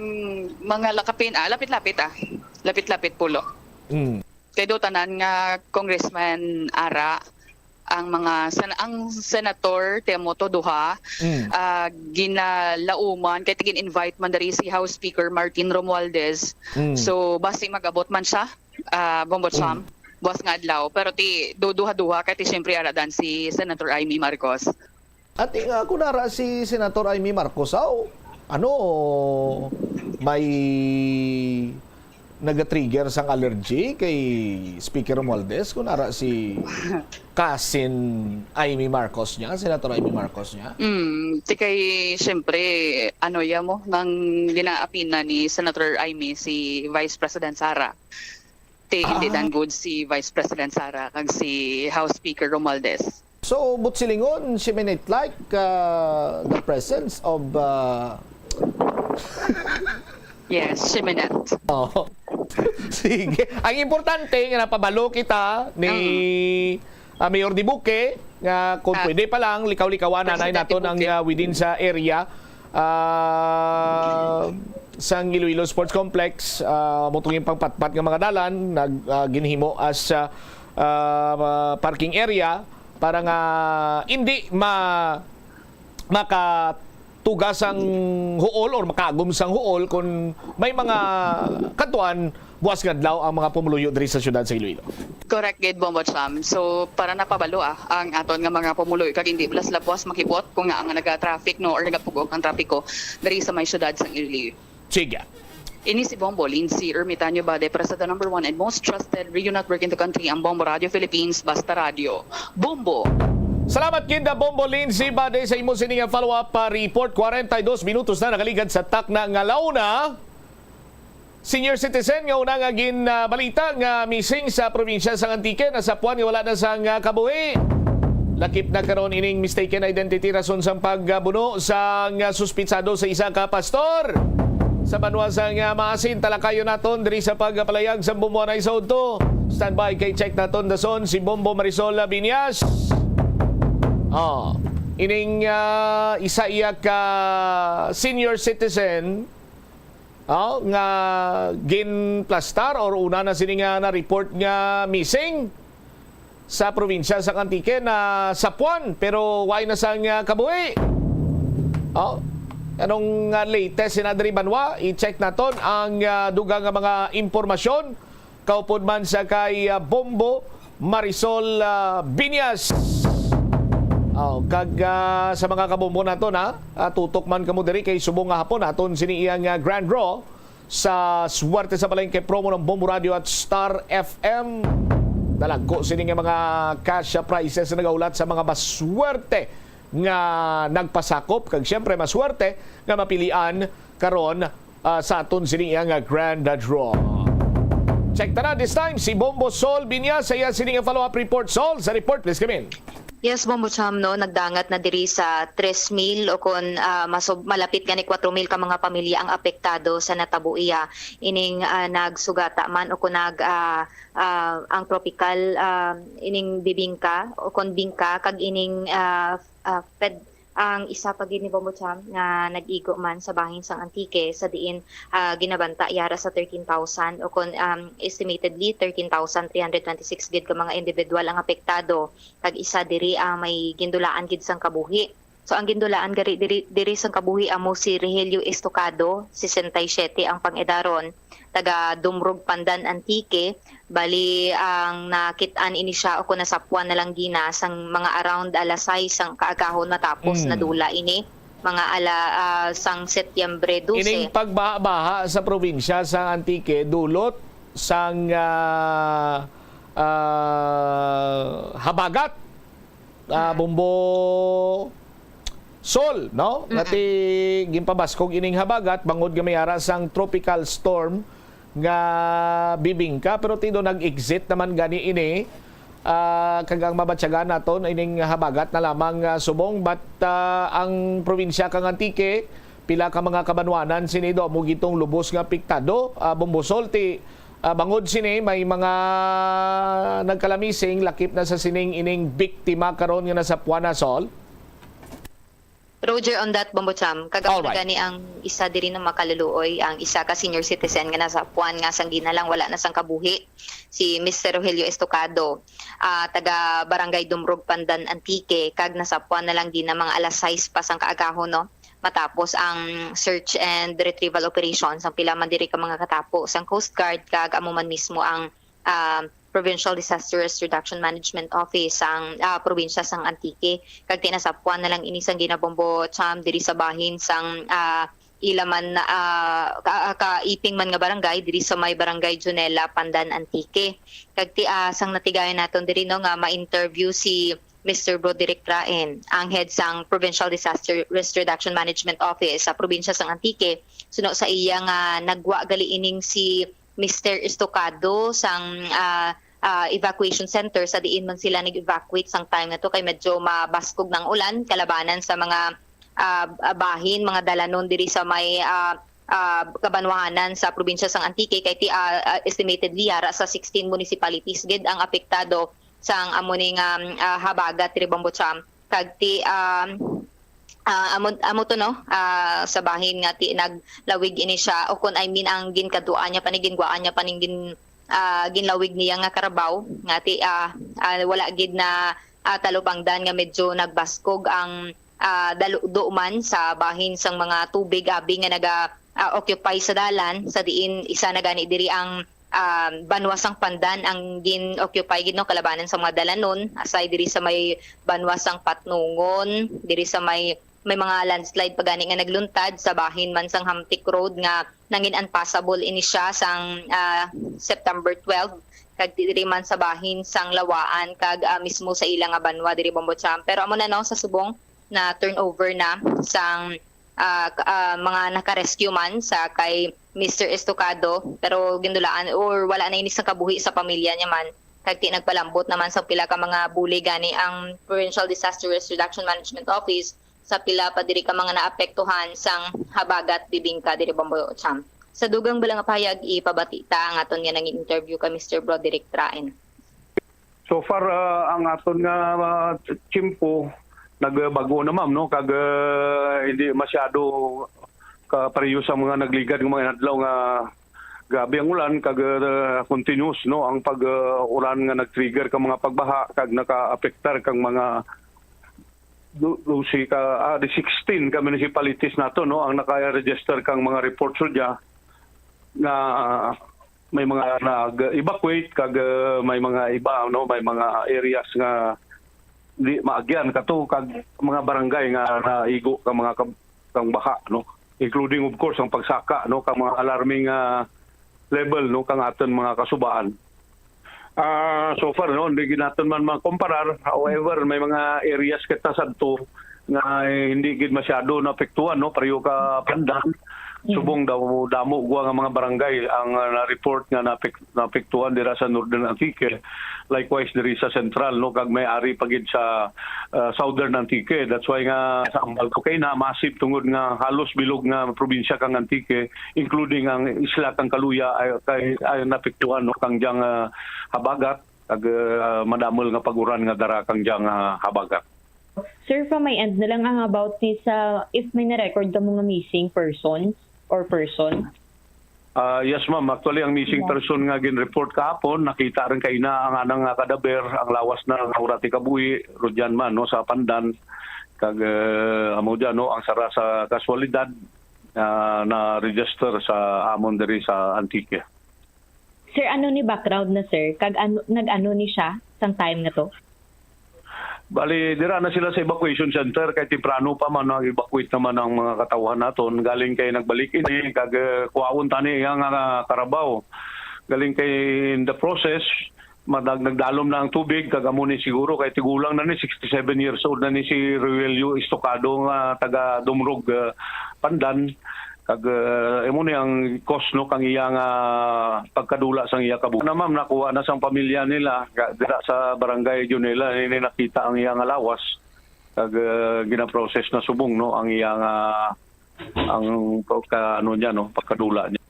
mga lakapin, ah, lapit-lapit, ah. Lapit-lapit pulo. Mm. Kay do tanan nga congressman ara. ang mga sen-, ang senator, temo to, duha, Mm. ah, ginalauman, kay gin-invite man diri si House Speaker Martin Romualdez. Mm. So, basi mag-abot man siya, ah, Bombo Cham, Mm. buwas nga adlaw. Pero ti, du-, duha-duha, kay ti, siyempre, ara dan si Senator Imee Marcos. Ati nga, kung ara si Senator Imee Marcos, aw, ano, may nagatrigger sang allergy kay Speaker Romualdez, kung ara si cousin Imee Marcos niya, Senator Imee Marcos niya? Mm, ti kay, siyempre, ano, ya mo, nang ginaapinan ni Senator Imee si Vice President Sara. Ti, hindi Ah. dan good si Vice President Sara kag si House Speaker Romualdez. So, but silingon, she may not like, uh, the presence of, uh, Yes, she may not. Oh. Sige. Ang importante nga napabalo kita ni, Mm. ah, Mayor Duque nga kung Ah, pwede pa lang, likaw-likawan na Presidente naton ang, Duque. ah, within sa area, ah, sang Iloilo Sports Complex, ah, mo tong patpat nga mga dalan, nag, ah, ginhimo as, ah, ah, parking area para nga hindi ma-, makatuga sang huol or makaagom sang huol kung may mga katuan buwas nga adlaw ang mga pumuluyo diri sa siyudad sa Iloilo. Correct gid, Bombo Cham. So, para napabalo, ah, ang aton nga mga pumuluyo kag hindi bala sila buwas makibot kung nga ang naga-traffic, no, or nagapugong ang trapiko diri sa may siyudad sang Iloilo. Sige. Ini si Bombo Lindsay Ermitanio Bade para sa the number one and most trusted radio network in the country, ang Bombo Radio Philippines, Basta Radio. Bombo! Salamat gid, Bombo Lindsay Bade, sa imo sini nga follow-up pa report. Kwarenta y dos minutos na nakaligad sa takna nga launa. Senior citizen nga una nga gin, ah, balita nga missing sa probinsya sang Antique, nasapuan nga wala na sang, ah, kabuhi. Lakip na karon ining mistaken identity rason sang pagbuno sang, ah, suspitsado sa isa ka pastor. Sa banwa sang, ah, Maasin, talakayon naton diri sa pagpalayag sa Bombo Anay sa udto. Standby kay check naton dason si Bombo Marisol Binyas. Oh, ining, ah, isa iya ka senior citizen, oh, nga ginplastar or una na sini nga na-report nga missing sa probinsya sa Antique, nasapuan, pero way na sang, ah, kabuhi. Oh, anong, ah, latest sina diri banwa? I-check naton ang, ah, dugang nga mga impormasyon. Kaupod man sa kay, ah, Bombo Marisol, ah, Binyas. Oh, kag, ah, sa mga kabombo naton, ha? Ah, tutok man kamo diri kay subong nga hapon aton sini iyang, ah, grand draw sa Swerte sa Palengke promo ng Bombo Radio at Star F M. Nalagko sini nga mga cash prizes na nagahulat sa mga maswerte nga nagpasakop, kag siyempre maswerte nga mapilian karon, ah, sa aton sini nga grand draw. Check ta na this time si Bombo Sol Binya sa iya sini nga follow-up report. Sol, sa report, please come in. Yes, Bombo Cham, no, nagdangat na diri sa tres mil o kon, ah, masob-, malapit gani kwatro mil ka mga pamilya ang apektado sa natabo iya. Ining, ah, nagsugata man o kon nag, ah, ah, ang tropical, ah, ining bibingka o kon bingka kag ining, ah, ah, ped-, ang isa pa gid ni Bombo Cham nga nag-igo man sa bahin sang Antique sa diin, ah, ginabanta yara sa thirteen thousand o kon, um, estimatedly thirteen thousand three hundred twenty-six gid ka mga individual ang apektado. Kag isa diri ang may gindulaan gid sang kabuhi. So, ang gindulaan gari diri, diri sang kabuhi amo si Regilio Estocado, sesenta y siete ang pang-edaron, taga Dumrog, Pandan, Antique. Bali, ang nakit-an ini siya o kung nasapuan na lang gina sang mga around alas sais sang kaagahon matapos Mm. nadula ini, mga ala, ah, sang Setyembre dose. Ining pagbaha-baha sa probinsya sa Antique, dulot sang, ah, ah, habagat, ah, Mm. Bombo Sol, no? Mm-mm. Nga ti ginpabaskog ining habagat bangod nga may ara sang tropical storm nga bibingka, pero ti do nag-exit naman gani ini. Ah, kag ang mabatyagan naton ining habagat na lamang, ah, subong, but, ah, ang probinsya kang Antique, pila ka mga kabanwanan sini do amo gitong lubos nga apektado. Ah, Bombo Sol, ti, ah, bangod sini may mga nagkalamising, lakip na sa sining ining biktima karon nga nasapuan na, Sol. Roger, on that, Bombo Cham, kag amo na Alright. gani ang isa diri nga makaluluoy, ang isa ka senior citizen nga nasapuan nga sang ginalang wala na sang kabuhi, si Mister Rogelio Estocado, ah, taga Barangay Dumrog, Pandan, Antique, kag nasapuan na lang gina mga alas sais pa sang kaagahon, no, matapos ang search and retrieval operation sang pila man diri ka mga katapo sang Coast Guard, kag amo man mismo ang, ah, Provincial Disaster Risk Reduction Management Office sang, ah, probinsya sang Antique. Kag ti nasapuan na lang ini sang gina, Bombo Cham, diri sa bahin sang, ah, ila man, ah, ka, kaiping man nga barangay, diri sa may Barangay Junela, Pandan, Antique. Kag ti, ah, sang natigayon naton diri, no, nga ma-interview si Mister Broderick Traen, ang head sang Provincial Disaster Risk Reduction Management Office sa probinsya sang Antique, suno sa iya nga nagwa gali ining si Mister Estocado sang, ah, ah, evacuation center sa diin man sila nag-evacuate sang time na to, kay medyo mabaskog ng ulan kalabanan sa mga, ah, bahin, mga dalanon diri sa may, ah, ah, kabanwahanan sa probinsya sang Antique, kay ti, ah, ah, estimatedly yara sa sixteen municipalities gid ang apektado sang amo ni nga, ah, habagat diri, Bombo Cham. Kag ti, ah, ah, amo, amo to, no, ah, sa bahin nga ti naglawig ini siya, o kun, I mean, ang ginkaduan niya pa ni, ginguwaan niya pa ning gin, ah, ginlawig niya nga karabaw, nga ti, ah, ah, wala gid na, ah, talupangdan nga medyo nagbaskog ang, ah, daludo man sa bahin sang mga tubig abi nga naga, ah, occupy sa dalan, sa diin isa na gani diri ang, ah, banwa sang Pandan ang gin-occupy gid, no, kalabanan sa mga dalanon, aside diri sa may banwa sang Patnongon, diri sa may, may mga landslide pa gani nga nagluntad sa bahin man sang Hamtic Road nga nangin unpassable ini siya sang, ah, September twelve, kag diri man sa bahin sang Lawaan kag, ah, mismo sa ila nga banwa diri, Bombo Cham. Pero amo na, no, sa subong na turnover na sang, ah, ka, ah, mga naka-rescue man sa kay Mister Estocado, pero gindulaan or wala na ini sang kabuhi sa pamilya niya man. Kag ti nagpalambot naman sa pila ka mga bulig gani ang Provincial Disaster Risk Reduction Management Office sa pila pa diri ka mga naapektuhan sang habagat bibingka diri, Bombo Cham. Sa dugang bala nga pahayag, ipabati ta ang aton nga nangin-interview kay Mister Broderick Traen. So far, ah, ang aton nga, ah, tiyempo nagbag-o na, ma'am, no? Kag, ah, hindi masyado ka pareho sa mga nagligad nga mga adlaw nga grabe ang ulan kag, ah, continuous, no, ang pag, ah, ulan nga nag-trigger kang mga pagbaha kag nakaapektar kang mga du-, dose ka, ah, di sixteen ka municipalities nato, no, ang naka-register kang mga reports dya nga may mga nag-evacuate kag, ah, may mga iba, no, may mga areas nga di maagyan kato kag mga barangay nga naigo ka mga kab-, kang baha, no, including of course ang pagsaka, no, kang mga alarming, ah, level, no, kang aton mga kasubaan. Ah, so far, no, hindi gid naton man makomparar. However, may mga areas kita sadto nga, eh, hindi gid masyado naapektuhan, no, pareho ka Pandan. Subong daw damo gwa nga mga barangay ang, ah, na-report nga naapek-, naapektuhan dira sa Northern Antique. Likewise diri sa Central, no, kag may ari pa gid sa, ah, Southern Antique. That's why nga sa ambal ko kay na massive tungod nga halos bilog nga probinsya kang Antique, including ang isla kang Caluya ay, kay, ay naapektuhan, no, kang dyang, ah, habagat, kag, ah, madamol nga pag-uran nga dara kang dyang, ah, habagat. Sir, from my end na lang ang about ni sa if may na-record ka mo nga missing persons or person. Ah, yes, ma'am. Actually, ang missing Yeah. person nga gin-report kahapon, nakita rin kaina ang anang, ah, kadaber, ang lawas na nga wala ti kabuhi, rudyan man, no, sa Pandan. Kag, eh, amo dyan, no, ang sara sa kaswalidad, ah, na-register sa amon diri sa Antique. Sir, ano ni background na, sir? Kag ano, nag-ano ni siya sang time nga to? Bali, dira na sila sa evacuation center kay temprano pa man nag-evacuate naman ang mga katawhan naton. Galing kay nagbalik ini, kag, eh, kuwaon tani iya nga, nga karabaw. Galing kay in the process, madag nagdalom na ang tubig, kag amo ni siguro kay tigulang na ni, sixty-seven years old na ni si Rogelio Estocado nga taga Dumrog, eh, Pandan. Kag, eh, imo ni ang cause, no, kang iya nga pagkadula sang iya kabuhi. Na, ma'am, nakuha na sang pamilya nila ga-, dira sa barangay Junela, ini nakita ang iya nga lawas. Kag, eh, ginaprocess na subong, no, ang iya nga, ang pagka, ano niya, no, pagkadula niya.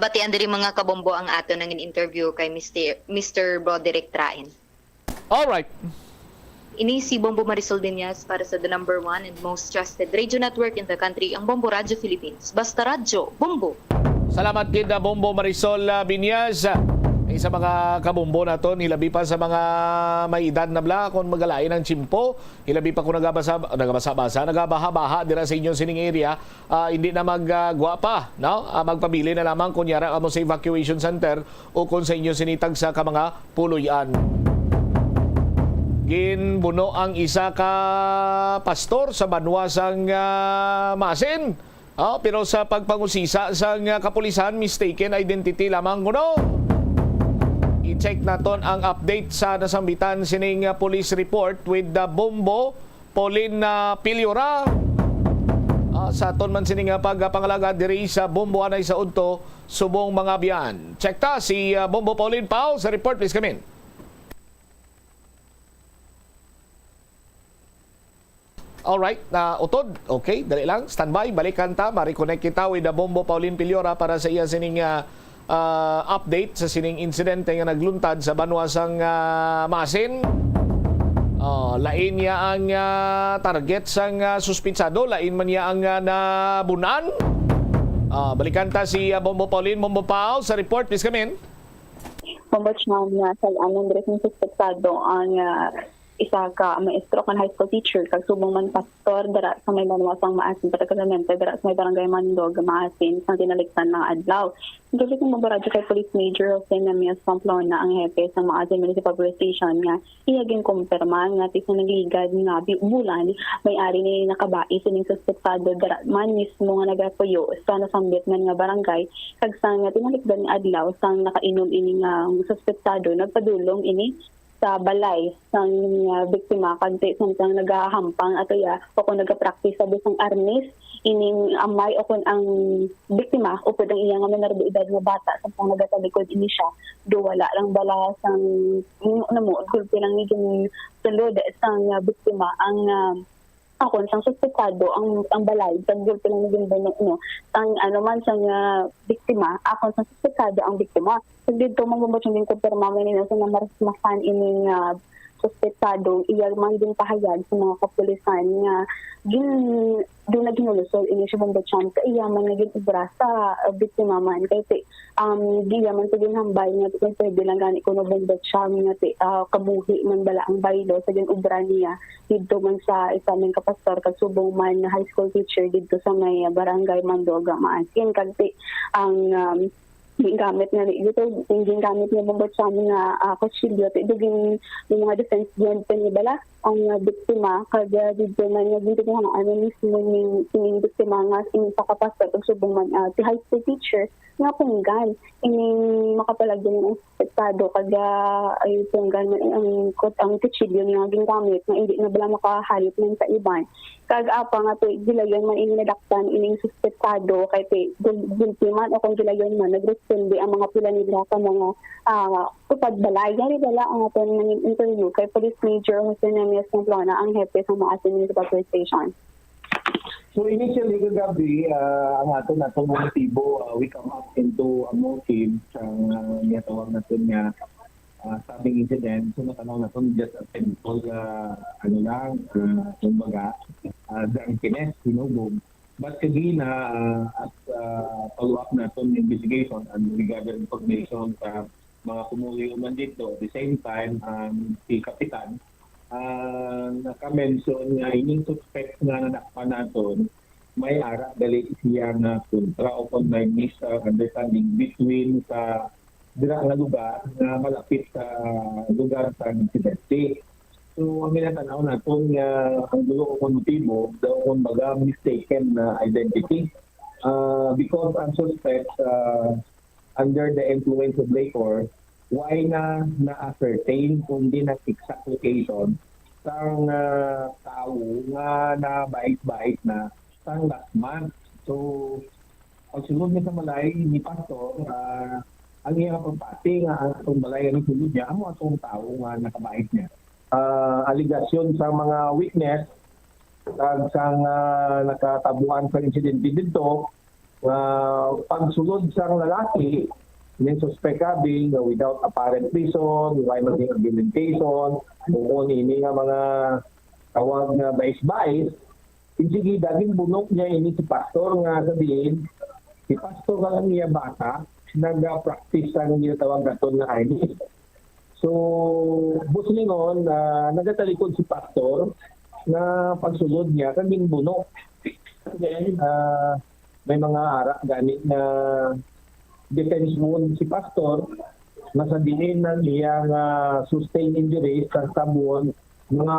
Batian diri, mga kabombo, ang aton nangin-interview kay Mister, Mister Broderick Traen. Alright. Ini si Bombo Marisol Viñas para sa the number one and most trusted radio network in the country, ang Bombo Radyo Philippines. Basta Radyo, Bombo! Salamat gid, ah, Bombo Marisol, ah, Viñas. Ah, isa mga kabombo naton, hilabi pa sa mga may edad na bala, kung magalain ang tiyempo, hilabi pa kung nagabasa, nagabasa-basa, nagabaha-baha dira sa inyo sining area, ah, hindi na mag, ah, gwa pa, no? Ah, magpabilin na lamang kung yara kamo sa evacuation center o kung sa inyo sini tagsa ka mga puloy-an. Ginbuno ang isa ka pastor sa banwa sang, ah, Masin. Ah, pero sa pagpangusisa sang, ah, kapulisan, mistaken identity lamang kuno. I-check naton ang update sa nasambitan sining, ah, police report with the Bombo Pauline, ah, Piliora. Ah, sa aton man sini nga pagpangalagad diri sa Bombo anay sa udto subong mga abyan. Check ta si, ah, Bombo Pauline Pao sa report, please come in. Alright, na utod. Okay, dali lang. Standby, balikan ta. Ma-reconnect kita with the Bombo Pauline Piliora para sa iya sining, ah, ah, update sa sining insidente nga nagluntad sa banwa sang, ah, Masin. Oh, lain niya ang, ah, target sang, ah, suspitsado, lain man niya ang, ah, nabunan. Ah, balikan ta si, ah, Bombo Pauline, Bombo Pao sa report. Please come in. Pambot siya nga sa anon diri sa suspetsado ang, ah, isa ka maestro kan high school teacher kag subong man pastor dira sa may banwa sang Maasin, particularmente dira sa may barangay Mandog, Maasin, sang tinalikdan nga adlaw. Ang tulis ng Bombo Radyo kay Police Major Jose Nemias Pamplona, ang hepe sa Maasin Municipal Police Station, nga iya ginkumpirma nga ti sa nagligad nga bi- bulan may ari ni nakabai sining suspetsado dira man mismo nga nagapuyo sa nasambit man nga barangay, kag sang tinalikdan nga adlaw sang nakainom ini nga suspetsado, nagpadulong ini sa balay sang, ah, biktima kag ti samtang nagahampang ato iya o kung nagapractice sa busang arnis ining amay o kung ang biktima upod ang iya nga menor de edad nga bata samtang nagatalikod ini siya, do wala lang bala sang, ano mo, gulpi lang ni sulod sang, ah, biktima ang, ah, akon sang suspetsado ang, ang balay, kag gulpi lang ni ginbuno, no, ang ano man sang, ah, biktima, akon sang suspetsado ang biktima. Kag didto man gumbo siyang ginkumpirma man nila sa namarismasan ining, ah, suspetsado, iya man ginpahayag sa mga kapulisan nga gin, di na ginulusol ini si Bombo Chan sa iya man nga gin-obra sa, ah, biktima man. Kay ti, um, di iya man sa ginhambal nga ti pwede lang gani kuno Bombo Chan nga ti, ah, kabuhi man bala ang baylo sa gin-obra niya didto man sa isa man ka pastor kag subong man nga high school teacher didto sa may, ah, barangay Mandoga, Maasin. Kag ti, ang, um, gingamit nga ni, dito, yung gingamit nga Bombo Chan nga, ah, kutsilyo, ti, dugin yung mga defense weapon ni bala, ang, ah, biktima, kag, ah, dito man nga gintinguhaan na mismo ni, ni biktima nga, ining isa ka pastor, ug subong man, ah, si high school teacher, nga punggan, ining makapalagyo ng suspetsado, kag, ah, ay punggan man, ang, ang, ang kutsilyo niya nga gingamit, nga hindi na bala makahayop man sa iban. Kag apa nga ti, gilayon man ini nadakpan ining suspetsado kay ti, gul-, gulpi man o kung gilayon man, nagresponde ang mga pila nila sa mga, ah, tupad balay. Yari bala ang aton nangin interview kay Police Major Jose Nemias Pamplona, ang hepe sa Maasin Municipal Police Station. So initially kagabi, ah, ang aton atong motibo, ah, we come up into a motive sa, ah, ginatawag naton nga, ah, stabbing incident. So natanaw naton just a simple, ah, ano lang, ah, kumbaga, ah, drunkenness, hinubog. But kagina, ah, as, ah, follow up naton investigation and we gather information sa mga pumuluyo man dito, at the same time, um, si Kapitan, ah, naka-mention nga ining suspect nga nadakpan naton, may ara gali siya nga kontra o kon may misunderstanding between sa dira nga lugar nga malapit sa lugar sa insidente. So, ang ginatanaw naton nga ang dulo o kon motibo, daw kon baga mistaken na identity. Ah, because ang suspect, ah, under the influence of liquor, why na na-ascertain kung di na exact location sang, ah, tawo nga nabait-bait na sang last month. So, pagsulod niya sa balay ni Pastor, ah, ang iya nga pagpati nga ang atong balay ang sulod niya, amo atong tawo nga nakabait niya. Ah, alegasyon sa mga witness kag sang, ah, nakatabuan sa insidente didto, nga pagsulod sang lalaki, Ning suspect abi nga without apparent reason, wala man sing argumentation, o kung ini nga mga tawag nga bais-bais, insigida ginbunok niya ini si pastor nga sa diin, si pastor kag ang iya bata, nag-practice sang ginatawag naton nga I D. So, buot silingon, ah, nagatalikod si pastor nga pagsulod niya kag ginbunok. Then, ah, may mga ara gani nga defense wound si pastor, nga sa diin ang iya nga sustained injuries sa stab wound, mga,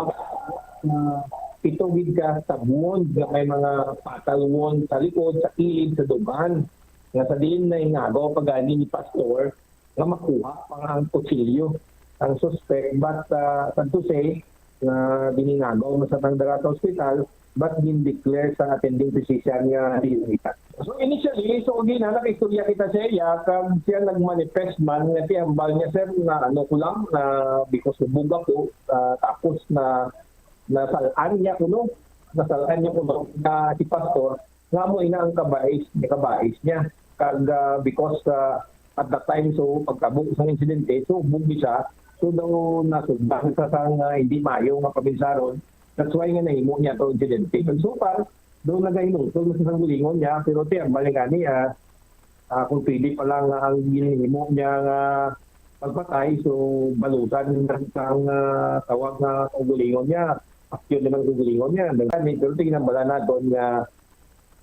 ah, pito gid ka stab wound nga may mga fatal wound sa likod, sa kilid, sa dughan. Nga sa diin na inagaw pa gani ni pastor nga makuha pa nga ang kutsilyo ang suspect, but, ah, sad to say, nga gininagaw man sa tang dara sa ospital, but gin-declare sa attending physician nga dili kita. So, initially, so, again, ha, nakaistorya kita sa iya, kag siya nagmanifest man nga tiyambal niya, "Sir, na ano ko lang, na because hubog ako, ah, tapos na, nasalaan niya ko, no? Nasalaan niya ko, no? Na si Pastor, nga mo ina ang kabais, kabais niya." Kag, ah, because, ah, at that time, so, pagtabo sang insidente, so, hubog ni siya. So, daw nasugdan sa sang, ah, hindi mayo nga paminsaron. That's why nga nahimo niya to insidente. But so far, daw nagahinungtol na sa sanggulingon niya, pero ti, ang balik ani, ah, ah, kung pwede pa lang nga ang ginhimo niya nga pagpatay, so, balutan na sang, ah, tawag nga kaugalingon niya. Aksyon naman ang kaugalingon niya. Pero tingnan bala naton nga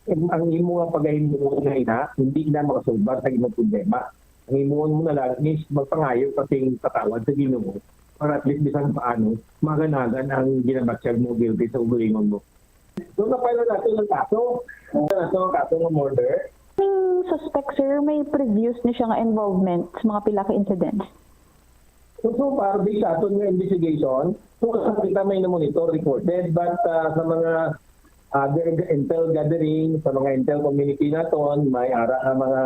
Ang, ang imo nga pagahimo nga ina, hindi na makasolbar sa imong problema. Ang himuon mo na lang is magpangayo ka sing patawad sa Ginoo para at least bisan paano maganagan ang ginabatyag mo guilty sa ugalingon mo. So, na-file na nato ang kaso. Nato ang kaso nga murder. Ang suspect, sir, may previous na siya nga involvement sa mga pila ka incidents? So, so far, based sa aton nga investigation, so, kita may na-monitor, recorded, but, ah, sa mga, ah, ga-, ga-, intel gathering, sa mga intel community naton, may ara nga mga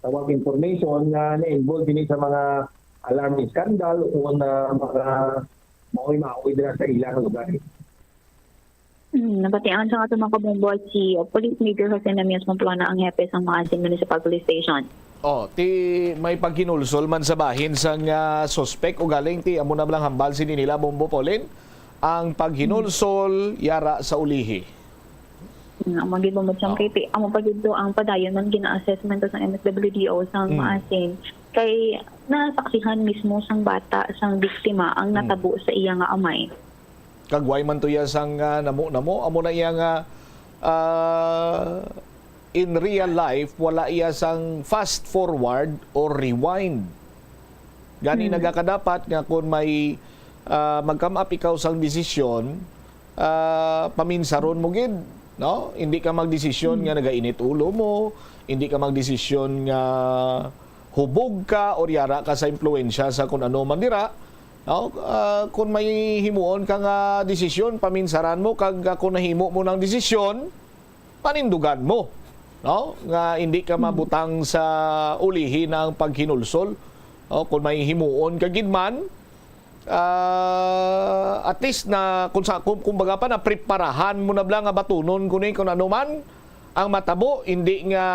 tawag information nga na-involve ini sa mga alarm scandal o na mga maoy-maoy dira sa ilang lugar. Hmm, nabatian sa ato mga kabombo si, uh, Police Major Jose Namias Pamplona, ang hepe sang Maasin Municipal Police Station. Oh, ti may paghinulsol man sa bahin sang, ah, suspek, ugaling ti amo na lang hambal sini nila, Bombo Pauline, ang paghinulsol yara sa ulihi. Hmm, amo gid, Bombo Cham, oh, kay ti amo pa gid to ang padayon man gina-assessment sa M S W D O sang, hmm, Maasin, kay nasaksihan mismo sang bata, sang biktima, ang, hmm, natabo sa iya nga amay. Kag wala man to iya sang, ah, namo-namo. Amo na iya nga, ah, in real life, wala iya sang fast forward or rewind. Gani, hmm, nagakadapat nga kung may, ah, mag-come up ikaw sang desisyon, ah, paminsaron mo gid, no? Hindi ka magdesisyon, hmm, nga nagainit ulo mo, hindi ka magdesisyon nga hubog ka or yara ka sa impluwensya sa kun ano man dira. No? Ah, kung may himuon ka nga desisyon, paminsaran mo, kag, ah, kung nahimo mo ng desisyon, panindugan mo, no? Nga hindi ka, hmm, mabutang sa ulihi na ang paghinulsol. No? Kung may himuon ka gid man, ah, at least na, kung sa, kung, kumbaga pa, napreparahan mo na bala nga batunon kuni, kung ano man ang matabo, hindi nga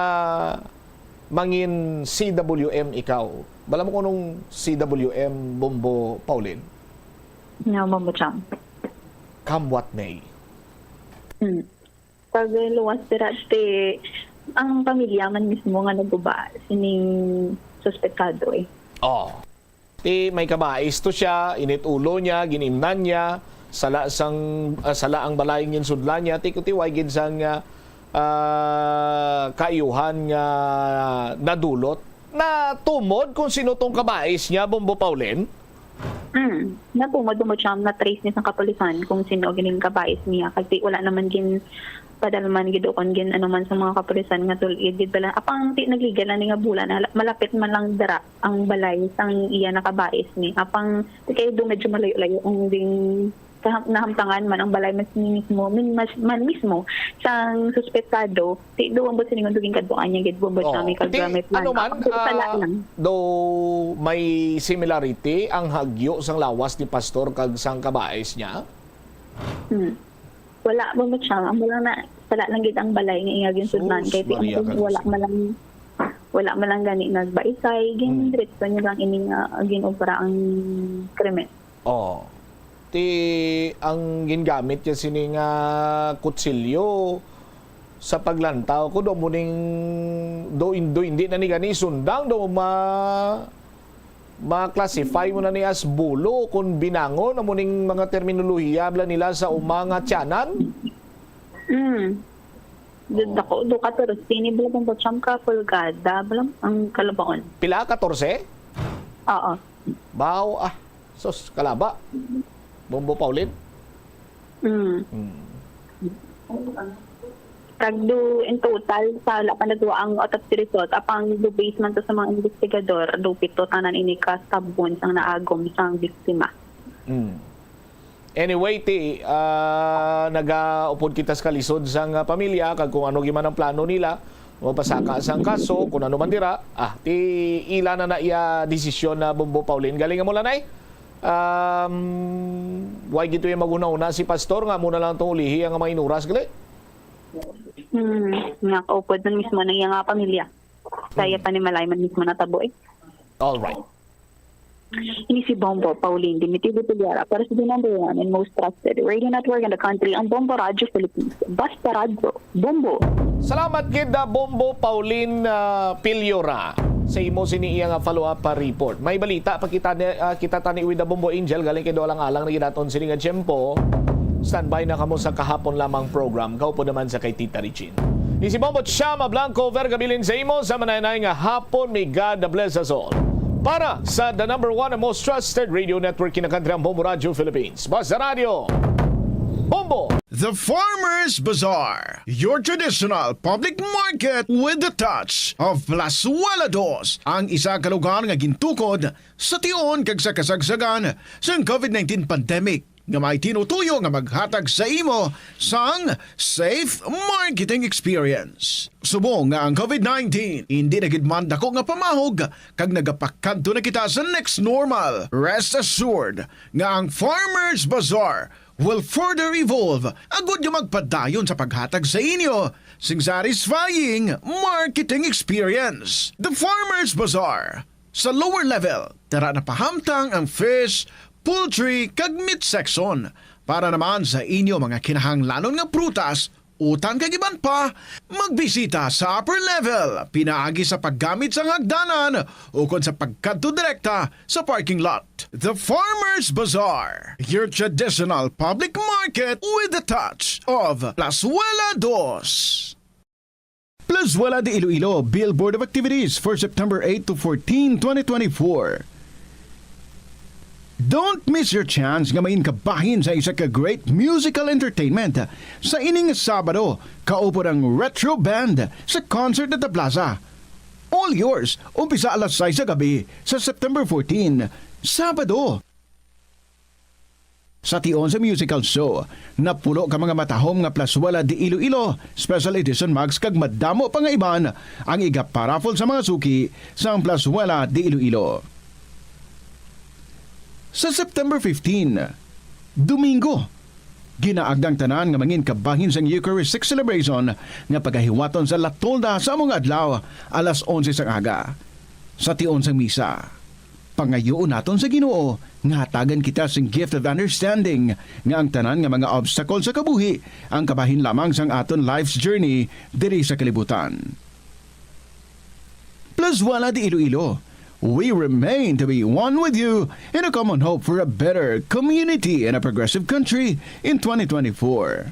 mangin C W M ikaw. Bala mo kunong C W M, Bombo Pauline? No, Bombo Cham. Come what may. Hmm. Pag luwas dira, ti, ang pamilya man mismo nga naguba sining suspetado, eh. Oh. Ti may kabais to siya, init ulo niya, ginimnan niya, sala sang, ah, sala ang balay nga ginsudlan niya, ti, ti way gid sang, ah, ah, kaayuhan nga nadulot. Natumod kung sino tong kabais niya, Bombo Pauline? Mm. Natumod, Bombo Cham, na-trace ni sang kapulisan kung sino gining kabais niya. Kasi wala naman gin padalman gid o kon gin ano man sa mga kapulisan nga tul-id gid bala. Apang ti nagligad lang ni nga bulan, hala-, malapit man lang dira ang balay sang iya nakabais ni. Apang ti kay do medyo malayo-layo ang ding kaham-, nahamtangan man ang balay mas mismo, min-, mas, man mismo sang suspetado, ti do ambot siningon duging kadtuan niya gid, Bombo Cham, kag ti may plan. Ano man, apang ti sala, ah, lang, do may similarity ang hagyo sang lawas ni Pastor kag sang kabais niya? Hmm. Wala, Bombo Cham. Amo lang na, sala lang gid ang balay nga iya ginsudlan. Sus, kay ti-, Maria, ano, wala man lang, Wala man lang gani nagbaisay, Mm. gindiretso niya lang ini nga ginobra ang krimen. Oh. Ti ang gingamit niya sini nga kutsilyo sa paglantaw ko, do mo ning, do, do hindi na ni gani sundang, do ma-, ma-classify mo na ni as bulo kon binangon, amo ning mga terminolohiya bala nila sa uma nga tiyanan? Mm. Dako, do ka, pero sini bala bang siyam ka pulgada bala ang kalabaon. Pila? Katorse? Oo. Baw, ah, sus, kalaba. Bombo Paulin? Mm. Hmm. Kag do in total, sa wala pa nagawa ang autopsy result, apang do based man to sa mga investigador, do pito tanan ini ka stab wounds ang naagom sang biktima. Mm. Anyway, ti, ah, nagaupod kita sa kalisod sang, ah, pamilya kag kung ano gyud man ang plano nila, mapasaka sang kaso, kung ano man dira, ah, ti ila na na iya desisyon na, Bombo Paulin. Galing mo, Lanay? Um, why gito yung maghuna-huna si Pastor nga muna lang tong ulihi ang mga inuras, gali? Hmm, nga kaupod man mismo na iya nga pamilya. Kaya Hmm. pa ni malay man mismo natabo, eh. All right. Ini si Bombo Paulin Dimitido Piliara para sa the number one and most trusted radio network in the country, ang Bombo Radyo Philippines. Basta Radyo, Bombo. Salamat gid, ah, Bombo Paulin, ah, Piliora, sa imo sini iya nga follow-up, ah, report. May balita pa kita ni, ah, kita tani with the Bombo Angel galing kay Dolang Alang na ginaton sini nga tiyempo. Standby na kamo sa kahapon lamang program. Kaupo naman sa kay Tita Regine. Ni si Bombo Chama Blanco, Vergabilin sa imo sa mananay nga hapon. May God bless us all. Para sa the number one and most trusted radio network in the country, ang Bombo Radio Philippines. Basta Radio, Bombo! The Farmers Bazaar, your traditional public market with the touch of Plazuela Dos, ang isa ka lugar nga gintukod sa tion kag sa kasagsagan sang covid nineteen pandemic nga may tinutuyo nga maghatag sa imo sang safe marketing experience. Subong nga ang covid nineteen indi na gid man dako nga pamahog kag nagapakadto na kita sa next normal, rest assured nga ang Farmers Bazaar will further evolve agud nga magpadayon sa paghatag sa inyo sing satisfying marketing experience. The Farmers Bazaar, sa lower level, tara na pahamtang ang fish, poultry, kag meat section. Para naman sa inyo mga kinahanglanon nga prutas, utan kag iban pa, magbisita sa upper level pinaagi sa paggamit sang hagdanan ukon sa pagkadto direkta sa parking lot. The Farmers Bazaar, your traditional public market with a touch of Plazuela Dos. Plazuela de Iloilo, Billboard of Activities for September eight to fourteen, twenty twenty-four. Don't miss your chance nga mangin kabahin sa isa ka great musical entertainment sa ining Sabado, kaupod ang Retro Band sa Concert at the Plaza. All yours, umpisa alas sais sa gabi sa September fourteen, Sabado. Sa tion sa musical show, napulo ka mga matahom nga Plazuela de Iloilo Special Edition mugs kag madamo pa nga iban ang igaparaffle sa mga suki sang Plazuela de Iloilo. Sa September fifteen, Domingo, ginaagda ang tanan nga mangin kabahin sang Eucharistic celebration nga pagahiwaton sa La Tolda sa amo nga adlaw, alas onse sang aga, sa tion sang misa. Pangayuon naton sa Ginoo nga hatagan kita sing gift of understanding nga ang tanan nga mga obstacle sa kabuhi ang kabahin lamang sang aton life's journey diri sa kalibutan. Plazuela de Iloilo, we remain to be one with you in a common hope for a better community and a progressive country in twenty twenty-four.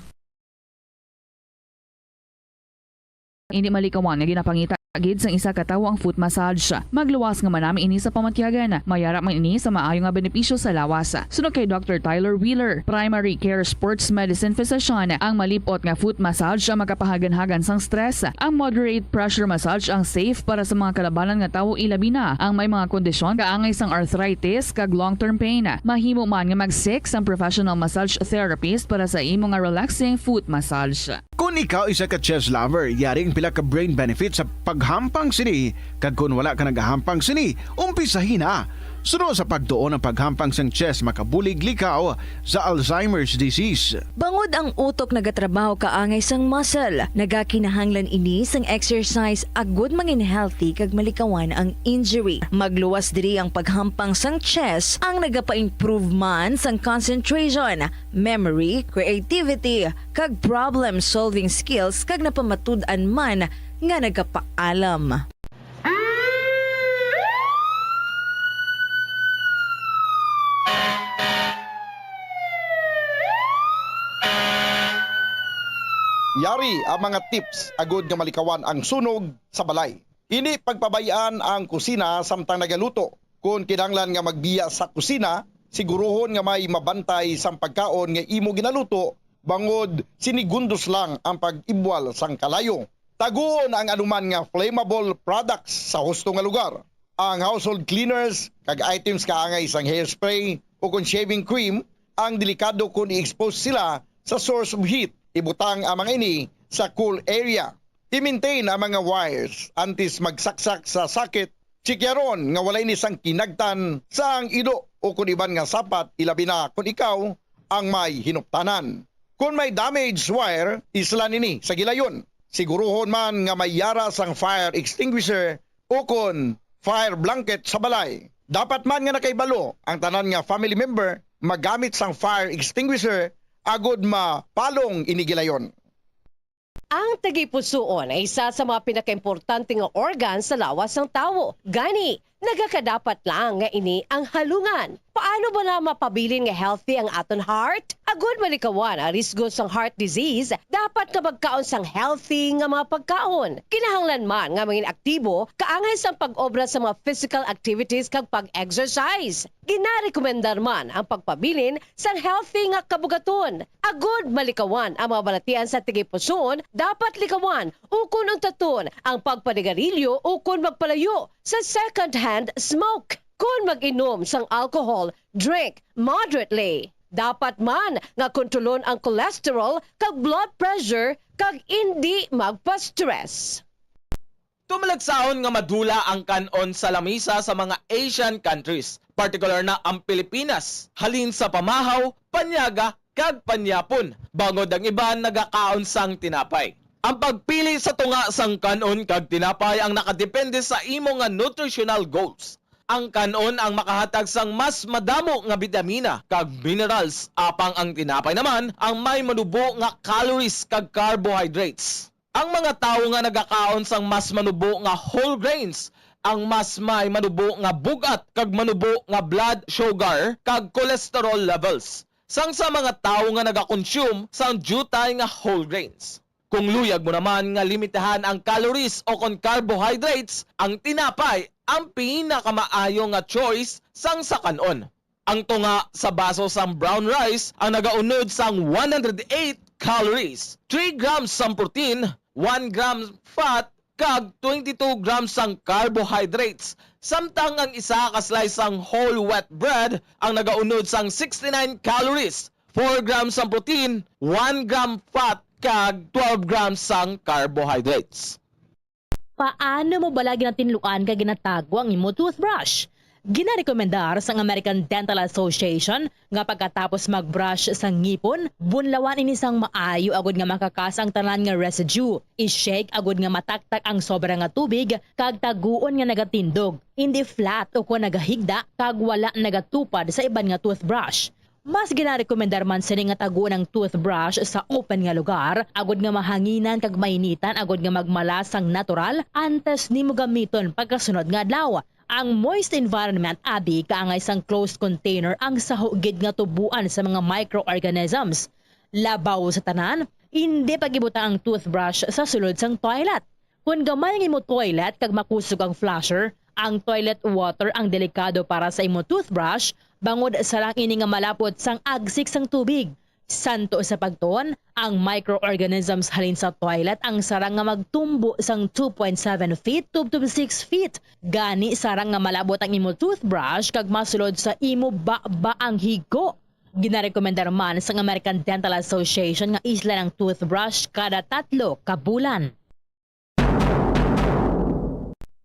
Indi malikawan nga ginapangita gid sang isa ka tawo ang foot massage. Magluwas nga manami ini sa pamatyagan. Mayara man ini sa maayo nga benepisyo sa lawas. Suno kay Doctor Tyler Wheeler, primary care sports medicine physician, ang malip-ot nga foot massage ang makapahaganhagan sang stress. Ang moderate pressure massage ang safe para sa mga kalabanan nga tawo, ilabi na ang may mga kondisyon kaangay sang arthritis kag long-term pain. Mahimo man nga mag-seek sang professional massage therapist para sa imo nga relaxing foot massage. Kon ikaw isa ka chess lover, yari ang pila ka brain benefits sa paghampang sini, kag kon wala ka nagahampang sini, umpisahi na. Suno sa pagtuon, ang paghampang sang chess makabulig likaw sa Alzheimer's disease. Bangod ang utok nagatrabaho kaangay sang muscle, nagakinahanglan ini sang exercise agud mangin healthy kag malikawan ang injury. Magluwas diri ang paghampang sang chess, ang nagapa-improve man sang concentration, memory, creativity, kag problem-solving skills, kag napamatud-an man nga nagapaalam. Yari ang mga tips agud nga malikawan ang sunog sa balay. Indi pagpabay-an ang kusina samtang nagaluto. Kon kinahanglan nga magbiya sa kusina, siguruhon nga may mabantay sang pagkaon nga imo ginaluto, bangod sinigundos lang ang pag-ibwal sang kalayo. Taguon ang anuman nga flammable products sa husto nga lugar. Ang household cleaners kag items kaangay sang hairspray o kon shaving cream ang delikado kon i-expose sila sa source of heat. Ibutang ang mga ini sa cool area. I-maintain ang mga wires antes magsaksak sa socket. Tsikyaron nga wala ini sang kinagtan sang ilo o kon iban nga sapat, ilabi na kon ikaw ang may hinuptanan. Kon may damaged wire, islan ini sa gilayon. Siguruhon man nga may yara sang fire extinguisher o kon fire blanket sa balay. Dapat man nga nakahibalo ang tanan nga family member magamit sang fire extinguisher agud mapalong ini gilayon. Ang tagipusoon ay isa sa mga pinakaimportante nga organ sa lawas sang tawo. Gani, nagakadapat lang nga ini ang halungan. Paano bala mapabilin nga healthy ang aton heart? Agud malikawan ang risgo sang heart disease, dapat nga magkaon sang healthy nga mga pagkaon. Kinahanglan man nga mangin aktibo kaangay sang pag-obra sa mga physical activities kag pag-exercise. Ginarekomendar man ang pagpabilin sang healthy nga kabugaton. Agud malikawan ang mga balatian sa tagipusoon, dapat likawan ukon untaton ang pagpanigarilyo ukon magpalayo sa second-hand smoke. Kon mag-inom sang alcohol, drink moderately. Dapat man nga kontrolon ang cholesterol kag blood pressure kag indi magpa-stress. Tumalagsahon nga madula ang kan-on sa lamisa sa mga Asian countries, partikular na ang Pilipinas, halin sa pamahaw, panyaga, kag panyapon, bangod ang iban nagakaon sang tinapay. Ang pagpili sa tunga sang kan-on kag tinapay ang nakadepende sa imo nga nutritional goals. Ang kan-on ang makahatag sang mas madamo nga bitamina kag minerals, apang ang tinapay naman ang may manubo nga calories kag carbohydrates. Ang mga tawo nga nagakaon sang mas manubo nga whole grains, ang mas may manubo nga bug-at kag manubo nga blood sugar kag cholesterol levels, sang sa mga tawo nga nagakonsume sang diutay nga whole grains. Kung luyag mo naman nga limitahan ang calories o kon carbohydrates, ang tinapay ang pinakamaayo nga choice sang sa kan-on. Ang tunga sa baso sang brown rice ang nagaunod sang one hundred eight calories, three grams sang protein, one gram fat, kag twenty-two grams sang carbohydrates, samtang ang isa ka slice sang whole wheat bread ang nagaunod sang sixty-nine calories, four grams sang protein, one gram fat, kag twelve grams sang carbohydrates. Paano mo bala ginatinluan kag ginatago ang imo toothbrush? Ginarekomendar sang American Dental Association nga pagkatapos mag-brush sa ngipon, bunlawan ini sang maayo agud nga makakas ang tanan nga residue. I-shake agud nga mataktak ang sobra nga tubig kag taguon nga nagatindog, indi flat ukon nagahigda kag wala nagatupad sa iban nga toothbrush. Mas ginarekomendar man sini nga taguon ang toothbrush sa open nga lugar, agud nga mahanginan kag mainitan agud nga magmala sang natural antes nimo gamiton pagkasunod nga adlaw. Ang moist environment abi kaangay sang closed container ang saho gid nga tuboan sa mga microorganisms. Labaw sa tanan, indi pag-ibutang ang toothbrush sa sulod sang toilet. Kon gamay ang imo toilet kag makusog ang flusher, ang toilet water ang delikado para sa imo toothbrush, bangod sarang ini nga malapot sang agsik sang tubig. Santo sa pagtuon, ang microorganisms halin sa toilet ang sarang nga magtumbo sang two point seven feet tubtob six feet. Gani, sarang nga malabot ang imo toothbrush kag masulod sa imo baba ang higko. Ginarekomendar man sang American Dental Association nga islan ang toothbrush kada tatlo ka bulan.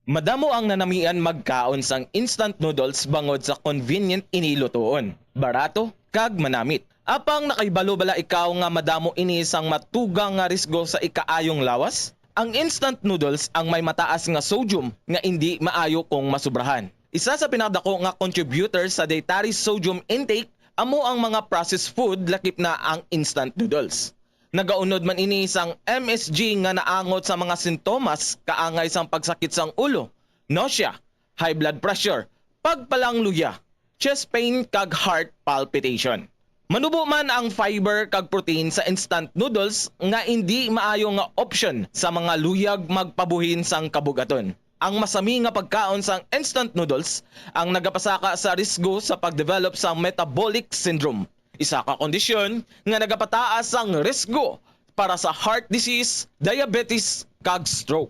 Madamo ang nanamian magkaon sang instant noodles bangod sa convenient ini lutoon, barato, kag manamit. Apang nakahibalo bala ikaw nga madamo ini sang matugang nga risgo sa ikaayong lawas? Ang instant noodles ang may mataas nga sodium nga indi maayo kung masubrahan. Isa sa pinakadako nga contributor sa dietary sodium intake amo ang mga processed food, lakip na ang instant noodles. Nagaunod man ini sang M S G nga naangot sa mga sintomas kaangay sang pagsakit sang ulo, nausea, high blood pressure, pagpalangluya, chest pain, kag heart palpitation. Manubo man ang fiber kag protein sa instant noodles nga indi maayo nga option sa mga luyag magpabuhin sang kabug-aton. Ang masami nga pagkaon sang instant noodles ang nagapasaka sa risgo sa pagdevelop sa metabolic syndrome, isa ka kondisyon nga nagapataas sang risgo para sa heart disease, diabetes, kag stroke.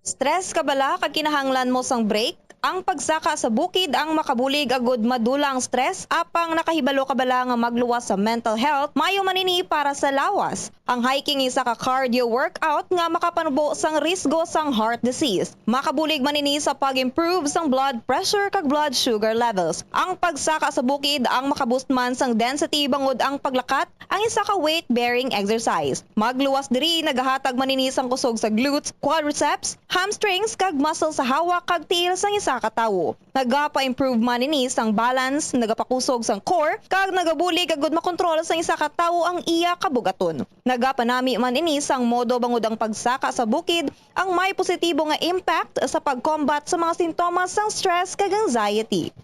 Stress ka bala kag kinahanglan mo sang break? Ang pagsaka sa bukid ang makabulig agud madula ang stress, apang nakahibalo ka bala nga magluwas sa mental health, maayo man ini para sa lawas. Ang hiking isa ka cardio workout nga makapanubo sang risgo sang heart disease. Makabulig man ini sa pag-improve sang blood pressure kag blood sugar levels. Ang pagsaka sa bukid ang makaboost man sang density bangod ang paglakat ang isa ka weight-bearing exercise. Magluwas diri nagahatag man ini sang kusog sa glutes, quadriceps, hamstrings, kag muscle sa hawak kag tiil sang isa ka tawo. Nagapa-improve man ini sang balance, nagapakusog sang core, kag nagabulig agud makontrol sang isa ka tawo ang iya kabug-aton. Nagapanami man ini sang modo bangod ang pagsaka sa bukid ang may positibo nga impact sa pag-combat sa mga sintomas sang stress kag anxiety.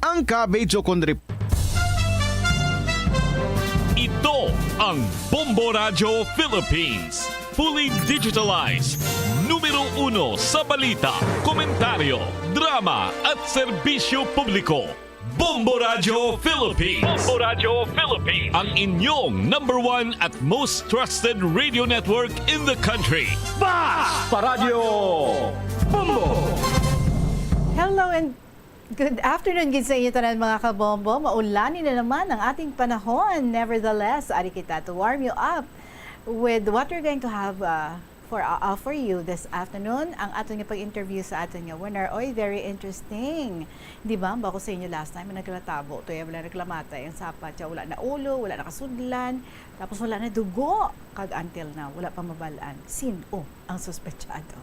Ang cabbage o kondrip. Ito ang Bombo Radyo Philippines. Fully digitalized. Numero uno sa balita, komentaryo, drama at serbisyo publiko. Bombo Radyo Philippines. Bombo Radyo Philippines. Ang inyong number one at most trusted radio network in the country. Bas! Paradyo! Bombo! Hello and Good afternoon gid sa inyo tanan, mga kabombo. Maulani na naman ang ating panahon. Nevertheless, ari kita to warm you up with what we're going to have uh, for uh, uh, for you this afternoon. Ang aton nga pag-interview sa aton nga winner, oy, very interesting. Di ba? Bako sa inyo last time, ang naglatabo, to, wala naglamatay ang sapat siya, wala na ulo, wala na kasudlan, tapos wala na dugo. Kag until now, wala pa mabalaan sin-o ang suspetsado.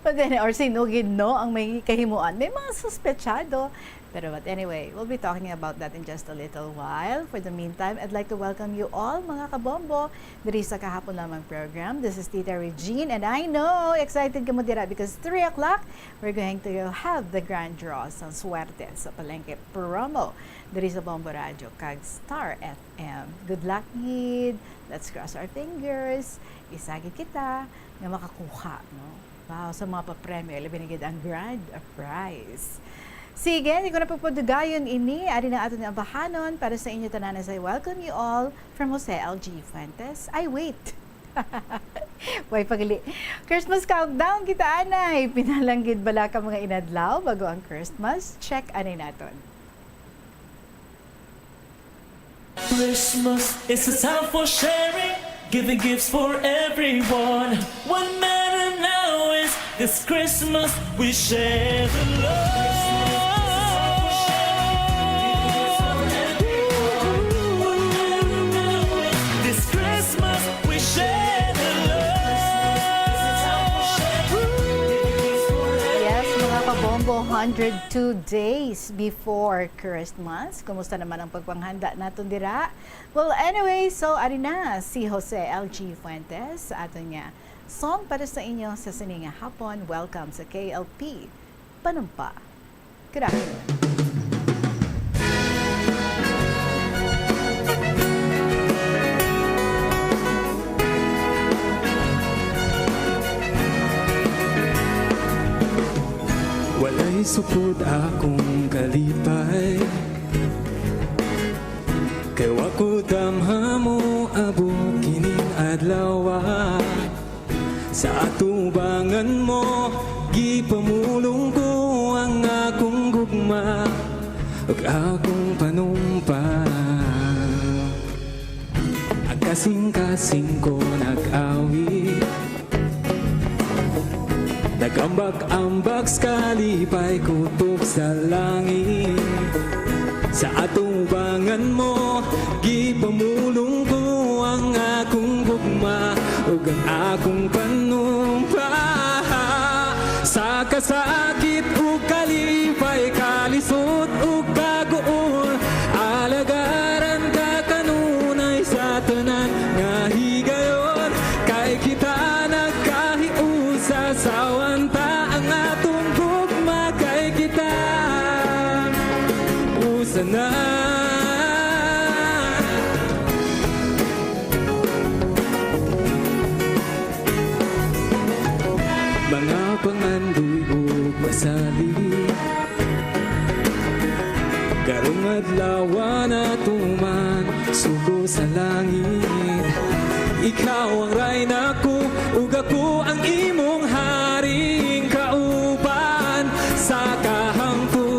But then, or sino gid, no, ang may kahimuan. May mga suspetsado. Pero but anyway, we'll be talking about that in just a little while. For the meantime, I'd like to welcome you all, mga kabombo, diri sa kahapon lamang program. This is Tita Regine, and I know, excited kamo dira because three o'clock, we're going to have the grand draw sa Swerte sa Palengke promo diri sa Bombo Radio kag Star F M. Good luck, gid. Let's cross our fingers. Isa gid kita nga makakuha, no? Wow, sa mga papremyo, labi na gid ang grand prize. Sige, di ko na pagpadugayon ini. Ari na aton nga bahanon para sa inyo tanan as I welcome you all from Jose L G Fuentes. Ay, wait! Way pagli. Christmas countdown kita, anay. Pinalanggid bala ka mga inadlaw bago ang Christmas? Check anay naton. Christmas is a time for sharing, giving gifts for everyone. What matter now is this Christmas we share the love. This Christmas we share the love. Yes, mga kabombo, hundred two days before Christmas. Kumusta naman ang pagpanghanda naton dira? Well, anyway, so ari na si Jose L G Fuentes sa aton nga song para sa inyo sa sini nga hapon. Welcome sa K L P Panumpa. Good afternoon. Walay supod akong kalipay. Kay wa ko damha moabot kining adlaw. Sa atubangan mo, gipamulong ko ang akong gugma ug akong panumpa. Ang kasing-kasing ko nag-awit. Ambak-ambak sa kalipay, kutob sa langit. Sa atubangan mo, gipamulong ko ang akong gugma ug ang akong panumpa. Sa kasakit ug kalipay, kalisod ug kaguol, alagaran ka kanunay sa tanan nga higayon. Kay kita nagkahiusa, sawan ta ang atong gugma, kay kita usa na. Mga pangandoy ug pasalig, karong adlaw natuman, sugo sa langit. Ikaw ang rayna ko, ug ako ang imong haring kauban sa kahangturan.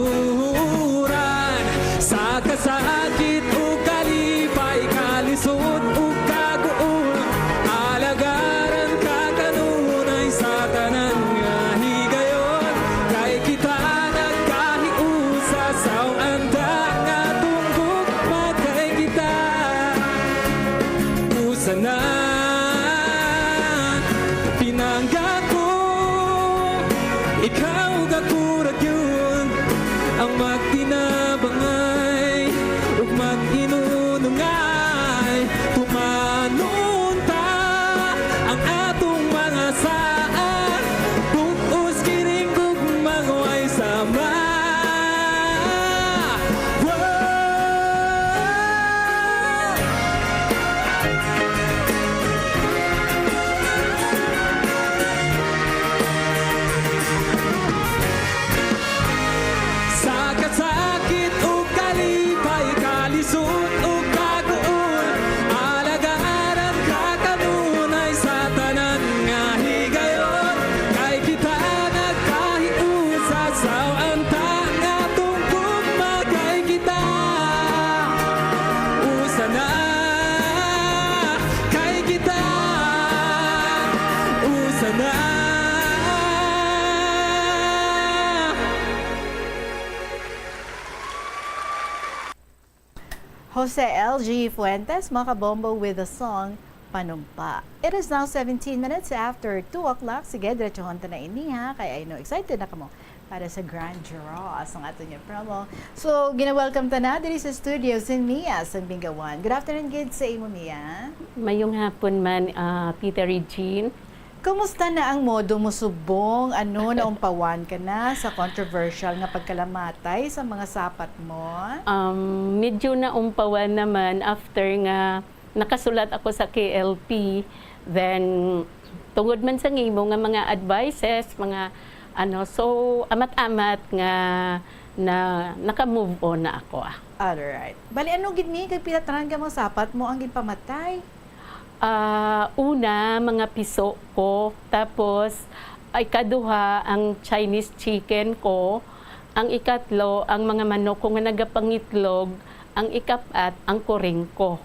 Sa kasakit ug kalipay, kalisod ug kaguol, alagaran ka kanunay sa tanan nga higayon. Kay kita nagkahiusa, sawan ta ang atong gugma, kay kita usa na. Pinangga ko, ikaw ug ako ra gyud ang magtinabangay ug mag-inunongay. Tumanon ta ang atong mga saad, bug-os giring ug mangway sama. Wow! Sa kasakit ug kalipay, kalisod ug kaguol, alagaran ka kanunay sa tanan nga higayon. Kay kita nagkahiusa, sawan ta ang atong gugma, kay kita usa na. Kay kita usa na. Jose L G Fuentes, mga kabombo, with the song Panumpa. It is now seventeen minutes after two o'clock. Sige, diretsohon ta na ini, ha, kay I know excited na kamo para sa grand draw sang ato niya promo. So, gina-welcome ta na diri sa studio si Mia sang Bingawan. Good afternoon gid sa imo, Mia. Mayong hapon man, ah, Tita Regine. Kumusta na ang modo mo subong? Ano, naumpawan ka na sa controversial nga pagkalamatay sa mga sapat mo? Um, medyo naumpawan naman after nga nakasulat ako sa K L P. Then, tungod man sa ngimo nga mga advices, mga ano, so amat-amat nga na naka-move on na ako, ah. Alright. Bali, ano gid ni, kay pila tanan ka mga sapat mo ang ginpamatay? Ah, una, mga piso ko. Tapos, ay, ikaduha, ang Chinese chicken ko. Ang ikatlo, ang mga manok ko nga nagapangitlog. Ang ikapat, ang kuring ko.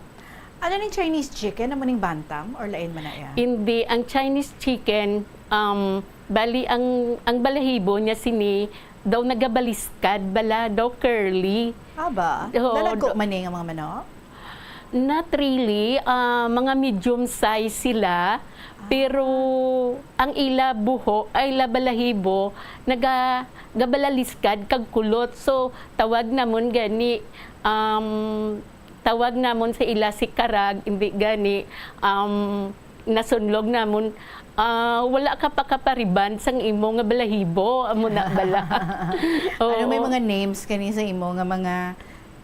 Ano ning Chinese chicken? Amo ning bantam or lain man na iya? Hindi, ang Chinese chicken, um, bali ang, ang balahibo niya sini daw nagabaliskad bala, daw curly. Aba, oo, dalago do- man ni nga mga manok? Not really, ah, mga medium size sila, pero ang ila buho, ay, ila balahibo, naga-, gabalaliskad kag kulot. So, tawag namon gani, um, tawag namon sa ila si karag, hindi gani, um, nasunlog namon, ah, wala ka pa kapariban sang imo nga balahibo, amo na bala. Ano, may Oo. mga names kani sa imo nga mga,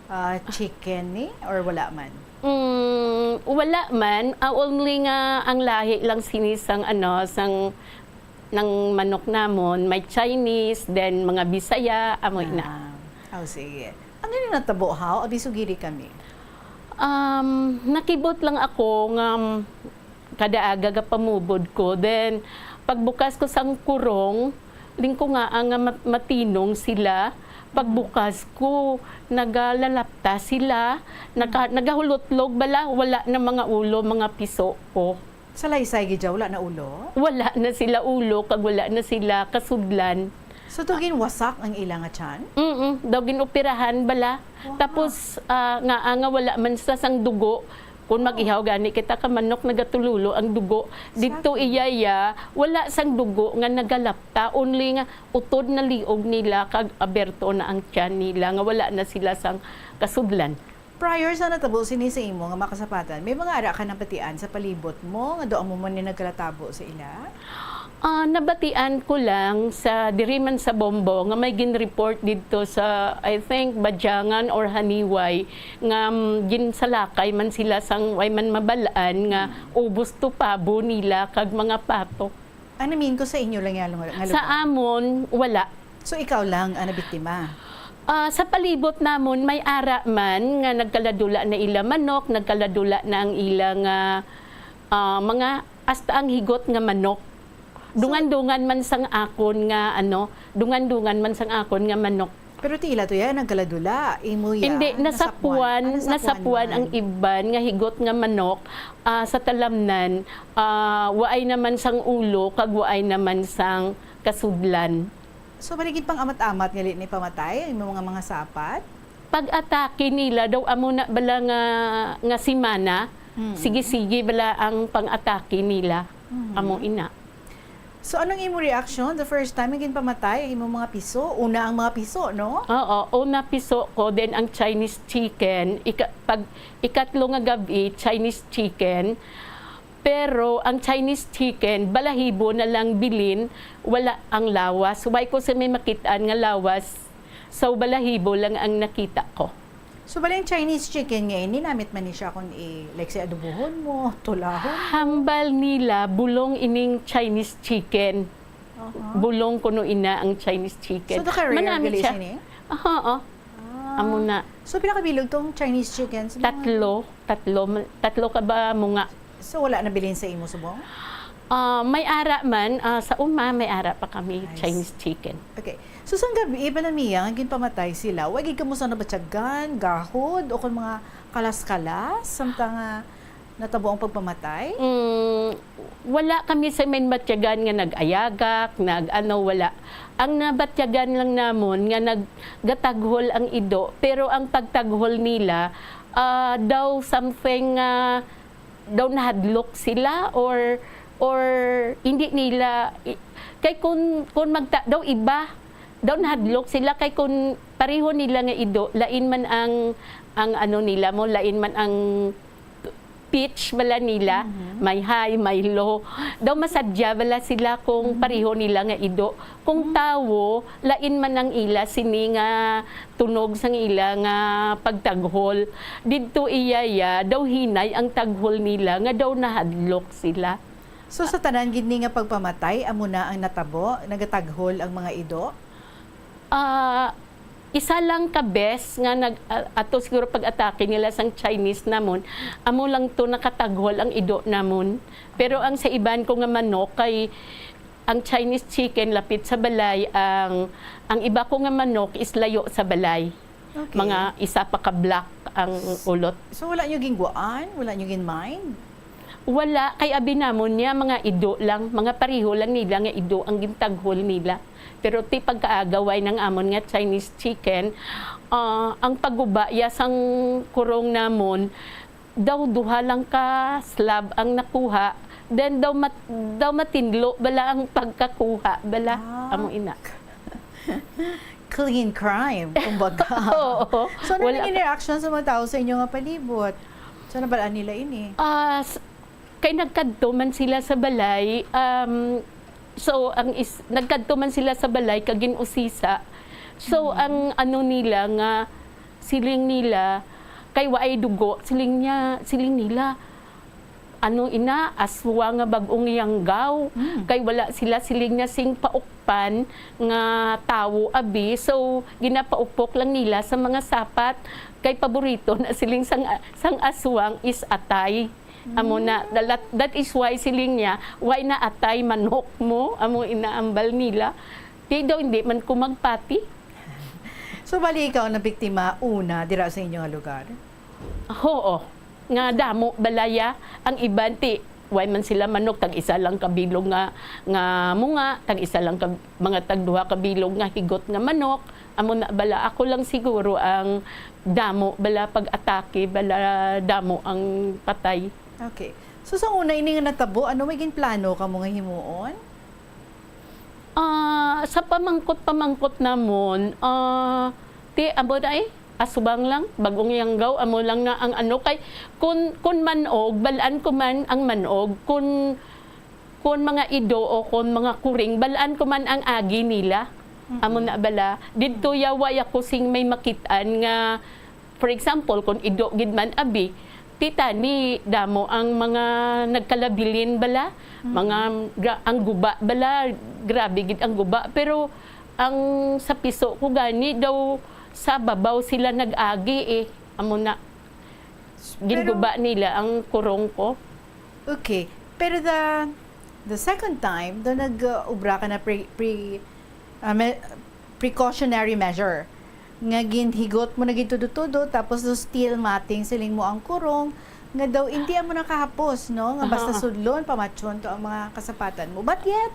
ah, chicken ni, or wala man? Mm, wala man. Ah, only nga ang lahi lang sini sang, ano, sang, nang manok namon, may Chinese, then mga Bisaya, amo na. Ah, oh, sige. Ano na natabo, haw? Abi, sugiri kami. Um, nakibot lang ako nga, um, kada aga gapamubod ko. Then, pagbukas ko sang kurong, lingko nga, ah, nga mat-, matinong sila. Pagbukas ko, nagalalapta sila. Naka-, nagahulotlog bala, wala na mga ulo, mga piso ko. Salaysay gid siya, wala na ulo? Wala na sila ulo, kag wala na sila kasudlan. So, daw ginwasak ang ila nga tiyan? Mm, daw ginoperahan bala. Wow. Tapos, ah, nga, ah, nga wala man sa sang dugo, kung mag-ihaw gani kita ka manok, nagatululo ang dugo. Didto Exactly. Iyaya, wala sang dugo nga nagalapta, only nga utod na liog nila kag aberto na ang tiyan nila, nga wala na sila sang kasudlan. Prior sa natabo sini sa imo nga makasapatan, may mga ara ka nabatian sa palibot mo nga daw amo man ni nagkalatabo sa ila? Ah, nabatian ko lang sa diri man sa Bombo nga may gin-report didto sa, I think, Badyangan or Haniway, nga, mm, ginsalakay man sila sang way man mabal-an nga ubos to pabo nila kag mga pato. Ano mean ko sa inyo lang yan, nga Sa lugar? amon, wala. So, ikaw lang ang nabiktima? Ah, sa palibot namon, may ara man nga nagkaladula na ila manok, nagkaladula na ang ila nga, ah, mga, hasta ang higot nga manok. Dungan-dungan man sang akon nga, ano, dungan-dungan man sang akon nga manok. Pero ti ila to yan, nagkaladula. Imo yan, Hindi, nasapuan. nasapuan, Ah, nasapuan nasapuan man. Ang iban nga higot nga manok, ah, sa talamnan, ah, waay naman sang ulo, kag waay naman sang kasudlan. So, bali gid pang-amat-amat nga ni pamatay ang mga, mga sapat? Pag-atake nila daw amo na bala nga, nga semana, Mm. sige-sige bala ang pang-atake nila. Mm. Amo ina. So, anong imo reaction the first time nga ginpamatay ang imong mga piso? Una ang mga piso, no? Oo, una piso ko, then ang Chinese chicken. Ika-, pag ikatlo nga gabi, Chinese chicken. Pero ang Chinese chicken, balahibo na lang bilin, wala ang lawas. Why ko sa may makitaan nga lawas? So, balahibo lang ang nakita ko. So, bali ang Chinese chicken nga ini, namit man ni siya kung i-, like, say, adobohon mo, tulahon. Hambal nila, bulong ining Chinese chicken. Aha. Bulong kuno ina ang Chinese chicken. So, the career Manamit gali siya. Sini? Aha, oo. Ah. Amo na. So, pinakabilog tong Chinese chicken? Sa mga- Tatlo, tatlo, tatlo ka ba mo nga? So, wala nabilin sa imo subong? Ah, may ara man, ah, sa uma, may ara pa kami Nice. Chinese chicken. Okay. So, sang gabi, iba na niya, nga ginpamatay sila, wa gid kamo sa nabatyagan, gahod, o kung mga kalas-kalas, samtang nga natabo ang pagpamatay? Mm, wala kami sa may batyagan nga nag-ayagak, nag-ano, wala. Ang nabatyagan lang namon nga nagataghol ang ido, pero ang pagtaghol nila, ah, daw something, ah, daw nahadlok sila or, or hindi nila, i-, kay kun, kun magta-, daw iba, daw nahadlok sila kay kun pareho nila nga ido, lain man ang, ang ano nila mo, lain man ang pitch bala nila, Mhm. may high, may low. Daw masadya bala sila kung Mhm. pareho nila nga ido. Kung Mhm. tawo, lain man ang ila sini nga tunog sang ila nga pagtaghol. Didto iyaya, daw hinay ang taghol nila nga daw nahadlok sila. So, sa tanan gid ni nga pagpamatay, amo na ang natabo, nagataghol ang mga ido? Ah, isa lang ka bes nga nag, ah, ato siguro pag-atake nila sang Chinese namon, amo lang to nakataghol ang ido namon. Pero ang sa iban ko nga manok kay ang Chinese chicken lapit sa balay, ang, ang iba ko nga manok is layo sa balay. Okay. Mga isa pa ka block ang ulot. So, wala nyo gingwaan? Wala nyo ginmind? Wala, kay abi namon niya, mga ido lang, mga pareho lang nila nga ido ang gintaghol nila. Pero ti pagkaagaway ng amon nga Chinese chicken, ah, ang paguba ya sang kurong namon, daw duha lang ka slab ang nakuha, then daw mat-, daw matinlo bala ang pagkakuha bala. Ah. Amo ina. Clean crime, kumbaga. Oo. So, ano Wala naging ka- reaction sa mga tao sa inyo nga palibot? So, nabalaan nila ini? Ah, s-, kay nagkadto man sila sa balay, um, so ang is, nagkadto man sila sa balay kag gin-usisa. So Mhm. ang ano nila nga siling nila kay waay dugo, siling niya, siling nila, ano ina, aswang nga bag-ong yanggaw. Mm. Kay wala sila siling niya sing paukpan nga tawo abi. So ginapaupok lang nila sa mga sapat kay paborito na siling sang, sang aswang is atay. Amo na, that, that is why siling niya, why na atay manok mo? Amo inaambal nila. Di daw, hindi man ko magpati. So, bali ikaw ang nabiktima una dira sa inyo nga lugar? Oo. Nga damo balaya ang iban ti Way man sila manok, tag isa lang ka bilog nga, nga munga, tag isa lang ka, mga tag duha ka bilog nga higot nga manok. Amo na bala, ako lang siguro ang damo bala pag-atake, bala damo ang patay. Okay. So, sa una ini nga natabo, ano may ginplano kamo nga himuon? Ah, sa pamangkot-pamangkot namon, ah, ti, amo na eh, asubang lang, bagong yanggaw, amo lang na ang ano, kay kun, kun manog, balaan ko man ang manog, kun, kun mga ido o kun mga kuring, balaan ko man ang agi nila. Mm-mm. Amo na bala, didto ya, way ako sing may makit-an nga, for example, kun ido gid man abi, ti tani damo ang mga nagkalabilin bala, Mm. mga gra-, ang guba bala, grabe gid ang guba. Pero ang sa piso ko gani daw sa babaw sila nag-agi eh. Amo na, Pero ginguba nila ang kurong ko. Okay. Pero the, the second time, daw nag-ubra ka na pre, pre, ah, me-, precautionary measure. Nga ginhigot mo na gid tudo-tudo, tapos daw steel matting, siling mo ang kurong, nga daw hindi mo nakahapos, no? Nga basta Aha. sudlon, pamatyon to ang mga kasapatan mo. But yet,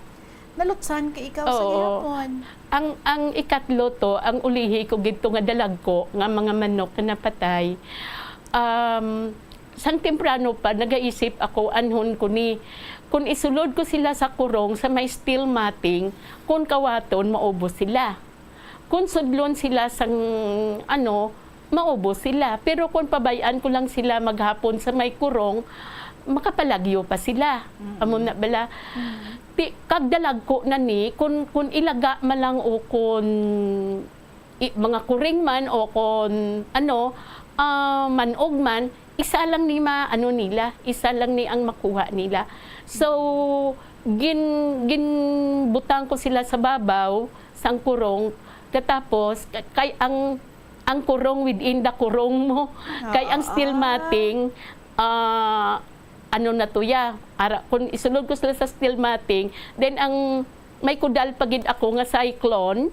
nalutsan ka ikaw sa Oo. gihapon. Ang, ang ikatlo to, ang ulihi ko gid to nga dalagko nga mga manok nga napatay. Um, sang temprano pa, nagaisip ako, anhon ko ni, kun isulod ko sila sa kurong sa may steel matting, kun kawaton, maubos sila. Kun sudlon sila sang, ano, maubos sila. Pero kun pabay-an ko lang sila maghapon sa may kurong, makapalagyo pa sila. Mm. Amo na bala. Mm. Ti, kag dalagko na ni, kun, kun ilaga man lang o kun i-, mga kuring man o kun, ano, ah, manog man, isa lang ni ma-, ano nila, isa lang ni ang makuha nila. So, gin-, ginbutang ko sila sa babaw sang kurong, katapos, ka-, kay ang, ang kurong within the kurong mo, kay ang steel Ah. matting, ah, ano na to ya, ara, kung isulod ko sila sa steel matting, then ang may kudal pa gid ako nga cyclone,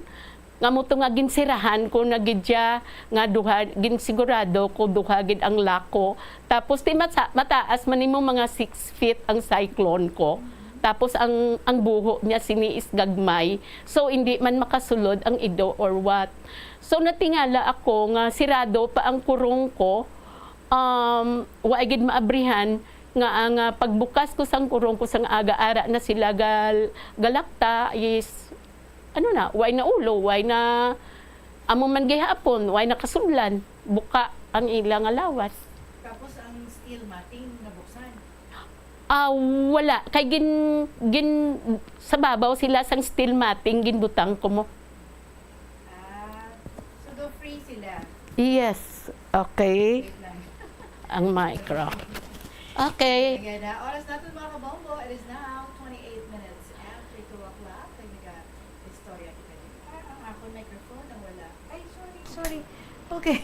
nga mo to nga ginsirahan ko na gid siya, nga duha, ginsigurado ko duha gid ang lako. Tapos, ti mata-, mataas man nimo, mga six feet ang cyclone ko. Tapos, ang, ang buho niya sini is gagmay. So, hindi man makasulod ang ido or what. So, natingala ako nga sirado pa ang kurong ko. Um, wa gid maabrihan nga ang, ah, pagbukas ko sang kurong ko sang aga, ara na sila gal-, galakta is ano na, way na ulo, way na, amo man gihapon, way na kasudlan, buka ang ila nga lawas. Tapos ang steel matting nabuksan? Ah, wala. Kay gin-, gin-, sa babaw sila sang steel matting, ginbutang ko mo. Ah, so do free sila? Yes. Okay. Wait lang. Ang micro. Okay. Ayan na. Oras natin, mga kabombo, it is now twenty-eight minutes after two o'clock. Kay nag-istorya kita diri. Parang ang akon microphone nawala. Ay, sorry, sorry. Okay.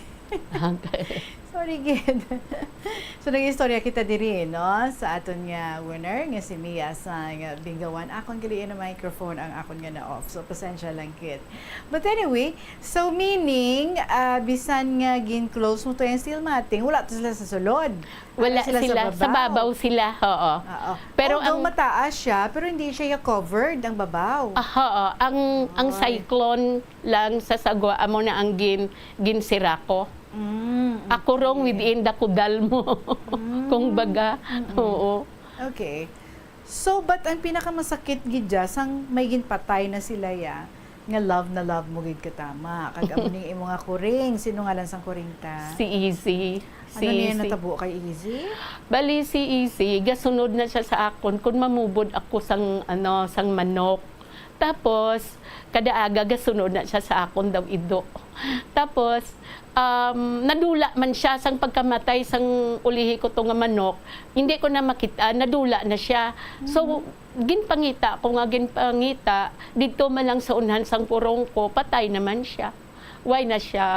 Okay. Sorry, gid. So, nag-istorya kita diri, no? Sa aton nga winner, nga si Mia sa nga Bingawan. Akon gali na microphone ang akon nga na-off. So, pasensya lang, gid. But anyway, so meaning, ah, bisan nga gin-close mo to yung steel matting, wala to sila sa sulod. Wala Ano sila sa sila. Sa babaw? babaw sila, oo. Oo. Pero Although ang mataas siya, pero hindi siya covered ang babaw. Ah, oo. Ang, ang Ay. cyclone lang sa sagwa, amo na ang gin-, ginsira ko. Mm, Ako wrong okay. within the kudal mo. Mm, Kung baga, mm-mm. oo. Okay. So, but ang pinakamasakit gid dya, sang may ginpatay na sila ya, nga love na love mo gid katama. Kag amo ning imo nga kuring, sino ngalan sang kuring ta? Si Easy. Ano Si niya Easy. natabo kay Easy? Bali, si Easy, gasunod na siya sa akon kung mamubod ako sang, ano, sang manok. Tapos, kada aga gasunod na siya sa akon daw ido. Tapos, um, nadula man siya sang pagkamatay sang ulihi ko to nga manok. Hindi ko na makita, nadula na siya. So, Mhm. ginpangita ko nga ginpangita, didto man lang sa unhan sang purong ko, patay naman siya. Why na siya,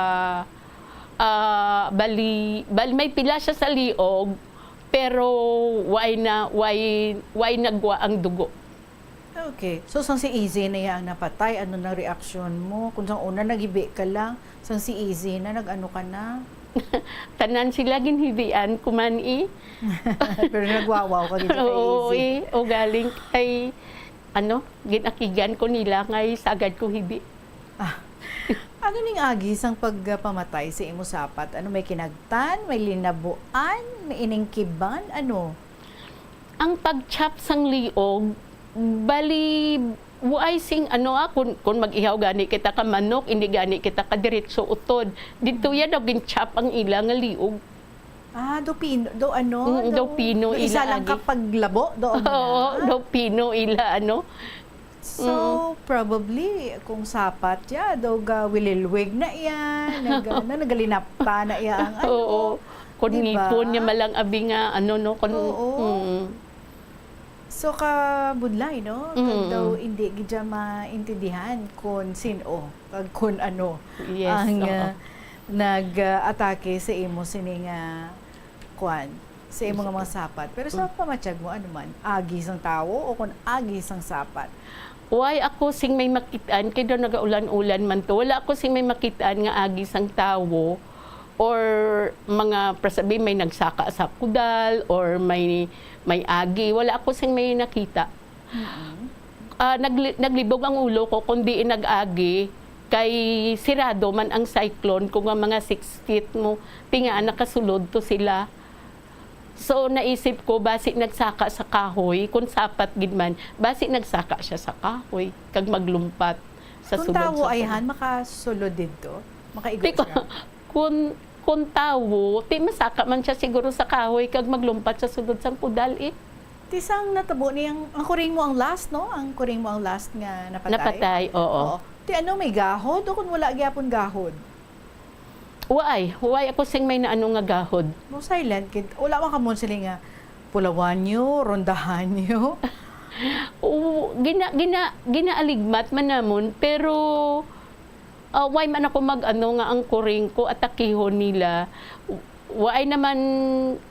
ah, bali, bal-, may pila siya sa liog, pero why na, why, why nagwa ang dugo? Okay. So, sang si Easy na iya ang napatay, ano nang reaksyon mo? Kung sang una, nagibi ka lang, sang si Easy na, nag-ano ka na? Tanan sila ginhibian ko man, eh. Pero nagwawaw ka gid sa Oo, kaisip. Eh. O galing kay, ano, ginakigan ko nila nga sagad ko hibi. Ah. Ano ning agi sang pagpamatay sa imo sapat? Ano, may kinagtan, may linabuan, may iningkiban, ano? Ang pag-chop sang liog, bali, waay sing ano, ah, kun, kun mag-ihaw gani kita ka manok, hindi gani kita ka diretso utod. Didto ya daw gin-chop ang ila nga liog. Ah, daw pino, daw ano, Mm, daw daw pino may isa ila lang agi. Ka paglabo, daw ano Oo, na. Daw pino ila, ano. So, Mm. Probably, kung sapat ya, daw ga wililwig na iya, nag-, ano, nagalinapta na iya ang ano, Oo. Kung di ba? Ngipon niya malang abi nga, ano, no, kung, Oo. Mm. So, kabudlay, no? Kag Mm. Daw hindi gid siya maintindihan kung sin-o, kag kung ano Yes, ang, oo. Ah, nag-atake sa imo sini nga kwan, sa imo nga mga sapat. Pero sa Mm. pamatyag mo, ano man, agi sang tawo o kon agi sang sapat? Why ako sing may makit-an, kay daw nagaulan-ulan man to. Wala ako sing may makit-an nga agi sang tawo or mga, pasabi, may nagsaka sa kudal or may, may agi. Wala ako sing may nakita. Mm-mm. Ah, nagli-, naglibog ang ulo ko, kundi nag-agi kay sirado man ang cyclone ko nga mga six feet mo. Tinga nakasulod to sila. So, naisip ko, basi nagsaka sa kahoy, kung sapat gid man, basi nagsaka siya sa kahoy, kag maglumpat sa Kung sulod tawo sa ay kuan. Han, makasulod didto? Makaigo Di ko, siya? Kung, kung tawo, ti masaka man siya siguro sa kahoy, kag maglumpat sa sulod sang kudal, eh. Ti sang natabo ni ang, ang kuring mo ang last, no? Ang kuring mo ang last nga napatay? Napatay, oo. Oo. Ti ano, may gahod o kung wala gyapon gahod? Waay, waay ako sing may naano nga gahod. Mo silent gid. Wala man kamo sila nga pulawan niyo, rondahan niyo? Oo, gina-, gina-, ginaaligmat man namon, pero, ah, way man ako mag-ano nga ang kuring ko atakihon nila. Waay naman,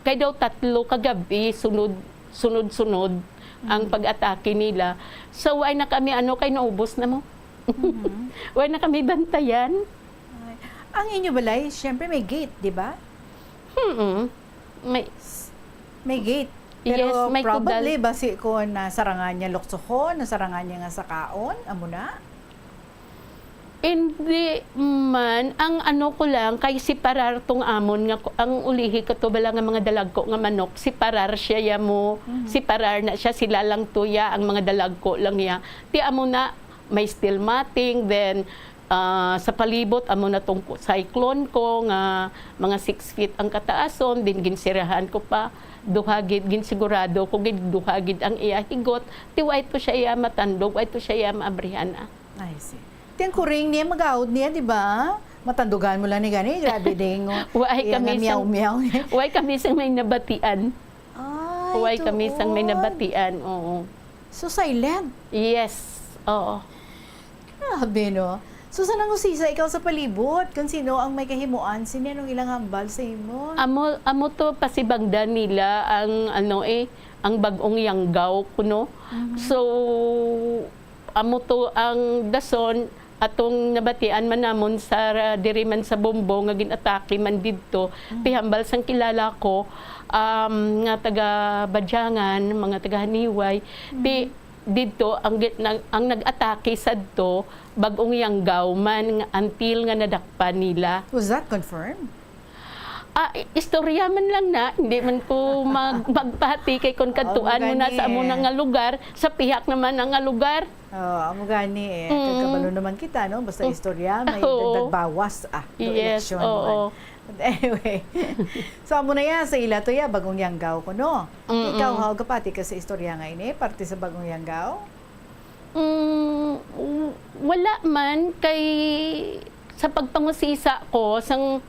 kay daw tatlo ka gabi, sunod, sunod-sunod ang Mhm. pag-atake nila. So, waay na kami, ano, kay naubos na mo. Mhm. Waay na kami bantayan. Ay. Ang inyo balay, siyempre may gate, di ba? Mm-mm. May S-, may gate. Yes, Pero may probably, kudal. Basi ko nasarangan niya luksohon, nasarangan niya nga sakaon, amo na? Hindi man. Ang ano ko lang, kay separar tong amon nga ku-, ang ulihi ko to bala nga mga dalagko nga manok, separar siya ya mo, Mhm. separar na siya, sila lang to ya, ang mga dalagko lang ya. Ti amo na, may steel matting, then, ah, sa palibot, amo na tong ku-, cyclone ko nga mga six feet ang kataason, then ginsirahan ko pa, duha gid, ginsigurado ko gid, duha gid ang iya higot, ti way to siya iya matandog, way to siya iya maabrihan, ah. I see. Ti ang kuring niya, magahod niya, di ba? Matandugan mo lang ni gani, grabe ding, oh. Way Iya kami nga sang, miyaw-miyaw. Way kami sang may nabatian. Ay, Way kami sang may tuod. Nabatian, oo. So silent? Yes, oo. Grabe, no? So, sa nangusisa ikaw sa palibot, kung sino ang may kahimuan, sino anong ilang hambal sa imo? Amo, amo to, pasibangdan nila ang, ano, eh, ang bag-ong yanggaw kuno. Mhm. So, amo to ang dason atong nabatian man namon sa, diri man sa Bombo nga gin-atake man didto. Mhm. Ti hambal sang kilala ko, um, nga taga Badyangan, mga taga Haniway. Ti Mhm. didto ang gi-, nag-, ang nag-atake sadto, bag-ong yanggaw man nga until nga nadakpan nila. Was that confirmed? Ah, i-, istorya man lang na, hindi man ko mag-, magpahati kay kung Oo, kadtuan mo na gani sa amo na eh. Nga lugar, sa pihak naman na nga lugar. Oo, amo gani eh. Mm. Kagkabalo naman kita, no? Basta Mm. istorya, may Oo. Dagdag bawas, ah, no Yes, eleksyon oo. Man. But anyway. So, amo na yan, sa ila to ya, bag-ong yanggaw ko, no? Mm-mm. Ikaw, how gapati ka sa istorya nga ini, parte sa bag-ong yanggaw? Mm, w-, wala man, kay sa pagpangusisa ko, sang,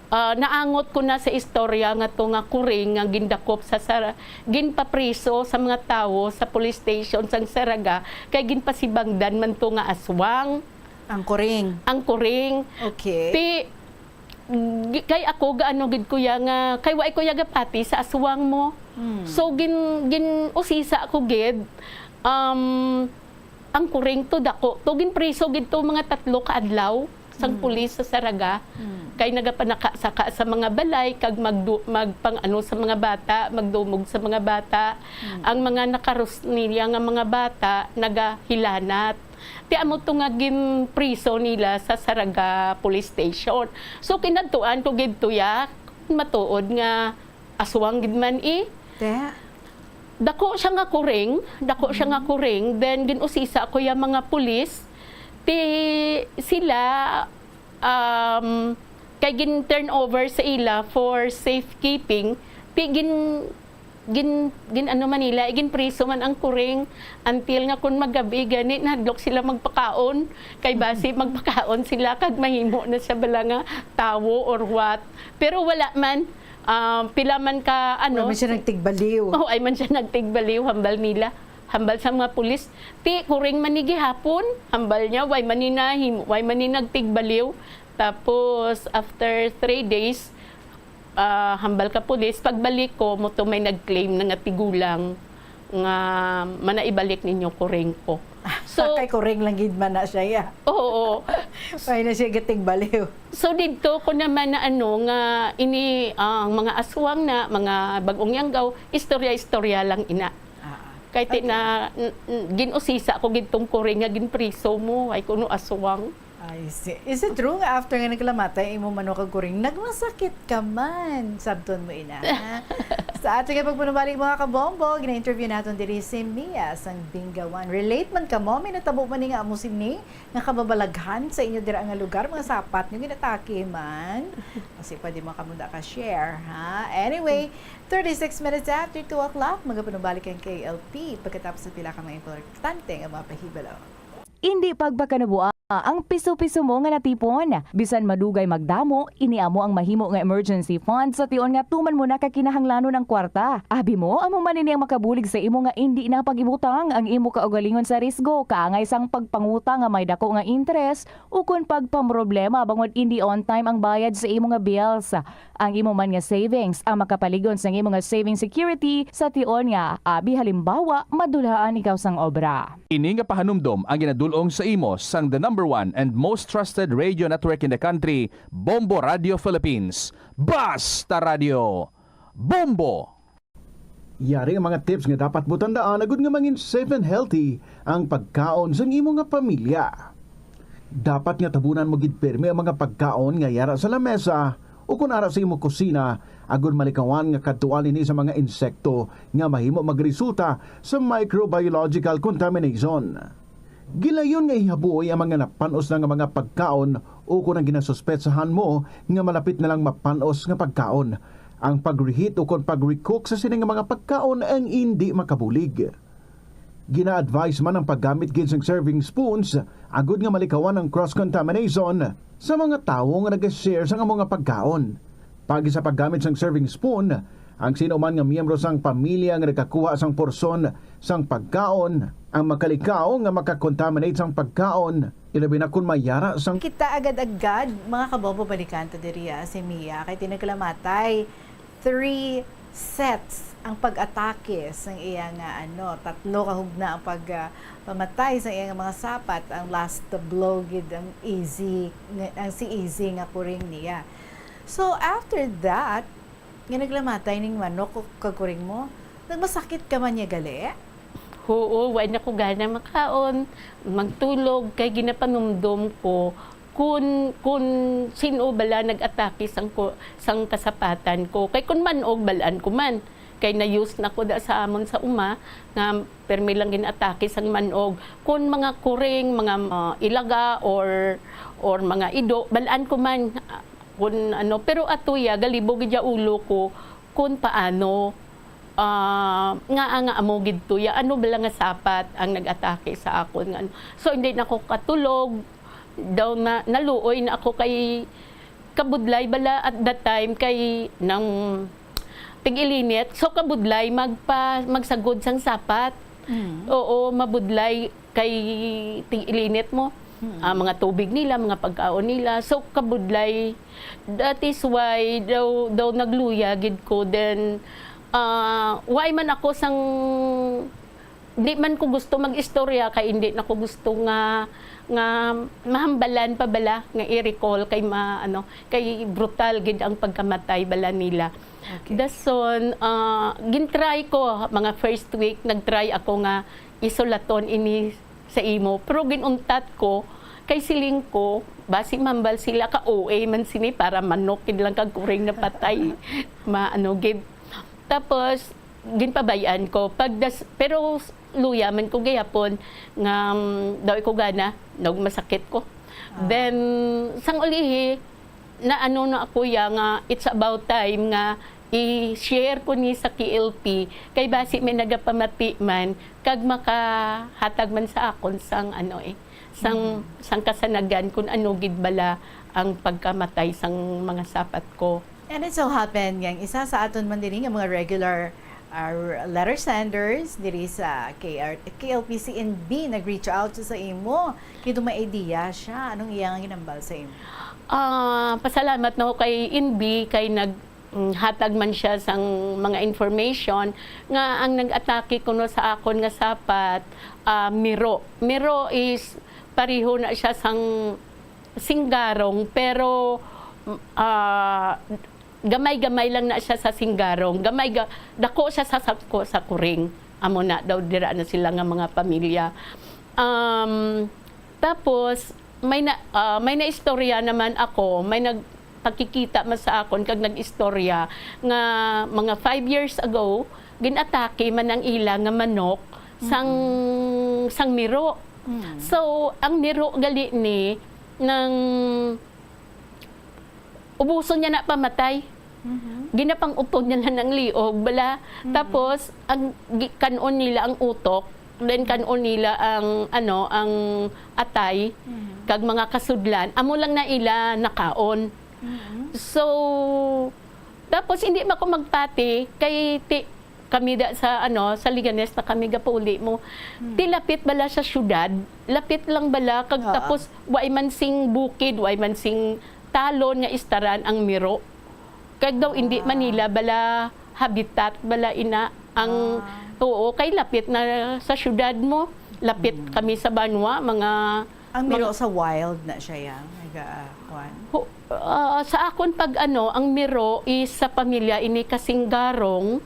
ah, naangot ko na sa istorya nga to nga kuring nga gindakop sa Sara-, ginpapriso sa mga tawo sa police station sang Saraga, kay ginpasibangdan man to nga aswang. Ang kuring? Ang kuring. Okay. Ti, Gi-, kay ako, gaano gid ko ya nga, kay wa ko ya gapati sa aswang mo. Hmm. So, gin-, gin-usisa ko gid, um, ang kuring to dako. To, ginpriso gid to mga tatlo ka adlaw. sang pulis sa Saraga, kay nagapanakasaka sa mga balay kag magdu-, magpang-ano sa mga bata, magdumog sa mga bata. Ang mga nakarus niya nga mga bata nagahilanat. Ti amo to nga ginpriso nila sa Saraga Police Station. So, kinadtuan ko gid to ya, matuod nga aswang gid man, eh. Te? Dako siya nga kuring, dako siya nga kuring, then gin-usisa ko ya mga pulis, ti sila, um, kay gin-turn over sa ila for safekeeping, ti gin-, gin-, gin-, ano man nila, eh, ginpriso man ang kuring until nga kun magabi gani, nahadlok sila magpakaon, kay basi magpakaon sila kag mahimo na siya bala nga tawo or what. Pero wala man, um, pila man ka, ano, Wala man siya nagtigbaliw. Oh, ay man siya nagtigbaliw, hambal nila. Hambal sa mga pulis, "Ti, kuring man ni gihapon." Hambal niya, "Way man ni nahimo, way man ni nagtigbaliw." Tapos, after three days, ah, hambal ka pulis, pagbalik ko, mo to may nag-claim na nga tigulang nga manaibalik ninyo kuring ko. So, Kay kuring lang gid man na siya, ya. Oo. May na siya gatigbaliw. So, didto ko naman na ano, nga ini, ang mga aswang na, mga bag-ong yanggaw, istorya-istorya lang ina. Ah, ah. Kay ti Okay. na, n-, n-, gin-usisa ko gid tong kuring nga ginpriso mo, ay kuno aswang. I see. Is it true nga after nga naglamatay imo manok kag kuring, nagmasakit ka man? Sabton mo ina, ha? Sa aton nga pagpanubalik, mga kabombo, gina-interview naton diri si Mia sang Bingawan. Relate man kamo, may natabo man ni nga amo sini nga kababalaghan sa inyo dira nga lugar, mga sapat nyo ginatake man? Kasi pwede mo kamo da ka-share, ha? Anyway, thirty-six minutes after two o'clock, magapanubalik ang K L T pagkatapos sa pila ka mga importante nga mga pahibalo. Indi pagpakanabuaa ang piso-piso mo nga natipon. Bisan madugay magdamo, ini amo ang mahimo nga emergency fund sa tion nga tuman mo na ka kinahanglanon ang kwarta. Abi mo, amo man ini ang makabulig sa imo nga indi na pag-ibutang ang imo kaugalingon sa risgo, kaangay sang pagpangutang nga may dako nga interes, ukon pagpamroblema bangod indi on time ang bayad sa imo nga bills. Ang imo man nga savings ang makapaligon sang imo nga saving security sa tion nga, abi halimbawa, madulhaan ikaw sang obra. Ini nga pahanumdom ang ginadul-ong sa imo sang the number one and most trusted radio network in the country, Bombo Radio Philippines. Basta Radio, Bombo! Yari ang mga tips nga dapat mo tandaan agud nga mangin safe and healthy ang pagkaon sang imo nga pamilya. Dapat nga tabunan mo gid pirme ang mga pagkaon nga yara sa lamesa ukon ara sa imo kusina, agud malikawan nga kadtuan ini sa mga insekto nga mahimo magresulta sa microbiological contamination. Gilayon nga ihabuoy ang mga napan-os na nga mga pagkaon ukon ang ginasuspetsahan mo nga malapit na lang mapan-os nga pagkaon. Ang pag-reheat ukon pag-recook sa sini nga mga pagkaon ang indi makabulig. Gina-advise man ang paggamit gid sang serving spoons agud nga malikawan ang cross-contamination sa mga tawo nga nag-share sang amo nga pagkaon. Paagi sa paggamit sang serving spoon, ang sino man nga miyembro sang pamilya nga nagakuha sang porsyon sang pagkaon ang makalikaw nga makakontaminate sang pagkaon, ilabi na kon mayara sang Kita agad-agad, mga kabombo, balikan ta diri, ah, si Mia, kay tinaglamatay, three sets ang pag-atake sang iya nga, ano, tatlo ka hugna ang pag, ah, pamatay sa iya nga mga sapat. Ang last blow gid ang Easy, nga, ang si Easy nga kuring niya. So, after that, nga naglamatay ning manok o kakuring mo, nagmasakit ka man niya gali? Oo, wa na ko gana makaon, magtulog, kay ginapanumdom ko kun, kun sin-o bala nag-atake sang ko, sang kasapatan ko. Kay kun man-og, bal-an ko man. Kay na-use na ko da sa amon sa uma, nga permi lang gin-atake sang man-og. Kun mga kuring, mga, ah, ilaga, or, or mga ido, bal-an ko man. Kun ano, pero ato ya, galibog gid ya ulo ko, kun paano, ah, nga, nga amo gid to ya, ano bala nga sapat ang nag-atake sa akon, nga ano. So, hindi na ko katulog, daw na, naluoy na ako kay kabudlay bala at that time kay nang tig-ilinit. So, kabudlay magpa-, magsagod sang sapat. Mm. Oo, mabudlay kay tig-ilinit mo. Mm. Ah, mga tubig nila, mga pagkaon nila. So, kabudlay. That is why daw, daw nagluya gid ko. Then, ah, why man ako sang Di man ko gusto mag-istorya kay hindi na ko gusto nga, nga mahambalan pa bala nga i-recall kay ma-, ano, kay brutal gid ang pagkamatay bala nila. Okay. Dason, ah, gin-try ko, mga first week, nag-try ako nga isulaton ini sa imo. Pero ginuntat ko, kay siling ko, basi mambal sila ka O A man sini para manok gid lang kag kuring napatay. Ma-, ano gid. Tapos, ginpabay-an ko. Pag das-, pero s-, luya man ko gihapon nga, mm, daw ko gana, nag masakit ko. Ah. Then, sang ulihi, na ano na ako ya nga, it's about time nga i-share ko ni sa K L P, kay basi may nagapamati man, kag makahatag man sa akon sang ano eh, sang, Mm. sang kasanagan kung ano gid bala ang pagkamatay sang mga sapat ko. And it so happened nga ang isa sa aton man diri nga mga regular, ah, letter senders diri sa K R, K L P C N B nag-reach out sa imo. Kay may idea siya, anong iya nga ginambal sa imo? Ah, pasalamat na ako kay N B kay nag, mm, hatag man siya sang mga information nga ang nag-atake kuno sa akon nga sapat, ah, miro. Miro is pareho na siya sang singgarong, pero, mm, ah, gamay-gamay lang na siya sa singgarong. Gamay ga-, dako siya sa sangko sa kuring. Amo na daw, dira na sila nga mga pamilya. Um, tapos, may na, ah, may naistorya naman ako, may nagpakikita man sa akon kag nag-istorya nga mga five years ago, ginatake man ang ila nga manok sang, Mm. sang miro. Mm. So, ang miro gali ni nang ubuson niya na pamatay. Mhm. Ginapang-uton niya lang ang liog, bala. Mhm. Tapos, ang gi-, kan-on nila ang utok, then kan-on nila ang, ano, ang atay, Mhm. kag mga kasudlan. Amo lang na ila nakaon. Mhm. So, tapos hindi man ko magpati, kay ti-, kami da sa, ano, sa Leganes na kami gapauli mo. Hmm. Ti lapit bala sa syudad, lapit lang bala, kag Oo. tapos wa man sing bukid, wa man sing talon nga istaran ang miro. Kag daw hindi man Ah. nila bala habitat bala ina ang, Ah. oo, kay lapit na sa syudad mo, lapit Hmm. kami sa banwa, mga Ang miro Mga sa wild na siya, ya? Naga, ah, kuwan? Hu-, ah, sa akon pag ano, ang miro is sa pamilya ini kasinggarong,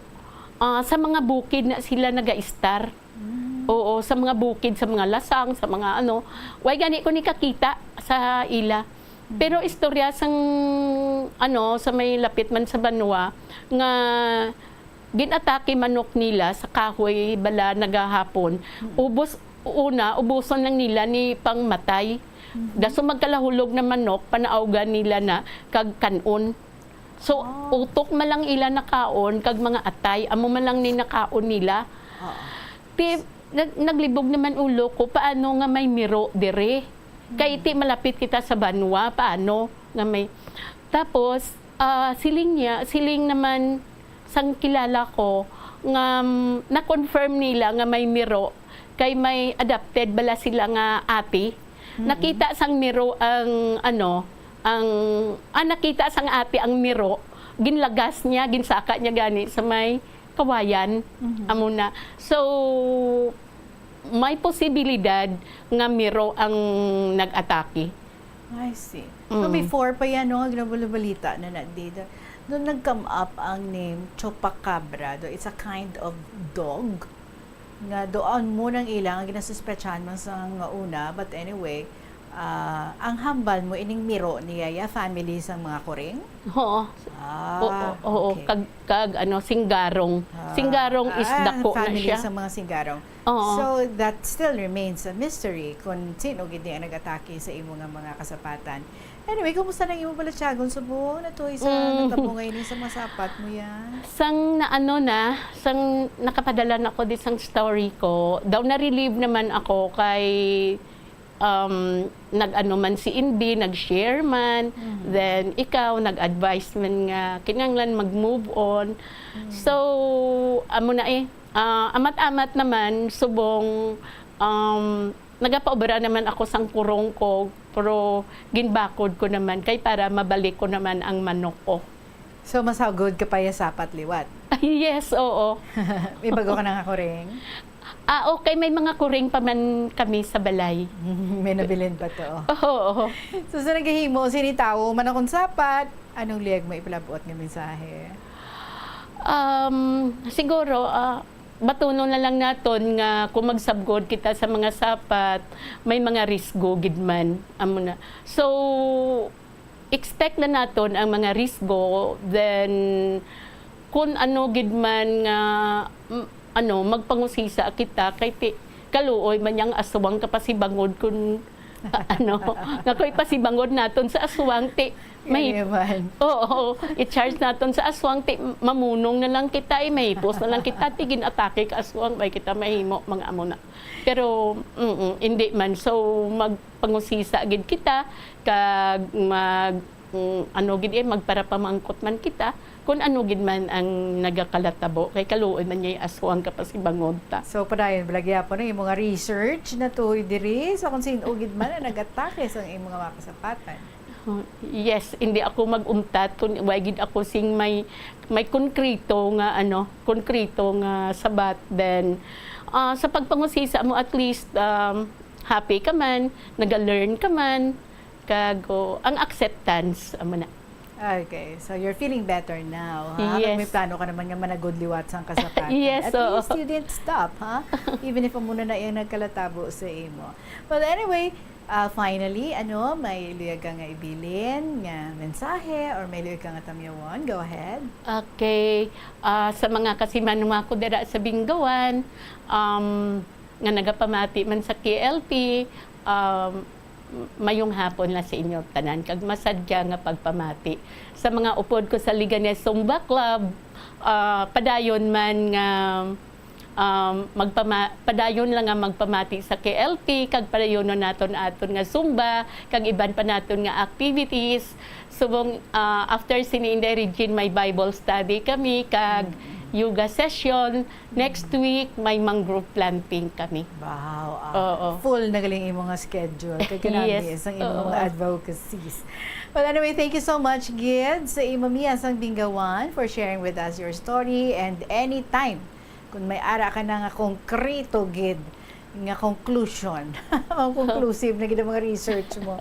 ah, sa mga bukid na sila nagaistar. Mm. Oo, sa mga bukid, sa mga lasang, sa mga ano. Way gani ko ni kakita sa ila. Mm. Pero istorya sang, ano, sa may lapit man sa banwa, nga ginatake manok nila sa kahoy bala nagahapon. Mm. Ubos, una, ubuson lang nila ni pangmatay. Mhm. Daso magkalahulog na manok, panaawgan nila na kag kan-on. So, Ah. utok man lang ila nakaon kag mga atay, amo man lang ni nakaon nila. Oo. Ti, nag-, naglibog naman ulo ko, paano nga may miro diri? Kay Mm. ti malapit kita sa banwa, paano nga may, tapos, ah, siling niya, siling naman sang kilala ko nga, mm, na-confirm nila nga may miro kay may adopted bala sila nga ate. Mm. Nakita sang miro ang, ano, ang, ah, nakita sang ate ang miro, ginlagas niya, ginsaka niya gani sa may kawayan. Mhm. Amo na. So, may posibilidad nga miro ang nag-atake. I see. So, Mm. before pa yan, no, nga ginabalabalita na na dito, doon nag-come up ang name Chupacabra. Do, it's a kind of dog nga doon mo nang ilang ang ginasuspetsahan man sa nga una. But anyway, ah, ang hambal mo, ining miro niya, ya, family sa mga kuring? Oo. Ah, Oo, oo. okay. Kag, kag, ano, singgarong. Ah, Singgarong is ah, dako na family siya. sa mga singgarong. Oo. So, that still remains a mystery kung sino gid ni ang nag-atake sa imo nga mga kasapatan. Anyway, kumusta nang imo balatyagon subong? Natuhoy sa Mm. nagtabo ngayon sa mga sapat mo yan? Sang na, ano na, sang nakapadala na ko di sang story ko, daw na-relieve naman ako kay, um, nag-ano man si Indy, nag-share man, Mhm. then ikaw, nag-advise man nga kinahanglan mag-move on. Mhm. So, amo na eh, ah, amat-amat naman, subong, um, nagapaobra naman ako sang kurong ko, pero ginbakod ko naman kay para mabalik ko naman ang manok ko. So, masagod ka pa ya sapat liwat? Yes, oo. May bago ka na nga kuring? Ah, okay, may mga kuring pa man kami sa balay. May nabilin pa to. Oo. So, sa nagahimo, sini tawo man akong sapat, anong liyag mo ipalabot nga mensahe? Um, siguro, ah, batunon na lang naton nga kung magsabgod kita sa mga sapat, may mga risgo gid man. Amo na. So, expect na naton ang mga risgo, then kung ano gid man nga, mm, ano, magpangusisa kita, kay ti, kaluoy man yang aswang kapasibangod kun, ano, nga koy pasibangod naton sa aswang, ti, may, Ano man? Oo, i-charge naton sa aswang, ti, mamunong na lang kita, eh, mahipos na lang kita, ti, gin-atake ka aswang, may kita mahimo, mga amo na. Pero, mm, hindi man. So, magpangusisa gid kita, kag mag, mm, ano gid, eh, magparapamangkot man kita, kung ano gid man ang nagakalatabo, kay kaluoy man niya aswang kapasibangod ta. So, padayon, bala gyapon ang imo nga research na tuhoy diri. So, kung sino gid man ang nag-atake sa imo nga mga kasapatan. Oh, yes, hindi ako mag-umtat kung way gid ako sing may, may konkreto nga, ano, konkreto nga sabat. Then, ah, sa pagpangusisa mo, at least, um, happy ka man, naga-learn ka man, kag, oh, ang acceptance, amo na. Okay, so you're feeling better now, ha? Yes. Kag may plano ka naman nga managod liwat sang kasapatan. Yes, At oo. least you didn't stop, ha? Even if amo na na yung nagkalatabo sa imo. Well, anyway, uh, finally, ano, may luyag ka nga ibilin nga mensahe or may luyag ka nga tamyawon? Go ahead. Okay. Ah, sa mga kasimanwa ko dira sa Bingawan, um, nga nagapamati man sa K L P, um, mayong hapon na sa inyo tanan, kag masadya nga pagpamati. Sa mga upod ko sa Liganes Zumba Club, ah, padayon man nga, um, magpama-, padayon lang nga magpamati sa K L P, kag padayonon naton aton nga Zumba, kag iban pa naton nga activities. Subong, ah, after sini, Inday Regine, may Bible study kami, kag yoga session. Next week, may mangrove planting kami. Wow, ah, Oo. full na galing imo nga schedule. Kay Yes, ang imo oo. mga advocacies. Well, anyway, thank you so much, Gid, sa imo, Mia sang Bingawan, for sharing with us your story. And anytime, kung may ara ka na nga konkreto, Gid, nga conclusion, ang conclusive na gid ang mga research mo,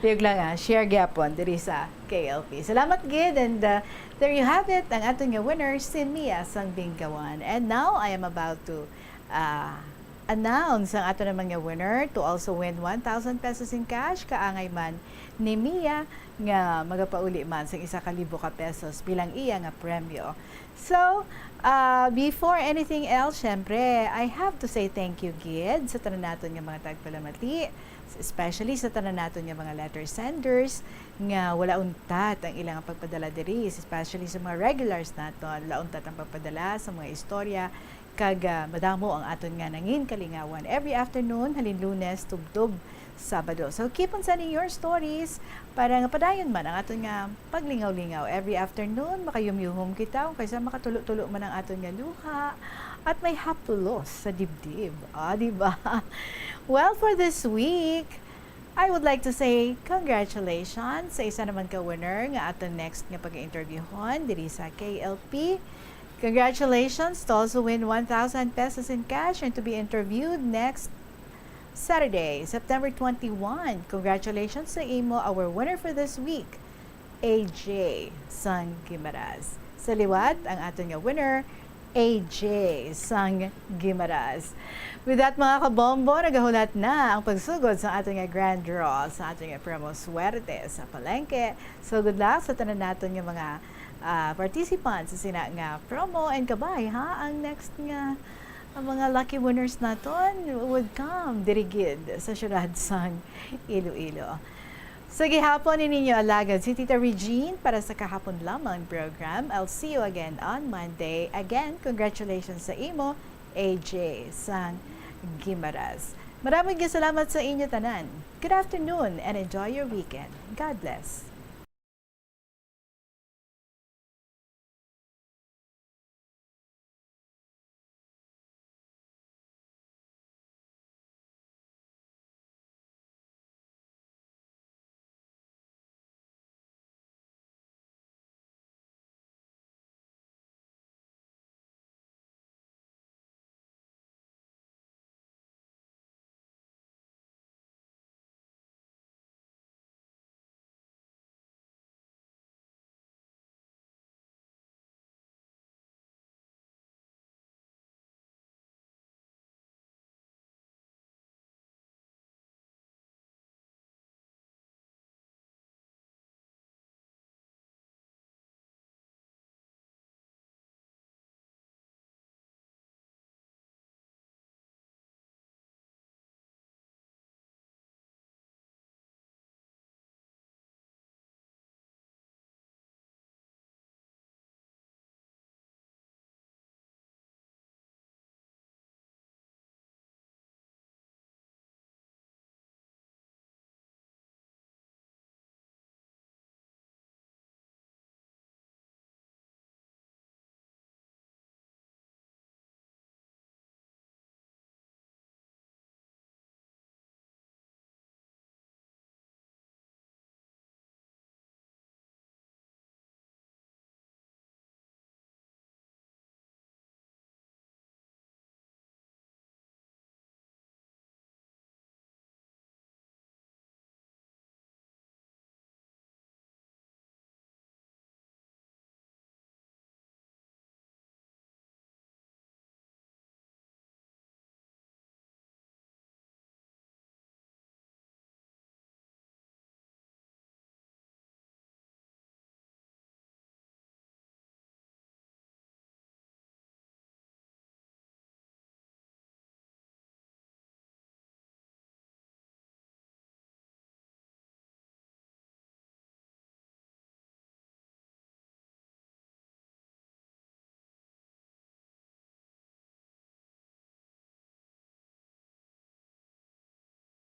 liyog lang, ah, share gyapon diri sa K L P. Salamat, Gid, and, uh, there you have it, ang aton nga winner, si Mia sang Bingawan. And now, I am about to, uh, announce ang aton naman nga winner to also win one thousand pesos in cash. Kaangay man ni Mia nga magapauli man sang isa ka libo ka pesos bilang iya nga premyo. So, uh, before anything else, syempre, I have to say thank you gid sa tanan naton nga mga tagpalamati, especially sa tanan naton nga mga letter senders nga wala untat ang ilang pagpadala diri, especially sa mga regulars naton, wala untat ang pagpadala sa mga istorya, kag, ah, madamo ang aton nga nangin kalingawan every afternoon, halin Lunes tubtob Sabado. So, keep on sending your stories para nga padayon man ang aton nga paglingaw-lingaw. Every afternoon, makayumyuhom kita, o kaysa makatulo-tulo man ang aton nga luha, at may hapulos sa dibdib. Ah, di ba? Well, for this week, I would like to say congratulations sa isa naman ka winner nga aton next nga pag-interviewhon diri sa K L P. Congratulations to also win one thousand pesos in cash and to be interviewed next Saturday, September twenty-one. Congratulations sa imo, our winner for this week, A J sang Guimaras. Sa liwat, ang aton nga winner, A J sang Guimaras. With that, mga kabombo, nagahulat na ang pagsugod sa aton nga grand draw, sa aton nga promo Swerte sa Palengke. So, good luck sa tanan naton nga mga, ah, participants sa sina nga promo. And kabay, ha, ang next nga, ang mga lucky winners naton would come diri gid sa syudad sang Iloilo. Sa gihapon, ini inyo alagad si Tita Regine para sa Kahapon Lamang program. I'll see you again on Monday. Again, congratulations sa imo, A J sang Guimaras. Maraming salamat sa inyo tanan. Good afternoon and enjoy your weekend. God bless.